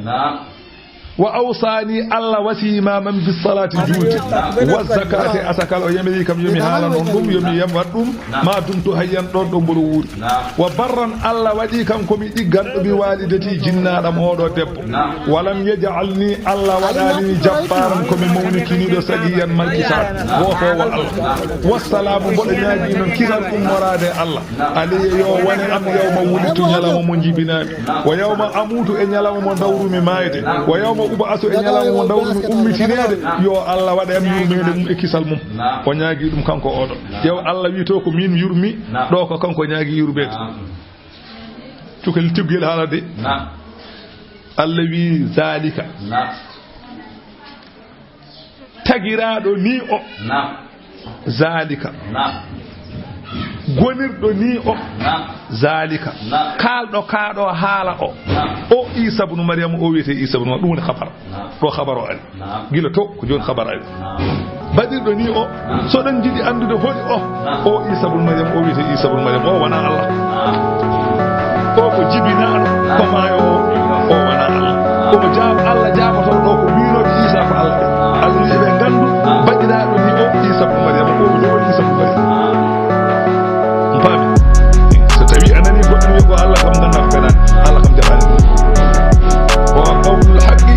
Wa awsaani, Allah wasiyii ma man bis salaati, juulde. Wa zakaati, asakal, o yamiri kam yo mi haalan on ɗum, yo mi yam waɗ ɗum. Ma dumtu hayyan, ɗon ɗo mboɗo wuuri. Wa barran, Allah waɗi kam ko mi ɗigganɗo, bi waalidati, jinnaaɗam oɗo debbo. Walam yaj'alni, Allah waɗaani mi jabbaaran, ko mi mawnikiniiɗo, sagiyan, malkitaaɗo, woofoowo Allah. Wassalaamu, mboɗo ñaagii noon kisal ummoraade e Allah. Alayya, yo wone am, yawma wulidtu, ñalawma mo njibinaami. Wa yawma amuutu, e ñalawma mo dawrumi maayde. Wa yawma ub'asu, e ñalawma mo dawrumi ummitineede. Yo Allah waɗ e am yurmeende mum e kisal mum. O ñaagii ɗum kanko oɗo. Ƴeew, Allah wi to ko min yurmi, ɗo ko kanko ñaagii yurmeede. Cukalel tigguyel haala de. Allah wi, "Zaalika." Tagiraaɗo ni o. Zaalika. Gonirɗo ni o. Zaalika. Kaalɗo kaa ɗo haala o. O Iisa bnu Maryam, o wiyetee Iisa bnu Maryam, ɗum woni habar. Ɗo habar o ari. Gila to, ko jooni habar ari. Baɗirɗo ni o, so ɗon njiɗi anndude holi o, o Iisa bun Maryam, o wiyetee Iisa bun Maryam, o wonaa Allah. O ko jibinaaɗo, ko maayo o, o wonaa Allah. Omo jaab-, Allah jaaboto ɗo ko wiinooɓe Iisa ko Allah ɓe. Allah wiyi ɓe nganndu, baɗiraaɗo ni o, Iisa bun Maryam, o woni o Iisa bun Maryam. On paami? So tawii a nanii goɗɗo wiya ko Allah kam, nganndaa ko fenaani. Allah kam jaɓaani ɗum. O qawlul haqqi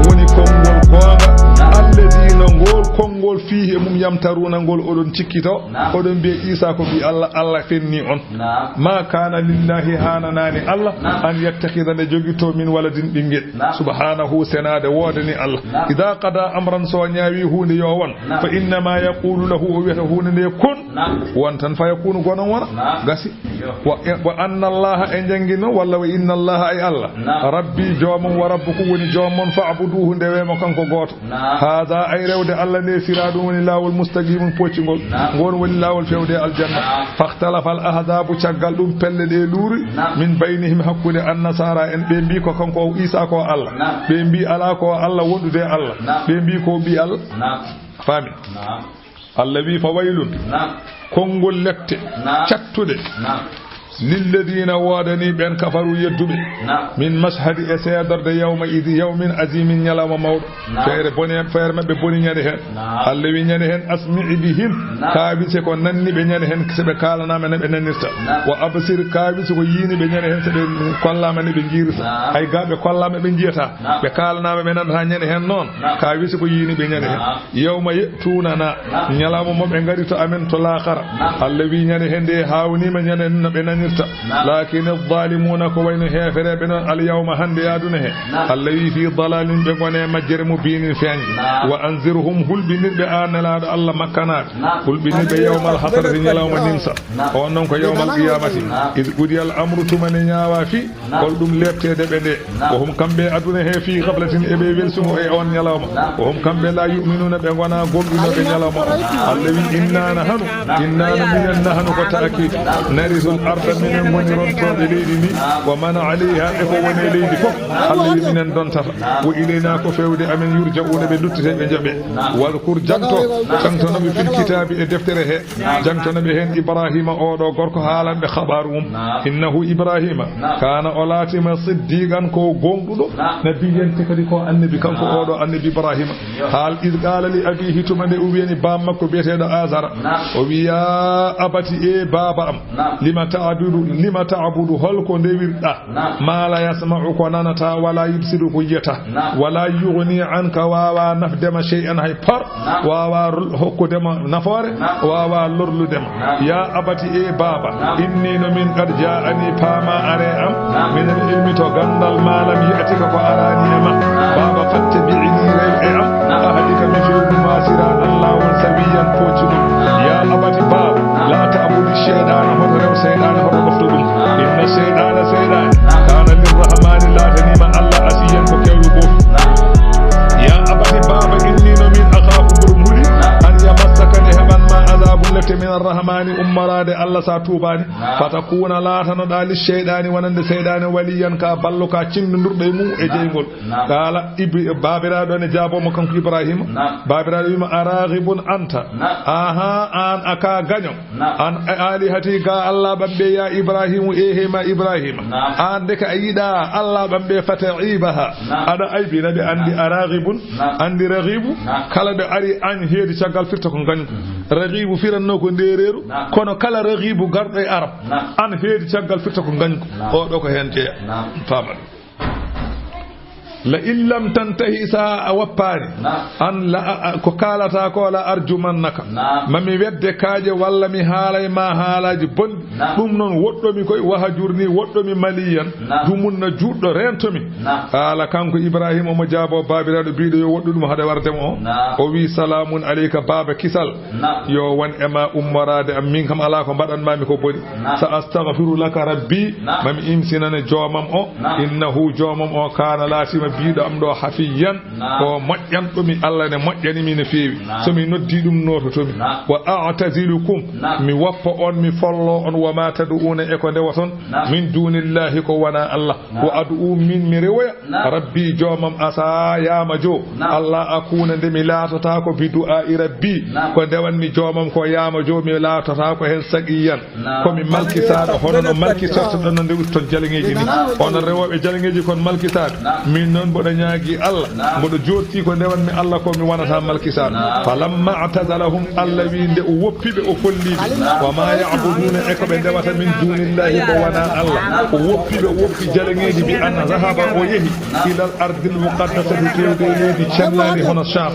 woni konngol goonga, alladii no ngol konngol Fiihi e mum yamtaruuna ngol oɗon cikkito, naam, oɗon mbiya Iisaa ko ɓii Allah, Allah fenni on. Naam. Ma kaana lillahi, haananaani Allah, naam, an yattakhida nde jogito min waladin ɓinngel. Naam. Subhaanahu senaade woodani Allah. Naam. Idaa qadaa amran so o ñaawi huunde yo won. Naam. Fa innama yaqulu lahu o wiyata huunde nde kun. Naam. Won tan fa yakunu gonon wona. Naam. Gasi. Yo. Wa, wa anna Allaha e janngi noon walla wa inna Allaha ay Allah. Naam. Rabbi joomon wa rabbukum woni joomon fa'buduhu ndewe mo kanko gooto. Naam. Haada ay rewde Allah nde siraaɗum woni laawol mustaqimun poccingol. Naam. Ngol woni laawol fewde aljanna. Naam. Fahtalafa al ahzabu caggal ɗum pelle ɗe luuri. Naam. Min baynihim hakkunde annasara en ɓe mbi ko kanko o Isa ko Allah. Naam. Ɓe mbi ala ko Allah wondude Allah. Naam. Ɓe mbi ko ɓi Allah. Naam. Faami. Naam. Allah wi fa waylun. Naam. Konngol lepte. Naam. Cattuɗe. Naam. Lilladina woodani ɓen kafaru yedduɓe. Naam. Min mashhadi e seedorde yawma idi yawmin azimin ñalawma mawɗo. Naam. Feere bone feere maɓɓe boni ñande heen. Naam. Allah wi ñande heen asmi'i bihim. Naam. Kaawise ko nanni ɓe ñande heen so ɓe kaalanaama ne ɓe nanirta. Naam. Wa absir kaawise ko yiini ɓe ñande heen so ɓe kollaama ne ɓe njiirta. Naam. Hay ga ɓe kollaama ɓe njiyata. Naam. Ɓe kaalanaama ɓe nanata ñande heen noon. Naam. Kaawise ko yiini ɓe ñande heen. Naam. Yawma ya'tunana, naam, ñalawma mo ɓe ngari to amen to laakara. Naam. Allah wi ñande heen nde haawnima ñande heen no ɓe nanirta. Naam. Lakin adh-dhalimuna ko wayno heefereɓe noon al yawma hannde e aduna he. Naam. Allah wi fi dalalin ɓe ngone majjere mubinin feeñde. Naam. Wa anzirhum hulɓinirɓe an Nelaaɗo Allah Makkanaaɓe. Naam. Hulɓinirɓe yawmal hasrati ñalawma nimsa. Naam. On noon ko yawmal qiyamati. Naam. Id qudiyal amru tuma ne ñaawa fi. Naam. Hol ɗum leepteede ɓe nde? Naam. Ko hum kamɓe aduna he fii gaflatin e ɓe welsugo e on ñalawma. Naam. Ko hum kamɓe laa yu'minuuna ɓe ngonaa gomɗinooɓe ñalawma on. Naam. Allah wi inna nahanu, naam, inna no minen nahanu ko ta'kiid. Naam. Narisul arda minen ngoni rontooɓe leydi ndi. Naam. Wa man alayha e ko woni e leydi fof. Naam. Allah wi minen dontata. Naam. Wa ilayna ko fewde amen yurja'uuna ɓe luttete ɓe jaɓe. Naam. Wadkur jangto, naam, jangtono ɓe fil kitaabi e deftere he. Naam. Jangtana ɓe heen Ibrahima, oo ɗoo gorko, haalan ɓe khabaaru mum. Naam. Innahu Ibrahima, naam, kaana o laatima siddiqan ko goongɗuɗo, naam, nabiyyan te kadi ko annabi, kanko, naam, oo ɗoo annabi Ibrahima. Yo. Haal id qaala li abiihi tuma nde o wiyani baam makko biyeteeɗo Azara. Naam. O wi yaa abati e baaba am. Naam. Lima ta'budu, lima ta'budu holko ndewirɗa? Naam. Ma la yasma'u ko nanata wala yubsiru ko yiyata. Naam. Wala yughni anka waawa nafdema shay'an hay par. Naam. Waawaa hokkude ma nafoore, naam, waawaa lorlude ma. Naam. Ya abati, e baaba, naam, inni no min qad jaa'ani paama are am, naam, min al ilmi to ganndal ma lam ya'tika ko araani e ma. Naam. Baaba fattabi'ini rew e am, naam, ahdika mi fewnu ma siratan laawol sawiyan poccuɗo. Naam. Ya abati baaba, naam, la ta'budi shaytana hoto rew seyɗaane hoto ɗofto ɗum. Naam. Inna shaytana seyɗaane, naam, kana lirrahmani laataniima Allah asiyan ko kewɗo gooto. Naam. Ya abati baaba inni no min akhafu mboɗo muli, naam, an yamassaka nde heɓan ma azabun lepte min arrahmani ummoraade Allah sa tuubaani. Naam. Fatakuna laatanoɗa li shaytani wonande seyɗaane waliyan ka ballo ka cindodurɗo e mum e, naam, jeyngol. Naam. Qala Ib-, baabiraaɗo ne jaabo mo kanko Ibrahima. Naam. Baabiraaɗo wima araghibun anta. Naam. Aha, an aka gaño. Naam. An alihati ga Allah ɓamɓe ya Ibrahimu e he ma Ibrahima. Naam. An de ka a yiɗa Allah ɓamɓe fata ibaha. Naam. Aɗa aybi naɓe andi, naam, araghibun, naam, andi raghibu. Naam. Kala ɓe ari an heedi caggal firta ko gañgu. Mhm. Raghibu firanno ko ndeereeru. Naam. Kono kala raghibu garɗo e Arab. Naam. An heedi caggal firta ko gañgu. Naam. O ɗo ko heen jeeya. Naam. Faama ɗum. La in lam tantahi, sa a wappaani, naam, an la a, a, ko kaalata ko la arjumannaka. Naam. Ma mi wedde kaaƴe walla mi haalay ma haalaaji bonɗi. Naam. Ɗum noon woɗɗomi koy wahajurni, woɗɗomi maliyan. Naam. Dumunna juutɗo reentomi. Naam. Qaala kanko Ibrahima omo jaabo baabiraaɗo biiɗo yo woɗɗu ɗum haɗa warde mo o. Naam. O wi salaamun aleyka baaba kisal. Naam. Yo won e ma ummoraade am, min kam alaa ko mbaɗan maami ko boni. Naam. Sa astaghfiru laka rabbi, naam, mami imsinane joomam o. Naam. Innahu joomam o kaana laatima biiɗo am ɗo hafiyan, naam, ko moƴƴanɗo mi, Allah ne moƴƴani mi no feewi. Naam. So mi noddi ɗum noototo mi. Naam. Wa a'tazilukum, naam, mi woppa on, mi follo on, wa ma tad'una e ko ndewoton, naam, min dunillahi ko wona Allah. Naam. Wa ad'u min mi rewoya, naam, rabbi joomam asa yaama jo. Naam. Allah akuna nde mi laatata ko bi du'a'i rabbi. Naam. Ko ndewanmi joomam ko yaama jo mi laatata ko heen saqiyan. Naam. Ko mi malkisaaɗo hono no malkisortoɗon no ndewirton jaleŋeeji ni. Naam. Onon rewooɓe jaleŋeeji kon malkisaaɓe. Naam. Min no Mboɗo ñaagi Allah, mboɗo jooɗti ko ndewanmi Allah ko mi wonata malkisaaɗo. Falamma atazalahum, Allah wi nde o woppi ɓe, o folli ɓe. Wa ma ya'buduna, e ko ɓe ndewata min dunillahi ko wona Allah. O woppi ɓe, o woppi jaleŋeeji bi an zahaba, o yehi ilal ardil muqaddasati, tewde e leydi cellandi hono Sham.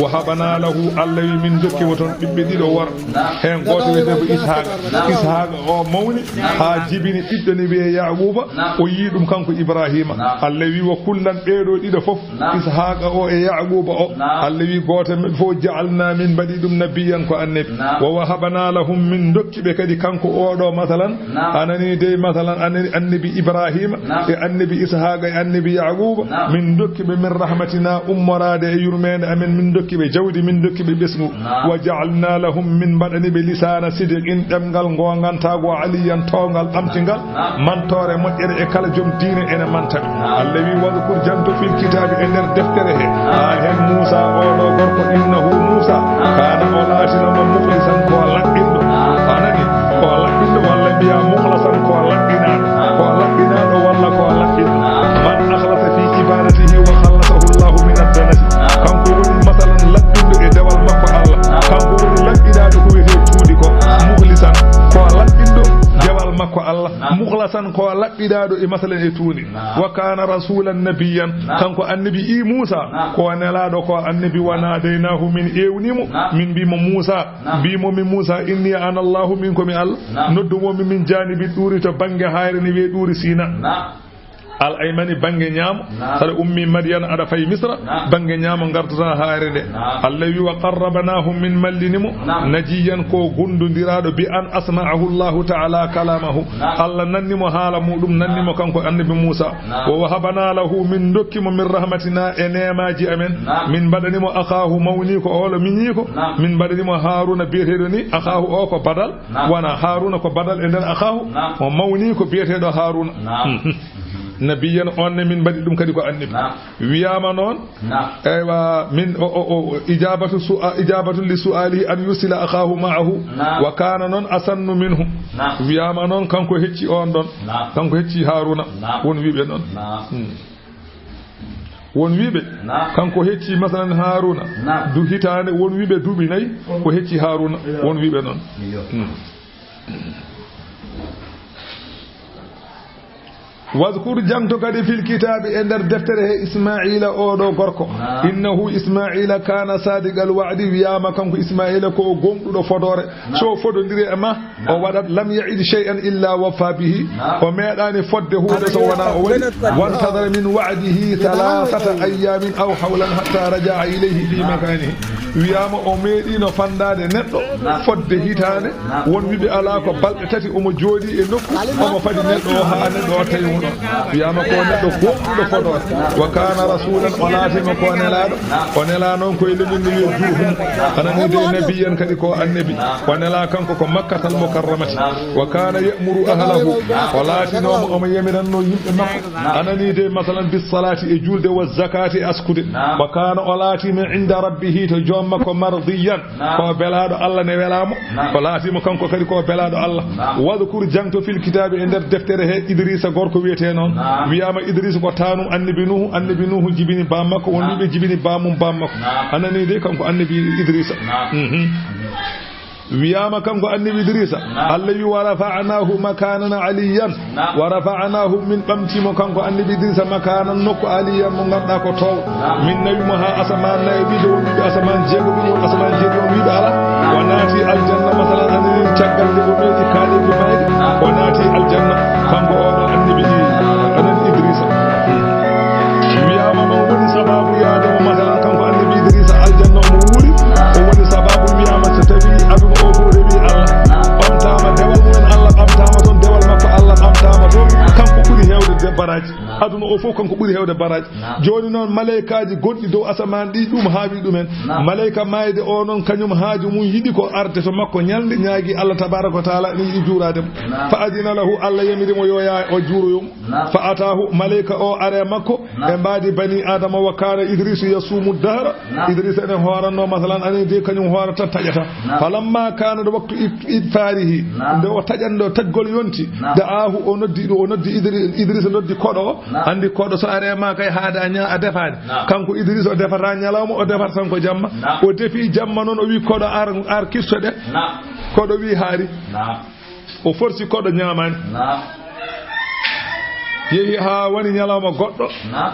Wa habana lahu, Allah wi min jokki mo toon ɓiɓɓe ɗiɗo worɓe. Heen gooto wiyetee ko Ishaqa. Ishaqa o mawni haa jibini ɓiɗɗo ne wiyee Yaquba. O yii ɗum kanko Ibrahima. Allah wi wa kullan, ɓeeɗo ɗiɗo fof, Ishaqa o e Yaquba o, Allah wi gooto e maɓɓe fof, ja'alna, min mbaɗi ɗum nabiyyan ko annabi. Wa wahabna lahum, min dokki ɓe kadi kanko oɗo masalan, a nani dey masalan, a nani annabi Ibrahima e annabi Ishaqa e annabi Yaquba, min dokki ɓe min rahmatina, ummoraade e yurmeende amen, min dokki ɓe jawdi, min dokki ɓe ɓesngu. Wa ja'alna lahum, min mbaɗani ɓe lisaana sidqin, ɗemngal ngoongantaagu, aliyyan, toowngal, ɓamtingal, mantoore moƴƴere e kala jom diine ene manta ɓe. Allah wi, wadkur, janto, fil kitaabi, e nder deftere he, haa heen Muusa, oɗo gorko, innahu, Muusa, kaana, o laatinoma, mukhlisan, ko laɓɓinɗo. A nani? Ko laɓɓinɗo, walla mbiya mukhlasan, ko laɓɓinaaɗo. Ko laɓɓinaaɗo walla ko laɓɓinɗo. Man akhlasa fi ibadatihi wa khallasahu Allahu min ad-danasi. Kanko woni, masalan, laɓɓinɗo e dewal makko Allah. Kanko woni laɓɓinaaɗo ko wiyetee tuundi ko. Mukhlisan, ko laɓɓinɗo dewal makko Allah. Mukhlasan, ko laɓɓinaaɗo e, masalan, e tuundi. Wa kana rasulan nabiyyan. Kanko annabi i Muusa, ko nelaaɗo, ko annabi, wa nadaynahu, min ewnimo, min mbimo Muusa, mbimo mi Muusa, inni ana Allahu, min ko mi Allah. Noddumo mi min janibi ɗuuri, to bannge haayre ne wiyee ɗuuri Sina. Al aymani, bannge ñaamo. Saɗa ummi Madiyan, aɗa fayi Misra, bannge ñaamo ngartata haayre nde. Allah wi, wa qarrabnahu, min mallini mo, najiyan, ko gondondiraaɗo, bi an asma'ahu Allahu ta'ala kalamahu. Allah nanni mo haala muɗum, nanni mo kanko annabi Muusa. Wa wahabna lahu, min dokki mo, min rahmatina, e neemaaji amen. Min mbaɗani mo akhahu, mawniiko o, walla miñiiko. Min mbaɗani mo Haaruna, biyeteeɗo ni akhahu o ko badal. Wona Haaruna ko badal e nder akhahu. O mawni ko biyeteeɗo Haaruna. Nabiyyan, on ne min mbaɗi ɗum kadi ko annabi. Wiyaama noon, eywa, min o, o, o, ijabatu su'a-, ijabatu li su'alihi an yusila akhahu ma'ahu. Wa kana noon asannu minhu. Wiyaama noon kanko hecci on ɗon. Kanko hecci Haaruna. Won wiɓe noon. Hmm. Won wiɓe kanko hecci, masalan, Haaruna. Du hitaande, won wiɓe duuɓi nayi, o hecci Haaruna. Won wiɓe noon. Hmm. Wadkur, jangto kadi, fil kitaabi, e nder deftere he, Ismaa'iila, oo ɗoo gorko. Innahu, Ismaa'iila, kaana saadiqal wa'di, wiyaama kanko Ismaa'iila ko o gomɗuɗo fodoore. So o fodondiri e ma, o waɗat, lam ya'id shay'an illa waffa bihi. O meeɗaani fodde huunde so wonaa o waɗi. Wantadara min wa'dihi thalathata ayyaamin aw hawlan hatta raja'a ilayhi fi makaanihi. Wiyaama o meeɗiino fandaade neɗɗo fodde hitaande. Won wiɓe alaa ko balɗe tati omo jooɗii e nokku, omo fadi neɗɗo o haa neɗɗo o tawi mo ɗon. Wiyaama ko neɗɗo gomɗuɗo fodoore. Wa kaana rasuulan, o laatiima ko nelaaɗo. O nelaa noon ko e leñol no wiye Jurhum. A nanii de, nabiyyan kadi ko annabi. O nelaa kanko ko Makkatal Mukarramati. Wa kaana ya'muru ahlahu. O laatinooma omo yamiranno yimɓe makko. A nanii de, masalan, bis salaati, e julde, wa zakaati, e askude. Wa kaana, o laatiima inda rabbihi, to joom makko, mardiyan. Ko belaaɗo Allah ne welaa mo. O laatiima kanko kadi ko belaaɗo Allah. Wadkur, jangto, fil kitaabi, e nder deftere he, Idrisa gorko wiyetee noon. Wiyaama Idrisa ko taanum annabi Nuhu. Annabi Nuhu jibini baam makko. Won wiɓe jibini baamum baam makko. A nanii de, kanko annabi Idrisa. Mhm. Wiyaama kanko annabi Idrisa, Allah wi, wa rafa'naahu makaanan aliyyan. Wa rafa'naahu, min ɓamtii mo kanko annabi Idrisa, makaanan, nokku, aliyyan, mo ngannduɗaa ko toow. Min nawi mo haa asamaan nayi, ɓiɗo won wiɓe asamaan jeego, ɓiɗo won asamaan jeego, won wiɓe alaa. O naati aljanna, masalan, anani caggal nde o meeɗi kaaleeji maayde, o naati aljanna, kanko oɗo annabi, anani Idrisa. Wiyaama noon woni sababu yaade mo, masalan, kanko annabi Idrisa aljanna omo wuuri, o woni sababu wiyaama so tawi aduna o fof rewi Allah, ɓamtaama dewal mumen, Allah ɓamtaama toon, dewal makko Allah ɓamtaama toon, kanko ɓuri heewde de baraaji. Aduna o fof kanko ɓuri heewde baraaji. Jooni noon, maleykaaji gonɗi dow asamaan ɗi, ɗum haawi ɗumen. Maleyka maayde o noon, kañum haaju mum yiɗi ko arde to makko ñalnde, ñaagi Allah tabaaraka wa taala, ene yiɗi juuraade mo. Fa adina lahu, Allah yamiri mo yo yaa o juuroyo mo. Fa ataahu, maleyka o ari e makko, ɓe mbaadi bani Adama, wa kaana Idrisu yasuumu dahra. Idrisa ene hooranno, masalan, anen de, kañum hoorata taƴata. Falamma kaana, nde waktu id-, idfaarihi, nde o taƴanɗo, taƴgol yonti, da'aahu, o noddi ɗum, o noddi Idri-, Idrisa noddi koɗo o, Naam. Anndi koɗo so aree ma kay haade a ña-, a defaani. Naam. Kanko Idriisa o defata ñalawma, o defata tan ko jamma. Naam. O defi jamma noon, o wi koɗo ar, ar kirtoɗen. Naam. Koɗo wi haari. Naam. O forsi koɗo ñaamaani. Naam. Yehi haa woni ñalawma goɗɗo. Naam.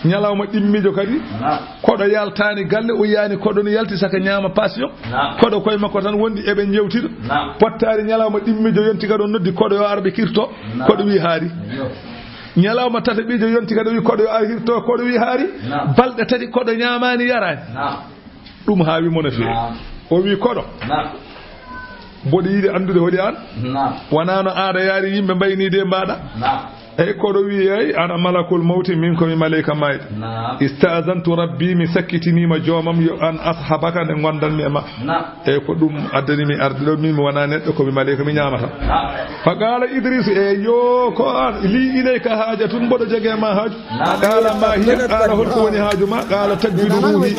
Ñalawma ɗimmiijo kadi. Naam. Koɗo yaltaani galle, o yiyaani koɗo ne yalti saka ñaama passion. Naam. Koɗo koye makko tan wondi eɓe njewtida. Naam. Pottaari ñalawma ɗimmiijo yonti kadi o noddi koɗo yo ar ɓe kirto. Naam. Koɗo wi haari. Yo. Ñalawma tataɓiijo yonti kadi o wi koɗo yo ar kirto, koɗo wi haari. Naam. Balɗe tati koɗo ñaamaani yaraani. Naam. Ɗum haawi mo no feewi. Naam. O wi koɗo. Naam. Mboɗo yiɗi anndude hoɗi aan. Naam. Wonaa no aada yaari yimɓe mbayni de mbaɗa. Naam. Eyi koɗo wi eyi ana malakul mawti min komi maleyka mayde. Naam. Istazantu rabbi mi sakkitiniima joomam yo an ashabaka nde ngondanmi e ma. Naam. Eyi ko ɗum addani mi arde ɗo min mi wonaa neɗɗo komi maleyka mi ñaamata. Naam. Fa qala Idris eyi yo ko an li ilayka haajatun mboɗo jogii ma haaju. Naam. Qala ma hiya qala holko woni haaju ma qala taqbidu ruhi.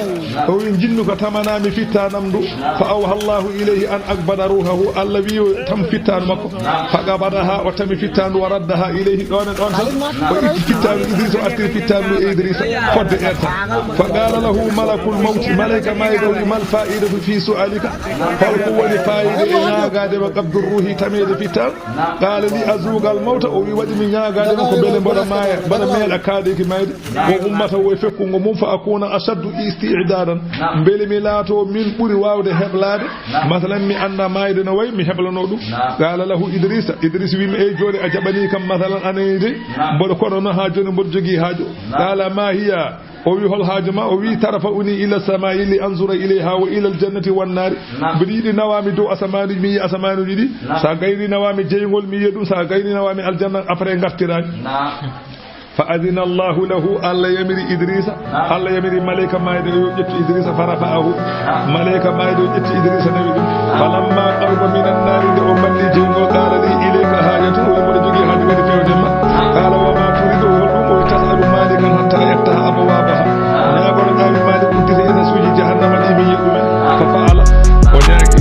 O wi jinnu ko tamana mi fittanam ndu. Fa awha Allahu ilayhi an aqbada ruhahu. Allah wi o tam fittanu makko. Fa qabadaha o tami fittandu wa raddaha ilayhi ɗon e ɗon tan. O itti fittandu Idrisa o artiri fittandu e Idrisa fodde erta. Fa qala lahu malakul mawti, malayka mayde o wi mal fa'idatu fi su'alika. Holko woni fa'ida e ñaagade ma qabdu ruhi tamede fittan. Qala li azuqal mawta, o wi waɗi mi ñaagaade mo ko beele mboɗo maaya, mboɗo meeɗa kaaɗeeki mayde, o ummata o e fekkungo mum, fa akuna ashaddu isti'dadan, mbele mi laato min ɓuri waawde heblade, masalan mi annda maayde no wayi, mi heblano ɗum. Qala lahu Idrisa, Idris wi mi, ey jooni a jaɓani kam masalan anani de, mboɗo koɗono haa jooni mboɗo jogii haajo. Qala ma hiya, o wi hol haaju ma? O wi tarfa'uni ila samai li anzura ilayha wa ila aljannati wan nari. Naam. Mbiɗa yiɗi nawami dow asamaanuji, mi yiya asamaanuji ɗi. Naam. Sa gayni nawami jeyngol, mi yiya ɗum. Sa gayni nawami aljanna, après ngartirani. Naam. Fa adina Allahu lahu, Allah yamiri Idrisa. Naam. Allah yamiri malayka mayde yo ƴettu Idrisa, fa rafa'ahu. Naam. Malayka mayde o ƴetti Idrisa nawi ɗum. Naam. Falamma qaruba min annari, nde o malli jeyngol, qala li ilayka hajatun, o wi mboɗo jogii haaju kadi fewde ma. Qala wa ma turidu, hol ɗum? O wi tas'alu malikan hatta yaftaha abwabaha. Ñaagol ɗaami Malik uddita e nasuuji jahannama ɗi mi yiɗi ɗumen. Fa fa'ala, o ñaagi.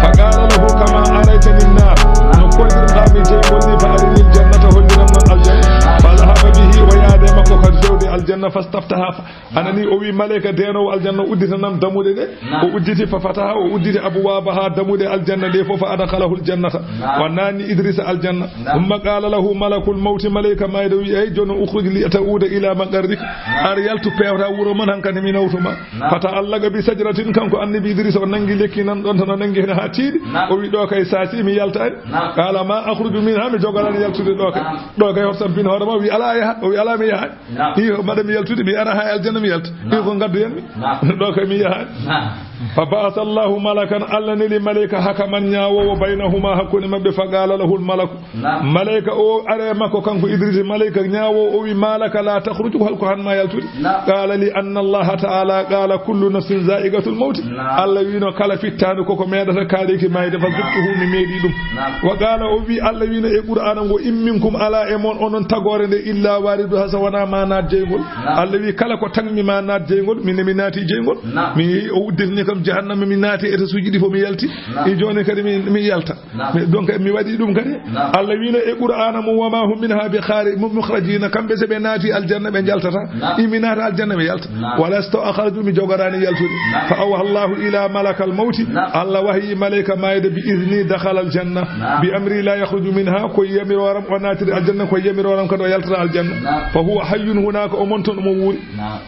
Fa qala lahu kama araytani nnar, no koydirɗa mi jeyngol ni, fa arini aljannata, hollinam noon aljanna. Fa dhahaba bihi, o yaade makko kadi fewde aljanna, fastaftaha, anani o wi malayka denowo aljanna udditanam damuɗe ɗe. Naam. O udditi fa fataha, o udditi abwabaha, damuɗe aljanna ɗe fof, fa adkhalahu aljannata. Naam. O nanni Idrisa aljanna. Naam. Thumma qala lahu malakul mawti, malayka mayde wi, ey jono ukhruj li ta'uda ila maqarrik. Naam. Ar yaltu pewta wuro mon, hankadi mi nawtu ma. Naam. Fa ta'allaqa bi sajratin, kanko annabi Idrisa o nangi lekki nan ɗon tan o nangi hen ha tiiɗi. Naam. O wi ɗo kay sasi mi yaltani. Naam. Qala ma akhruju minha, mi jogalan yaltude ɗo kay. Naam. Ɗo kay hoto tampin hoore ma, wi ala yaha, o wi ala mi yaha. Naam. Ii, mbaɗa mi yaltude, mi ara haa aljanna mi yalta. Naam. Ii, ko ngaddu hen mi. Naam. Ɗo kay mi yahaani. Naam. Fa ba'atha Allahu malakan, Allah neli malayka hakaman ñaawoowo baynahuma hakkunde maɓɓe, fa qala lahu al malaku. Naam. Malayka o are makko kanko Idrisa, malayka ñaawoowo o wi, ma laka la takhruju, hol ko han ma yaltude? Naam. Qala li anna Allaha ta'ala qala kullu nafsin za'iqatul mawti. Naam. Allah wino kala fittaandu koko meeɗata kaaɗeeki mayde, fa zuktuhu mi meeɗi ɗum. Naam. Wa qala o wi, Allah wino e Qur'aana ngo, in minkum ala e mon onon tagoore nde illa wariduha so wona ma naat jeyngol. Naam. Allah wi kala ko tagmi ma naat jeyngol, min mi naati jeyngol. Naam. Mi yehi o udditini kam jahannama mi naati étage uji ɗi fof mi yalti. Naam. E jooni kadi mi, mi yalta. Naam. Mi, donc mi waɗi ɗum kadi. Naam. Allah wino e Qur'aana mum wa ma hum minha bi khari-, mu-, mukhrajina, kamɓe so ɓe naati aljanna ɓe jaltata. Naam. I mi naata aljanna mi yalta. Naam. Walastu akhraju mi jogoraani yaltude. Naam. Fa awha Allahu ila malakal mawti. Naam. Allah wahyi malayka mayde bi izni dakhala aljanna. Naam. Bi amri la yakhruju minha, ko yamirooram o naatiri aljanna, ko yamirooram kadi o yaltata aljanna. Naam. Fa huwa hayyun hunaka, o mon toon omo wuuri. Naam.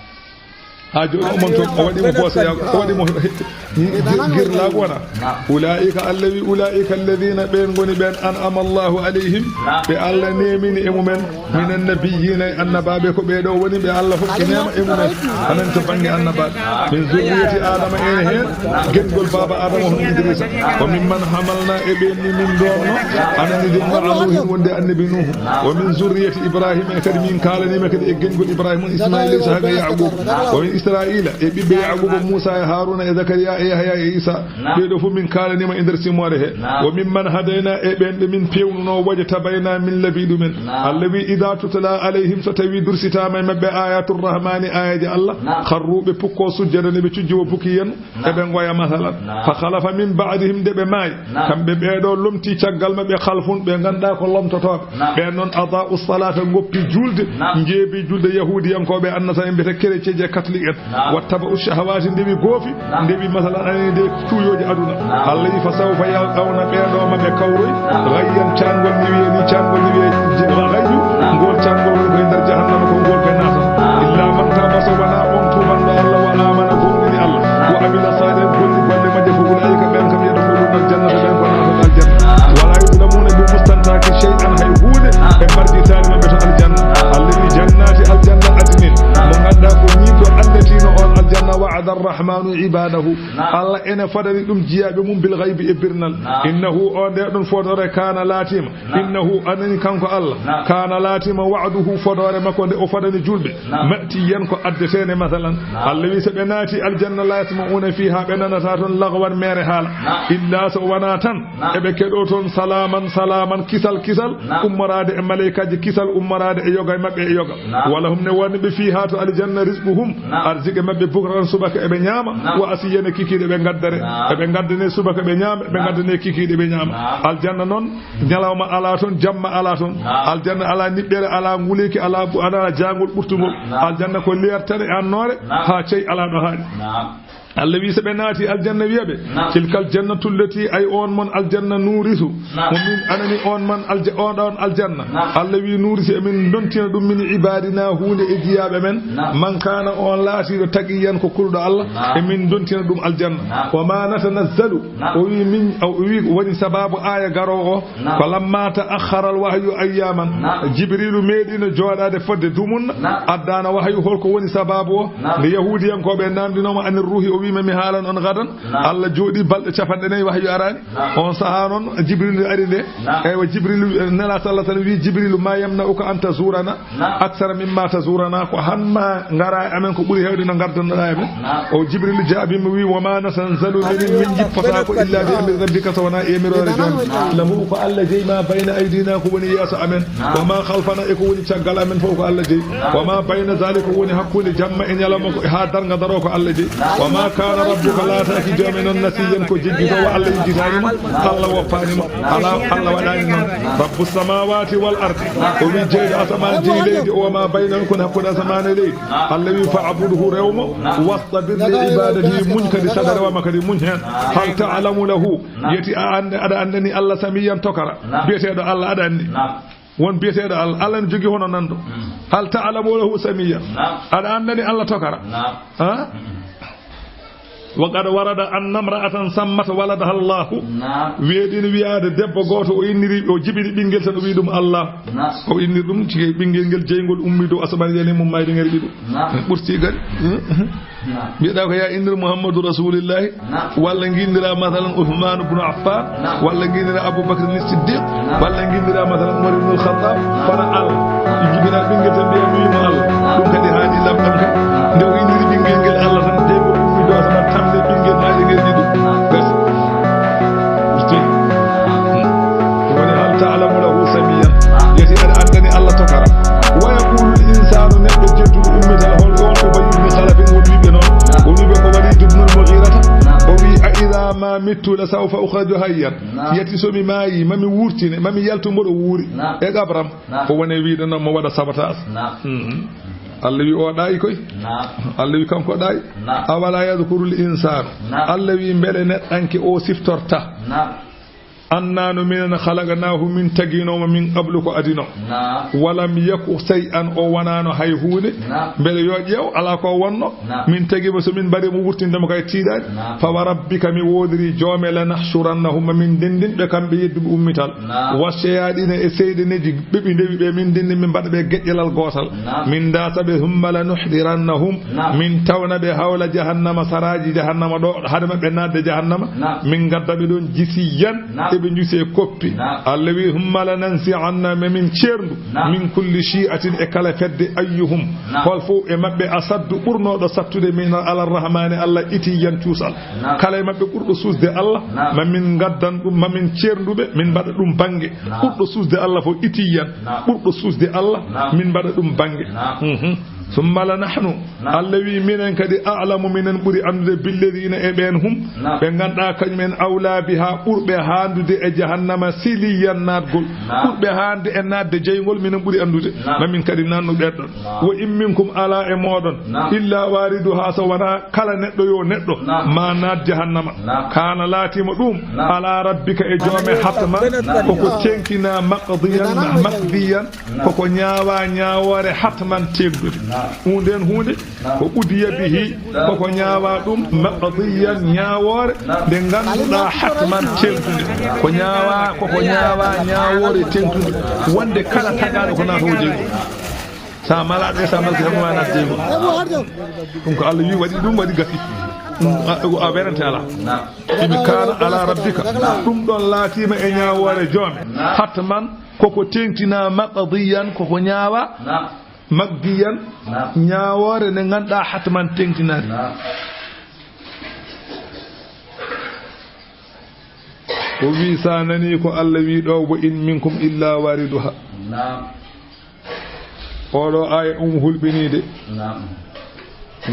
Ha jooni o mon toon o waɗi mo boosayaago, o waɗi mo girlaago wona. Naam. Ulaa'ika, Allah wi, ulaa'ika alladhina, ɓeen ngoni ɓeen, an'ama Allahu alayhim, naam, ɓe Allah neemini e mumen, naam, minan nabiyyiina, e annabaaɓe, ko ɓee ɗoo woni ɓe Allah hokki neema e mumen, hanan to bannge annabaaɓe. Min zurriyati Aadama, ene heen genngol baaba Aadama hono Idriisa. Wa mimman hamalna, e ɓeen ni min ndoorno, anani de ma'a Nuuhin, wonde annabi Nuuhu. Wa min zurriyati Ibrahima, e kadi min kaalaniima kadi e genngol Ibrahima, Ismaila, Ishaqa, Yaquba. Wa min Israa'iila, e ɓiɓɓe Yaaquuba, Muusaa e Haaruuna e Zakariyaa e Yahyaa e Iisaa. Ɓee ɗoo fof min kaalaniima e nder simoore he. Wa mimman hadayna, e ɓeen ɓe min peewnunoo, wajtabayna, min labii ɗumen. Allah wi, idaa tutla alayhim, so tawii dursitaama e maɓɓe ayatur rahmaani, aayeeje Allah, kharru, ɓe pukkoo sujjadan, ɓe cujji wa bukiyan, eɓe ngoya masalan. Fa khalafa min ba'dihim, nde ɓe maayi, kamɓe ɓee ɗoo lomtii caggal maɓɓe khalfun, ɓe nganndaa ko lomtotooɓe. Ɓeen noon, adaa'u salata, ngoppi julde, njeebi julde yahuudiyankooɓe, annasara en mbiyata chrétien e catholique en. Wattaba'u shahawaati, ndewi goofi, ndewi masalan ani nde tuuyooji aduna. Allah wi, fa sawfa yalqawna, ɓee ɗoo ma ɓe kawroy, ghayyan, caangol ni wiye ni, caangol ni wiye je-, ghayyu, ngol caangol woni koye nder jahannama, ko ngol ɓe naata. Illa man taaba, so wonaa on tuubanɗo Allah, wa amana, gomɗini Allah, wa amila salihan, golli golle majje, fa ulaa'ika, ɓen kam, yadkhuluna aljannata, ɓen ko naata aljanna. Wala yuzlamuna, ɓe mustantaake shay'an, hay huunde, ɓe mbardi taali maɓɓe to aljanna. Allah wi, jannati, aljanna adnin, mo ngannduɗaa ko ñiiɓɗo annditinoo on aljanna, wa'ada arrahmanu ibadahu. Allah ene fodani ɗum jiyaaɓe mum bil ghaybi, e birnal. Innahu, o nde ɗon fodoore, kana, laatiima. Innahu, anani kanko Allah, kana, laatiima, wa'duhu, fodoore makko nde o fodani julɓe, ma'tiyan, ko addeteende masalan. Allah wi, so ɓe naati aljanna, la yasma'una fiha, ɓe nanata toon laghwan, meere haala, illa, so wonaa tan eɓe keɗoo toon salaaman, salaaman, kisal, kisal, ummoraade e maleykaaji, kisal ummoraade e yoga e maɓɓe e yoga. Wa lahum, ne woni ɓe fiha to aljanna, rizquhum, arzike maɓɓe, bukratan, subaka eɓe ñaama, wa asiyan, e kikiiɗe ɓe ngaddane, eɓe ngaddane subaka ɓe ñaama, ɓe ngaddane kikiiɗe ɓe ñaama. Aljanna noon, ñalawma alaa toon, jamma alaa toon. Aljanna alaa niɓɓere, alaa nguleeki, alaa bu-, alaa jaangol ɓurtungol. Aljanna ko leertane e annoore, haa cey alaa ɗo haaɗi. Allah wi, so ɓe naati aljanna, wiya ɓe, tilkal jannatu allati, ay on mon aljanna, nurisu, mo min anani on man alja-, on ɗon aljanna. Allah wi, nurisu, emin dontina ɗum, min ibadina, huunde e jiyaaɓe men, man kana, on laatiiɗo, taqiyan, ko kulɗo Allah, emin dontina ɗum aljanna. Wa ma natanazzalu, o wi min, o wi woni sababu aaya garoowo o, ko lamma ta'akhkhara al-wahyu ayyaman. Jibriilu meeɗiino jooɗaade fodde dumunna, addaana wahyu. Holko woni sabaabu o? Nde yahuudiyankooɓe naamndinooma anir ruuhi, o wiima, mi haalan on gadan. Allah jooɗii balɗe capanɗe nayi, wahyu araani. On sahaa noon, Jibriilu ari nde. Eywa, Jibriilu, eh, Nela sallallahu alaihi wasallam wi Jibriilu, ma yamna'uka an tazurana aksara mimma tazurana, ko han ma ngara e amen ko ɓuri heewde no ngardannoɗaa e men? O Jibril jaabiima, wi, wa ma natanzalu, minen min njippotaako illa bi amri rabbika, so wonaa e yamiroore Joomi. Lahu, ko Allah jeyi, ma bayna aydina, ko woni yeeso amen, wa ma khalfana, e ko woni caggal amen fof ko Allah jeyi, wa ma bayna zalika, ko woni hakkunde jamma e ñalawma ko haa darnga daroo ko Allah jeyi. Wa ma kana rabbuka, laataaki Joomi noon, nasiyan, ko jejjitoowo, Allah yejjitaani mo, Allah woppaani mo. Alaa, Allah waɗaani noon. Rabbu samawati wal ardi, o wi jeyɗo asamaan, jeyi leydi, o wa ma baynahuma, ko hakkunde asamaan e leydi. Allah wi fa'budhu, rew mo, wastabir li ibadatihi, muñ kadi saɗa rewa mo kadi, muñ heen. Hal ta'lamu lahu, yeti a and-, aɗa anndani Allah samiyan tokara, biyeteeɗo Allah aɗa anndi? Won biyeteeɗo Allah, Allah ne jogii hono nanndo. Hal ta'lamu lahu samiyan? Aɗa anndani Allah tokara? Ha? Wa qad warada anna imra'atan sammat waladaha Allah. Naam. Weeɗino wiyaade debbo gooto, o inniri, o jibini ɓinngel tan, o wi ɗum Allah. Naam. O inniri ɗum, tigi ɓinngel ngel jeyngol ummi dow asamaan, yani mum mayde ngel ɗiɗo. Naam. Ɓurti kadi. Naam. Mbiyeɗaa ko yaa innir Muhammadu Rasulillahi, naam, walla nginndiraa masalan Uthman ibn Affan, naam, walla nginndiraa Abu Bakr ni Siddiq, naam, walla nginndiraa masalan Umar ibn al-Khattab, naam, kono Allah, naam, jibinaa ɓinngel tan mbiyaa mi wiima Allah. Naam. Ɗum kadi haani lamɗam kadi. Naam. Nde o inniri ɓinngel ngel Allah tan, de ko ɗum mi dosa tan tamde ɓinngel haa e ngel ɗiɗo. Naam. Gasi. Ɓurti. Woni hal ta'lamu lahu samiyan. Yeti aɗa anndani Allah tokara. Wa yaqulu al-insanu, neɗɗo jedduɗo ummital, hol ɗon Ubayy ibn Khalaf en woni wiɓe noon. O wiɓe ko Walid ibn al-Mughirata. O wi, a idha ma mittu la sawfa ukhraju hayyan. Yeti so mi maayi, mami wurtine, mami yaltu mboɗo wuuri. E qabram. Ko woni wiɗo noon mo waɗa sabotage. Mhm. Allah wi o ɗaayi koy. Allah wi kanko ɗaayi. Awala yadhkuru al-insanu. Allah wi mbele neɗɗanke o siftorta. Annano minen khalaqnahu, min taginomo min qablu ko adino. Naam. Walam yaku shay'an, o wonano hay huunde. Naam. Mbele yo ƴeew, ala ko wonno. Naam. Min tagimo so min mbaɗimo wurtindemo kay tiiɗani. Naam. Fa wa rabbika, mi woodiri joome, lanahshurannahum, ma min ndendin ɓe kamɓe yedduɓe ummital. Naam. Wa shayaɗina, e seyɗeneji ɓe ɓe ndewi ɓe, min ndenni min mbaɗa ɓe geƴƴelal gootal. Naam. Min ndasa ɓe, thumma lanuhdirannahum. Naam. Min tawna ɓe hawla jahannama, saraaji jahannama ɗo, hade maɓɓe naatde jahannama. Naam. Min ngadda ɓe ɗon jisiyan. Naam. E ɓe njusi e koppi. Naam. Allah wi, "Humma lanansi'anna, ma min ceerndu, naam, min kulli shi'atin, e kala fedde, ayyuhum, naam, hol fof e maɓɓe, asaddu, ɓurnooɗo sattude, min ala rahmaani, Allah itiyan cuusal." Naam. Kala e maɓɓe ɓurɗo suusde Allah, naam, ma min ngaddan ɗum, ma min ceerndu ɓe, min mbaɗa ɗum bannge. Naam. Ɓurɗo suusde Allah fof itiyan, naam, ɓurɗo suusde Allah, naam, min mbaɗa ɗum bannge. Naam. Mhm. Summa la nahnu, naam, Allah wi, "Minen kadi a'lamu, minen ɓuri anndude, billadiina, e ɓeen, hum, naam, ɓe ngannduɗaa kañum en, awla biha, ɓurɓe haandude e jahannama siliyan naatgol, naam, ɓurɓe haande e naatde jeyngol, minen ɓuri anndude, naam, ma min kadi naatnu ɓeen ɗon. Naam. Wa in minkum, alaa e mooɗon, naam, illa waariduha, so wonaa kala neɗɗo yo neɗɗo, naam, ma naat jahannama. Naam. Kaana, laatiima ɗum, naam, ala rabbika, e joome, hatman, naam, koko tentina, maqdiyan, maqdiyan, koko ñaawa ñaawoore hatman teeldude. Naam. Huunde en huunde, naam, ko qudiya bihi, koko ñaawa ɗum, maqdiyan, ñaawoore nde ngannduɗaa hatman teeldude. Ko ñaawa, koko ñaawa ñaawoore teeldude. Wonde kala tagaaɗo ko naatoowo jeyngol. Sa malaaɗo e sa malki tan waanaat jeyngol. Ɗum ko Allah wi waɗi ɗum, waɗi gasi. Ɗum a, a werante alaa. Naam. Imi kaana ala rabbika. Ɗum ɗon laatiima e ñaawoore joome. Naam. Hatman, koko teeŋtinaa, maqdiyan, koko ñaawaa. Naam. Maqdiyan, naam, ñaawoore nde ngannduɗaa hatman teeŋtinaani. Naam. O wi, sa nani ko Allah wi ɗo, "Wa in minkum illa wariduha." Naam. Oɗo aaya ɗum hulɓiniide. Naam.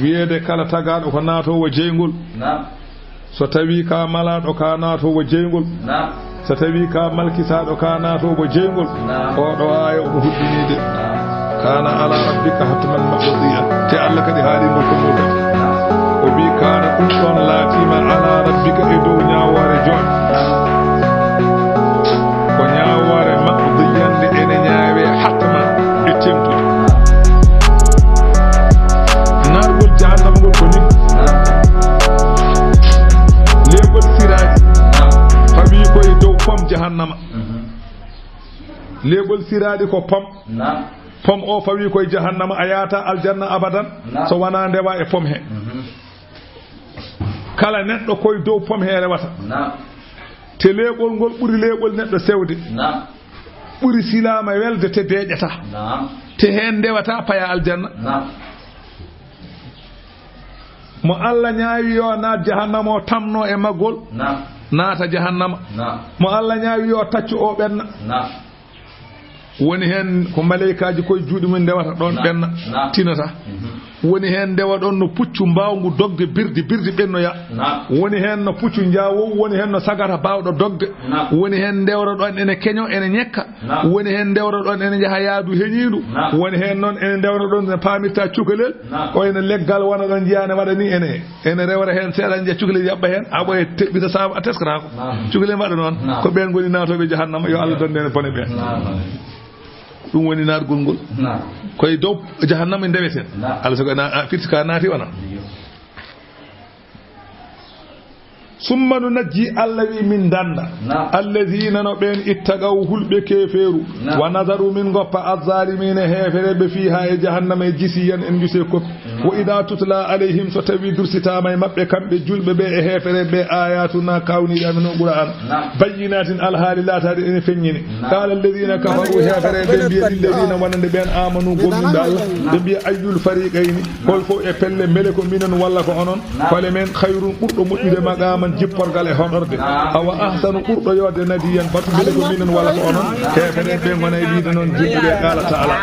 Wiyeede kala tagaaɗo ko naatoowo jeyngol. Naam. So tawii ka malaaɗo ka naatoowo jeyngol. Naam. So tawii ka malkitaaɗo ka naatoowo jeyngol. Naam. Oɗo aaya omo hulɓiniide. Naam. Kaana ala rabbika hatman maqdiya. Te Allah kadi haalingol ko mum kadi. Naam. O wi kaana ɗum ɗon laatiima ala rabbika e dow ñaawoore joom. Naam. Ko ñaawoore maqdiyan nde ene ñaawee hatman e teeŋtude. Naatgol jahannama ngol ko ni. Leeɓol siraaɗi. Naam. Fawii ko e dow pom jahannama. Mhm. Leeɓol siraaɗi ko pom. Naam. Pom o fawii ko e jahannama, a yaata aljanna abadan, naam, so wonaa ndewa e pom he. Mhm. Kala neɗɗo koye dow pom he rewata. Naam. Te leeɓol ngol ɓuri leeɓol neɗɗo sewde. Naam. Ɓuri silaama welde te deeƴata. Naam. Te heen ndewata paya aljanna. Naam. Mo Allah ñaawi yo naat jahannama o tamno e maggol. Naam. Naata jahannama. Naam. Mo Allah ñaawi yo taccu o ɓenna. Naam. Woni heen ko maleykaaji koye juuɗe mum ndewata ɗoon, naam, ɓenna, naam, tinata. Mhm. Woni heen ndewa ɗoon no puccu mbaawngu dogde birdi, birdi ɓennoya. Naam. Woni heen no puccu njaawowu, woni heen no sagata baawɗo dogde. Naam. Woni heen ndewra ɗoon ene keño, ene ñekka. Naam. Woni heen ndewra ɗoon ene njaha yaadu heñiindu. Naam. Woni heen noon ene ndewra ɗoon ne paamirta cukalel. Naam. Ko ene leggal wona ɗoon njiyaa ne waɗa ni ene. Ene rewra heen seeɗa, njiya cukalel yaɓɓa heen, haa ɓooya teɓɓita saabu a teskataako. Naam. Cukalel mbaɗa noon, naam, ko ɓeen ngoni naatooɓe jahannama, yo Allah donne en bone ɓeen. Naam. Ɗum woni naatgol ngol. Naam. Koye dow jahannama ndeweten. Naam. Allah so ko na-, a firti ka naati wona. Iyo. Summa nunajji, Allah wi min dannda. Naam. Allazina no ɓeen ittaqaw hulɓe keefeeru. Naam. Wa nazaru min goppa azzaalimiina heefereɓe fiiha e jahannama e jisiyan en njuse koppi. Wa idha tutla alayhim, so tawi dursitaama e maɓɓe kamɓe julɓe ɓe e heefereɓe ɓe, ayatuna kawniiɗe amen o Qur'an, naam, bayyinatin alhaali laataade ene feññini. Naam. Qala alladhina kafaru, heefereɓe ɓe mbiya lilladhina wonande ɓeen amanu gomɗinɓe Allah, naam, ɓe mbiya ayyul fariqayni, hol fof e pelle mbele ko minen walla ko onon? Naam. Hole men khayrun ɓurɗo moƴƴude maqaman jipporgal e hoɗorde. Naam. Awa ahsanu ɓurɗo yodde nadiyan batu mbele ko minen walla ko onon? Heefereɓe ɓe ngona e wiide noon julɓe ɓe qala ta'ala.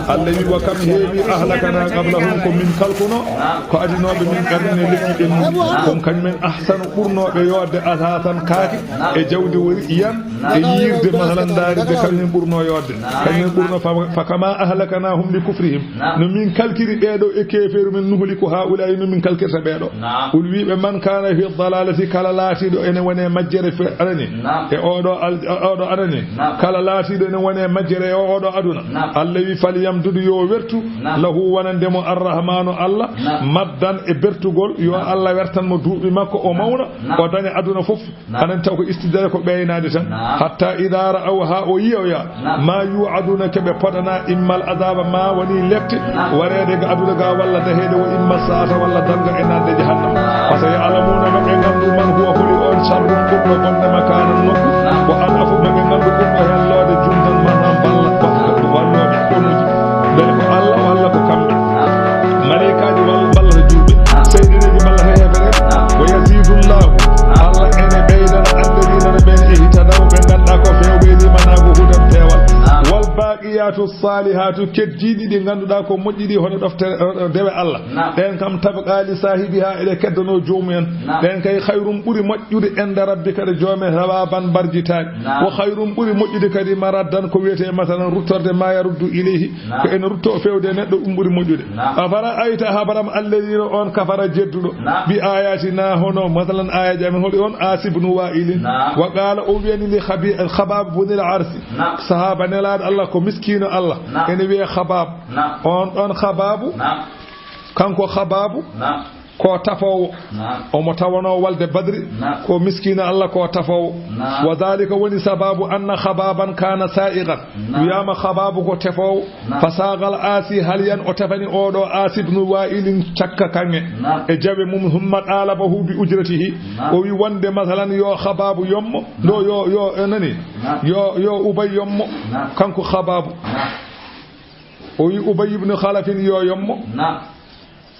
Allah wi wa kam heewi ahlakana qablahum ko min kalkuno. Ko adinooɓe min qarni lekki ɓennuɗi. Ɗum kañum en ahsanu ɓurnooɓe yoodde asaasan kaake e jawdi wori iyan e yiirde masalan ndaari de kañum en ɓurnoo yoodde. Kañum en ɓurnoo fa, fa kama ahlaknahum li kufrihim. No min kalkiri ɓeeɗo e keefeeru men nuhliku haa'ulaa'i no min kalkirta ɓeeɗo. Qul wiiɓe man kaana fi dalalati kala laatiiɗo ene wone majjere fe arani. E oɗo al-, oɗo arani. Kala laatiiɗo ene wone majjere e oɗo aduna. Allah wi falyamdud yo wertu. Lahu wonande mo arrahmanu Allah, naam, maddan e bertugol, yo, naam, Allah wertan mo duuɓi makko, o, naam, mawna, naam, o daña aduna fof. Naam. Anen taw ko istidraj, ko ɓeynaade tan. Naam. Hatta ida ra'aw, haa o yiyoya, naam, ma yu'aduna, ke ɓe poɗana, immal azaba, ma woni lepte, naam, wareede ga aduna ga, walla daheede, wo imma saata, walla darga e naatde jahannama. Naam. Fa sa ya'lamuna, ma ɓe nganndu, man huwa, holi on, sharrun, ɓurɗo bonde, makanan, nokku, naam, wa ad'afu, ma ɓe nganndu, ɓurɗo helloode, jundan, maanaam balla, wallooɓe konuuji. Mbele ko Allah walla ko kamɓe? Malaykaaji walla ballata juulɓe, seyɗineeji ballata heefereɓe. Wa yazidullahu, Allah ene ɓeydana alladina, ɓen ihtadaw, ɓe ngannduɗaa ko fewɓe, limanaago hudan, peewal. Wal baqiyatu salihatu, keddiiɗi ɗi ngannduɗaa ko moƴƴi ɗi, hono ɗoftere, eh, dewe Allah. Naam. Ɗen kam tabqa li sahibiha, eɗe keddano joomumen. Naam. Ɗen kay khayrun, ɓuri moƴƴude, inda rabbika, ɗo joomen, thawaban, barjitaaki. Naam. Wa khayrun, ɓuri moƴƴude kadi, maraddan, ko wiyetee masalan ruttorde, ma yaruddu ilayhi, naam, ko ene rutto o fewde e neɗɗo, ɗum ɓuri moƴƴude. Naam. Afara'ayta, habaram, alladhi, on kafara, jedduɗo, naam, bi ayatina, hono masalan ayaji amen, holi on, Asi ibn Wa'ilin. Naam. Wa qala, o wiyani li Khabi-, Khabab ibn al-Arsi. Naam. Sahaba Nelaaɗo Allah, ko miskino Allah. Naam. Ene wiye Khabab. Naam. On ɗon Khababu. Naam. Kanko Khababu. Naam. Ko tafoowo. Naam. Omo tawanoo walde Badri. Naam. Ko miskiino Allah, ko tafoowo. Naam. Wa dhalika, woni sababu, anna Khababan kana sa'iqan. Naam. Wiyaama Khababu ko tefoowo. Naam. Fa saghal Asi, haliyan o tefani oɗo Asi ibn Wa'ilin cakka kaŋŋe. Naam. E jawe mum, thumma talabahu bi ujratihi. Naam. O wi wonde, masalan, yo Khababu yommo. Naam. Ɗo yo, yo, e nani? Naam. Yo, yo Ubay yommo. Naam. Kanko Khababu. Naam. O wi Ubay ibn Khalafin yo yommo. Naam.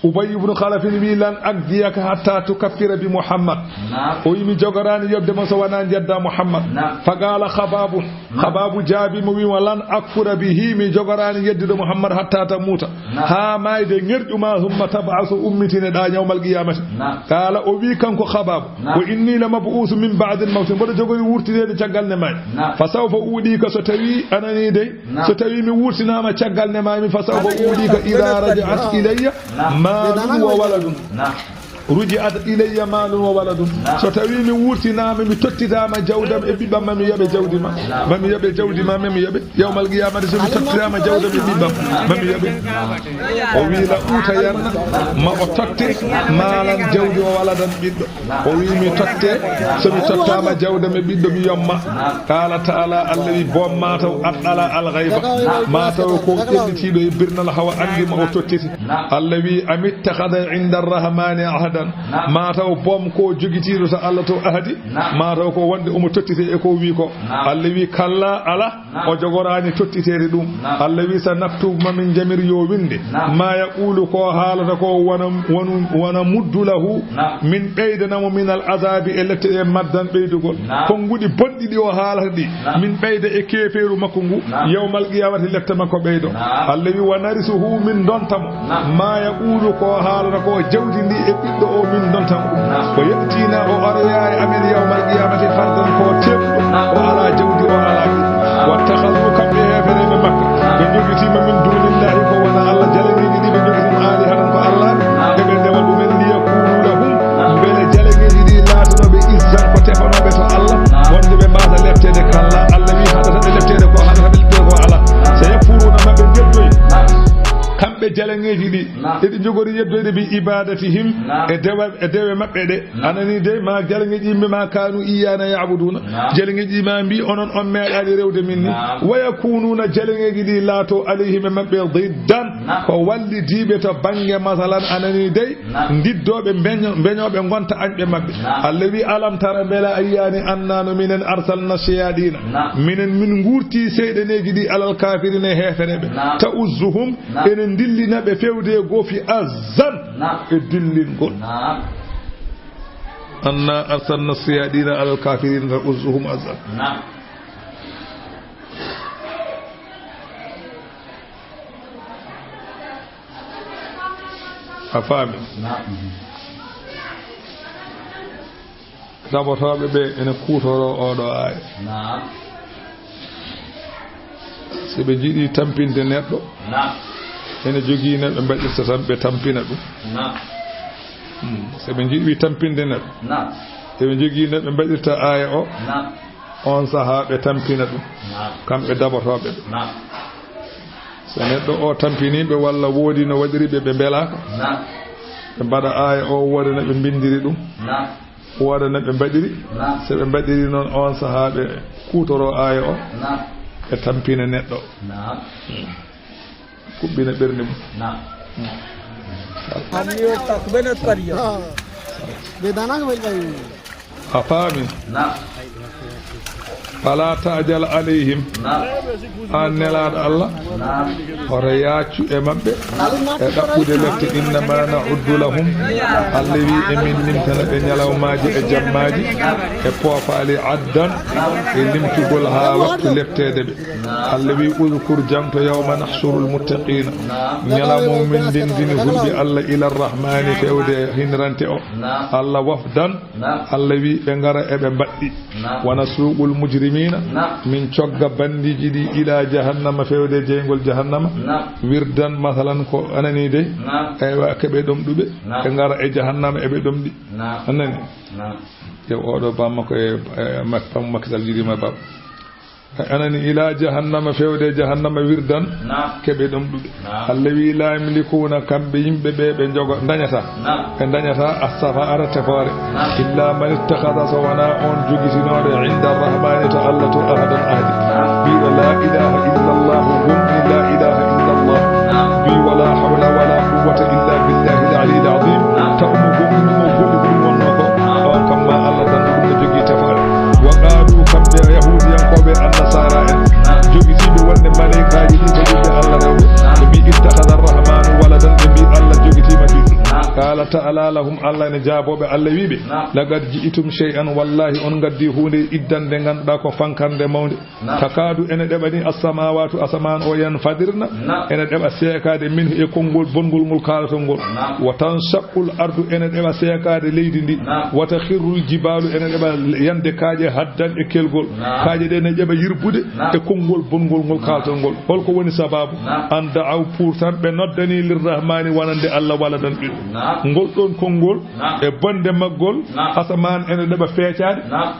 Ubay ibn Khalafin wi, "Lan aqdiyaka hatta tukaffira bi Muhammad." Naam. O wi, "Mi jogoraani yobde mo so wanaa njedda Muhammad." Naam. Fa qala Khababu. Naam. Khababu jaabi mo, wi mo, "Lan akfura bihi, mi jogoraani yeddude Muhammad hatta tamuta." Naam. Haa maayde ŋerƴu ma, thumma tab'asu, ummitine ɗa yawmal qiyamati. Naam. Qala, o wi kanko Khababu, naam, "Wa inni la mab'usu min ba'dil mawti, mboɗo jogori wurtineede caggal nde maay." Naam. "Fa sawfa u'dika, so tawi anani dey, naam, so tawi mi wurtinaama caggal nde maay mi, fa sawfa u'dika idha raji'at ilayya malun wa waladun." Naam. "Ruji'at ilayya malun wa waladun." Naam. "So tawi mi wurtinaama, mi tottitaama jawdam e ɓiɓɓam, ma mi yoɓe jawdi ma. Naam. Ma mi yoɓe jawdi ma, ma mi yoɓe. Yawmal qiyamati, so mi tottitaama jawdam e ɓiɓɓam, ma mi yoɓe." O wi, "La utayanna, ma o totte, malan, jawdi, o waladan, ɓiɗɗo." O wi, "Mi totte, so mi tottaama jawdam e ɓiɗɗo, mi yomma." Qala ta'ala, Allah wi, boom, "Ma taw addala al ghayba, ma taw ko ƴellitiiɗo e birnal hawa anndi ma o tottiti." Allah wi, "Am ittakhadha inda arrahmani ahdan, ma taw boom ko jogitiiɗo to Allah to ahdi, ma taw ko wonde omo tottite e ko wi ko." Allah wi, "Kalla, ala." Naam. O jogoraani tottiteede ɗum. Naam. Allah wi, "Sa naktubu, ma min njamir yo winnde, naam, ma yaqulu, ko haalata ko, wana, wanu, wana muddu lahu, naam, min ɓeydana mo min al azabi e lette ɗe maddan ɓeydugol." Naam. Konnguɗi bonɗi ɗi o haalata ɗi, naam, min ɓeyda e keefeeru makko ngu, naam, yawmal qiyamati lette makko ɓeydo. Naam. Allah wi, "Wa narisuhu, min ndonta mo." Naam. Ma yaqulu, ko haalata ko, jawdi ndi e ɓiɗɗo o, min ndonta mo ɗum. Naam. Wa ya'tina, o aroya e amen yawmal qiyamati fardan, ko teɓɗo, naam, o ala jawdi, o ala ɓiɗɗo. Naam. Wattakhadhu, kamɓe heefereɓe Makka, naam, ɓe jogitiima min dunillahi, ko wona Allah, jaleŋeeji ɗi ɓe jogitiima, alihatan, ko Allah, naam, ɓe ɓe ndewa ɗumen, liyakunu lahum, naam, mbele jaleŋeeji ɗi laatanoo ɓe izzan, ko tefanooɓe to Allah, naam, wonde ɓe mbaasa lepteede. Kalla, Allah wi, haɗata ɓe lepteede ko, haɗata ɓe lepteede ko Allah. Naam. Sayakfuruna, ma ɓe jeddoy. Naam. Kamɓe jaleŋeeji ɗi, naam, eɗi njogori yeddoyde bi ibadatihim, naam, e dewa, e dewe maɓɓe ɗe. Naam. Anani dey, ma jaleŋeeji yimɓe ma, kanu iyyana ya'buduna. Naam. Jaleŋeeji ma mbi, onon on meeɗaani rewde min ni. Naam. Wa yakununa, jaleŋeeji ɗi laato alayhim e maɓɓe diddan, naam, ko wallidiiɓe to bannge, masalan, anani dey, naam, ndiddooɓe, mbeño-, mbeñooɓe ngonta añɓe maɓɓe. Naam. Allah wi, "Alam tara, mbela a yiyaani, anna no minen arsalna shayaɗina." Naam. Minen min ngurti seyɗaneeji ɗi alal kafirina e heefereɓe. Naam. Ta'uzzuhum, naam, ene ndillina ɓe fewde e goofi, azzan, naam, e dillingol. Naam. Anna arsalna shayaɗina alal kafirina ta'uzzuhum azzan. Naam. A faami? Naam. Dabotooɓe ɓe ene kuutoroo oɗo aaya. Naam. So ɓe njiɗi tampinde neɗɗo, naam, ene jogii no ɓe mbaɗirta tan ɓe tampina ɗum. Naam. Hmm. So ɓe njiɗi tampinde neɗɗo, naam, eɓe njogii no ɓe mbaɗirta aaya o, naam, on sahaa ɓe tampina ɗum. Naam. Kamɓe dabotooɓe ɓe. Naam. So neɗɗo o tampinii ɓe walla woodi no waɗiri ɓe, ɓe mbelaaka. Naam. Ɓe mbaɗa aaya o, wooda no ɓe mbinndiri ɗum. Naam. Wooda no ɓe mbaɗiri. Naam. So ɓe mbaɗiri noon, oon sahaa ɓe kuutoroo aaya o. Naam. Ɓe tampina neɗɗo. Naam. Kuɓɓina ɓernde mum. Naam. Anni o tak benet pariya. Ɓe danak ɓe kay. A faami? Naam. Fala ta'jal alayhim. Naam. Aan Nelaaɗo Allah, naam, hoto yaaccu e maɓɓe, naam, e ɗaɓɓude lepte. Innama na'uddu lahum. Allah wi, emin limtana ɓe ñalawmaaji e jammaaji, naam, e poofaali addan, naam, e limtugol haa waktu lepteede ɓe. Naam. Allah wi, udkur, jaŋto, yawma nahshurul muttaqiina. Naam. Ñalawma min ndenndini hulɓe Allah ila rahmaani, fewde hinirante o. Naam. Allah wafdan. Naam. Allah wi, ɓe ngara eɓe mbaɗɗi. Naam. Wa nasuuqul mujrimiina. Naam. Min cogga banndiiji ɗi ila jahannama, fewde jeyngol jahannama. Naam. Wirdan, masalan, ko anani de. Naam. Eywa, keɓe ɗomɗuɓe. Naam. Ɓe ngara e jahannama eɓe ɗomɗi. Naam. Anani? Naam. Yo oɗo bamma ko e, e, mak-, bamma Macky Sall jiiɗima bab. Anani, ila jahannama, fewde jahannama wirdan, naam, keɓe ɗomɗuɓe. Naam. Allah wi, la yamlikuuna, kamɓe yimɓe ɓe, ɓe jogo, ndañata. Naam. Ɓe ndañata as-safaara, tefoore. Naam. Illa man ittakhadha, so wona on jogitinooɗo, inda rahmaani, to Allah to, ahadan, ahdi. Naam. Biiɗo la ilaha illa Allah, gomɗi la ilaha illa Allah. Naam. Bi wala hawla wala quwwata illa billahi al-ali al-azim. Naam. Taw mo gomɗi mo gomɗi ko ɗum wonno ko. Naam. On kam ma Allah dan ɗum no jogii tefoore. Wa qaalu, kamɓe Yahuudiyankooɓe, Annasaara en, naam, jogitiiɓe wonde maleykaaji ɗi ko ɓiɓɓe Allah rewɓe, naam, ɓe mbi, ittakhadha ar-rahmaanu waladan, ɓe mbi Allah jogitiima ɓiɗɗo. Naam. Qaala ta'ala lahum, Allah ene jaaboo ɓe, Allah wi ɓe, naam, laqad ji'tum shay'an, wallahi on ngaddi huunde iddan nde ngannduɗaa ko fankarde mawnde. Naam. Takaadu ene ɗeɓa ni as-samaawaatu, asamaan o yanfadirna, naam, ene ɗeɓa seekaade minhu e konngol bonngol ngol kaalaton ngol. Naam. Wa tanshaqqul ardu, ene ɗeɓa seekaade leydi ndi. Naam. Wa takhirrul jibaalu, ene ɗeɓa yande kaaƴe haddan e kelgol. Naam. Kaaƴe ɗe ne ƴeɓa yirbude, naam, e konngol bonngol ngol kaalaton ngol. Holko woni sabaabu? Naam. An da'aw, pour tan ɓe noddani lirrahmaani wonande Allah waladan ɓiɗɗo. Naam. Ngol ɗon konngol, naam, e bonde maggol, naam, asamaan ene ɗeɓa feecaade. Naam.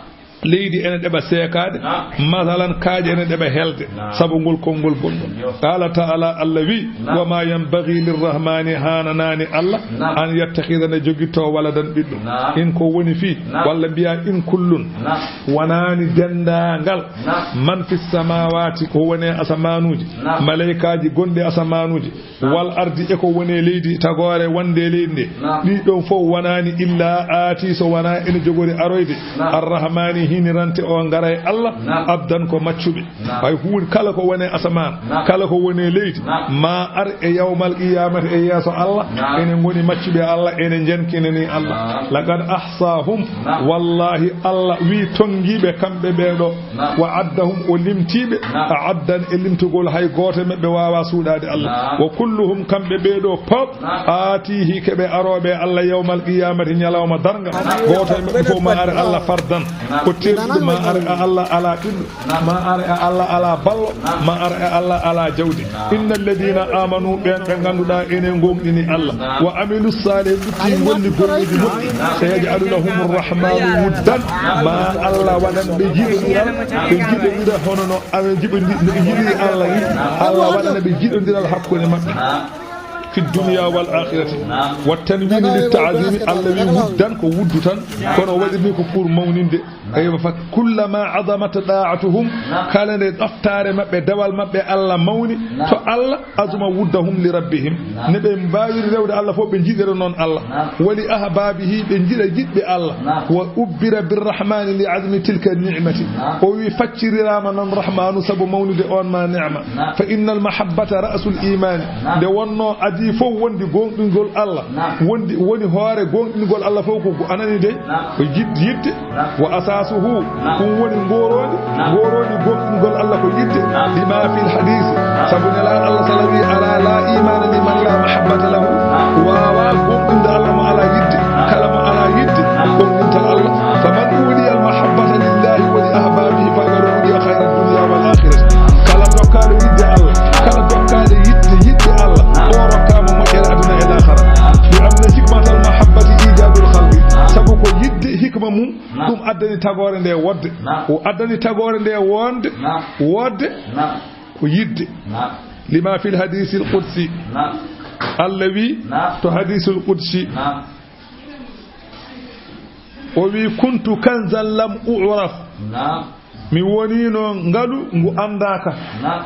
Leydi ene ɗeɓa seekaade, naam, masalan, kaaƴe ene ɗeɓa helde, naam, sabu ngol konngol bonngol. Yo. Qaala ta'ala, Allah wi, naam, wa ma yanbaghi lirrahmani, haananaani Allah, naam, an yattakhidha, ne jogittoo waladan ɓiɗɗo. Naam. In ko woni fii, naam, walla mbiya in kullun, naam, wonaani denndaangal, naam, man fis samaawaati, ko woni e asamaanuuji, naam, maleykaaji gonɗi asamaanuuji, naam, wal ardi, e ko woni e leydi, tagoore wonde e leydi nde. Naam. Ɗi ɗon fof wonaani illa aati, so wonaa ene jogori aroyde. Naam. Arrahmaani, hinirante o, ngara e Allah. Naam. Abdan, ko maccuɓe. Naam. Hay huunde, kala ko woni e asamaan, naam, kala ko woni e leydi, naam, ma ar e yawmal qiyamati e yeeso Allah. Naam. Enen ngoni maccuɓe Allah, enen njankinani Allah. Naam. Laqad ahsaahum. Naam. Wallahi, Allah wi tonngiiɓe kamɓe ɓee ɗo. Naam. Wa addahum, o limtii ɓe, naam, addan, e limtugol hay gooto e maɓɓe waawaa suuɗaade Allah. Naam. Wa kulluhum, kamɓe ɓee ɗoo pop, naam, aatihi, keɓe arooɓe e Allah yawmal qiyamati, ñalawma darnga. Naam. Gooto e maɓɓe fof ma ar e Allah fardan. Naam. Ko teelɗuɗo ma ar e Allah alaa ɓiɗɗo. Naam. Ma ar e Allah alaa ballo. Naam. Ma ar e Allah alaa jawdi. Inna alladina amanu, ɓen ɓe ngannduɗaa ene ngoongɗini Allah, wa amilu salihi, lutti golli golleeji moƴƴi, sayaj'alu lahum arrahmanu wuddan, ma Allah waɗan ɓe jiɗondiral, ɓe jiɗondira hono no aɓe jiɗondi-, no ɓe jiɗiri Allah ni, Allah waɗana ɓe jiɗondiral hakkunde maɓɓe fi dunya wal akhirati. Wa tanwinu lit ta'zimi, Allah wi wuddan ko wuddu tan, kono o waɗirni ko pour mawninde. Eywa, fa kullama azamat da'atuhum, naam, kala nde ɗoftaare maɓɓe, dewal maɓɓe Allah mawni, naam, to Allah, azuma wuddahum li rabbihim, naam, ne ɓe mbaawiri rewde Allah fof, ɓe njiɗira noon Allah. Naam. Wa li ahbabihi, ɓe njiɗa yiɗɓe Allah. Naam. Wa ubbira birrahmani li azmi tilka ni'mati. Naam. O wi facciriraama noon Rahmanu sabu mawnude on ma ni'ma. Naam. Fa innal mahabbata ra'sul imani. Naam. Nde wonno adii fof wondi goonɗingol Allah. Naam. Wondi, woni hoore goonɗingol Allah fof ko, ko anani de, naam, ko yid-, yidde. Naam. Wa asasuhu, naam, ɗum woni ngooroondi, naam, ngooroondi goonɗingol Allah ko yidde. Naam. Lima fil hadisi, naam, sabu Nelaaɗo Allah sala wi, ala la imana liman la mahabbata lahu. Naam. Waawaa goonɗinde Allah mo alaa yidde. Naam. Kala mo alaa yidde, naam, goonɗinta Allah. Naam. Faman udiya al mahabbata lillahi wa li ahbabihi faqad udiya khayra dunya wal akhirati. Kala dokkaaɗo yidde Allah, kala dokkaaɗo yidde, yidde Allah, naam, o rokkaama moƴƴere aduna e laakhara. Naam. Bi anna hikmatal mahabbati ijadul khalqi. Naam. Sabu ko yidde hikma mum, naam, ɗum addani tagoore nde wodde. Naam. O addani tagoore nde wonde, naam, wodde, naam, ko yidde. Naam. Lima fil hadiisil qudsi. Naam. Allah wi Naam. To hadiisul qudsi. Naam. O wi, "Kuntu kanzan lam u'raf." Naam. Mi woniino ngalu ngu anndaaka. Naam.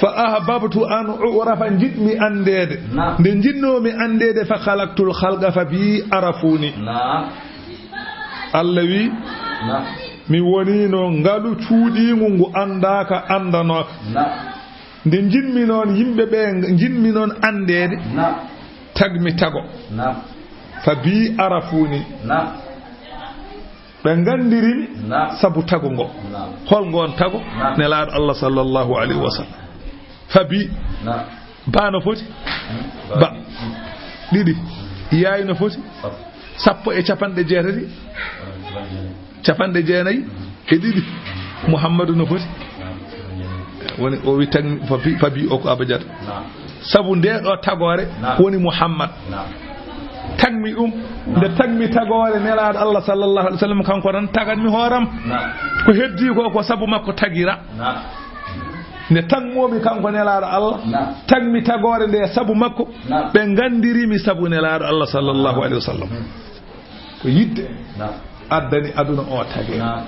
"Fa ahbabtu an u'rafa", njiɗmi anndeede. Naam. Nde njiɗnoomi anndeede, "fa khalaqtul khalqa fa bi arafuni." Naam. Allah wi, Naam. "Mi woniino ngalu cuuɗiingu ngu anndaaka, anndanooka." Naam. Nde njiɗmi noon yimɓe ɓe, njiɗmi noon anndeede, Naam. Tagmi tago. Naam. Fa bi arafuni. Naam. Ɓe nganndiri mi Naam. Sabu tago ngo. Naam. Hol ngoon tago? Naam. Nelaaɗo Allah sallallahu alayhi wa sallam. Fa bi. Naam. Ba no foti? Hmm. Ba. Ɗiɗi. Yaay no foti? Sappo. Sappo e capanɗe jeetati. Capanɗe jeenayi e ɗiɗi. Muhammadu no foti? Woni o wi tagmi, fabi, fabi o ko abajad. Naam. Sabu nde ɗo tagoore Naam. Woni Muhammad. Naam. Tagmi ɗum, nde Naam. Tagmi tagoore Nelaaɗo Allah sallallahu alaihi wasallam, kanko tan tagatmi hooram. Naam. Ko heddi ko, ko sabu makko tagira. Naam. Nde tagmoomi kanko Nelaaɗo Allah, Naam. Tagmi tagoore nde sabu makko, Naam. Ɓe nganndirimi sabu Nelaaɗo Allah sallallahu alaihi wasallam. Hmm. Ko yidde Naam. Addani aduna o tagi. Naam.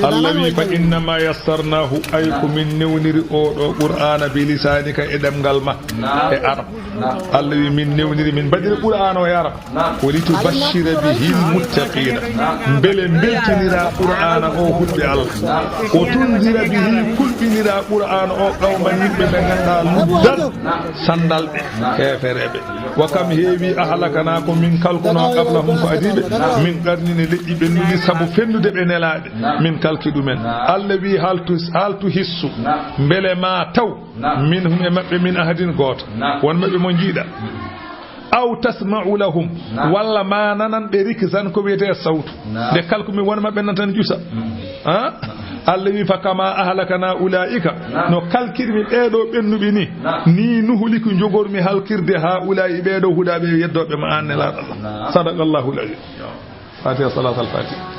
Allah wi, "Fa innama yassarnahu", ay ko min newniri o ɗo Qur'aana, "bi lisanika", e ɗemngal ma, Naam. E Arab. Naam. Allah wi, "Min newniri, min mbaɗiri Qur'aana o e Arab." Naam. "Wa litubashshira bihi al-muttaqina", Naam. Mbele mbeltinira Qur'aana o hulɓe Allah. Naam. "Wa tunzira bihi", kulɓinira Qur'aana o qawman, yimɓe ɓe ngannduɗaa luddan Naam. Sanndal ɓe, Naam. Heefereɓe. "Wa kam heewi ahlakana", ko min kalkuno, "qablahum", ko adii ɓe, "min qarnin", e leƴƴi ɓennuɗi, sabu fennude ɓe nelaaɓe, "min kalki ɗumen." Allah wi, "Hal tu, hal tuhissu", mbele ma taw, "minhum", e maɓɓe, "min ahadin", gooto, won maɓɓe mo njiiɗa. "Aw tasma'u lahum", walla ma nanan ɓe, "rikzan", ko wiyetee sawtu. Nde kalkumi won maɓɓe nan tan jusa. Ha? Allah wi, "Fa kama ahlakana ulaika", no kalkirmi ɓeeɗo ɓennuɓe ni, ni nuhliki njogormi halkirde haulai ɓeeɗo huɗaaɓe yeddooɓe ma an Nelaaɗo Allah. Sadaqallahu al-azim. Fatiha, salatul fatiha.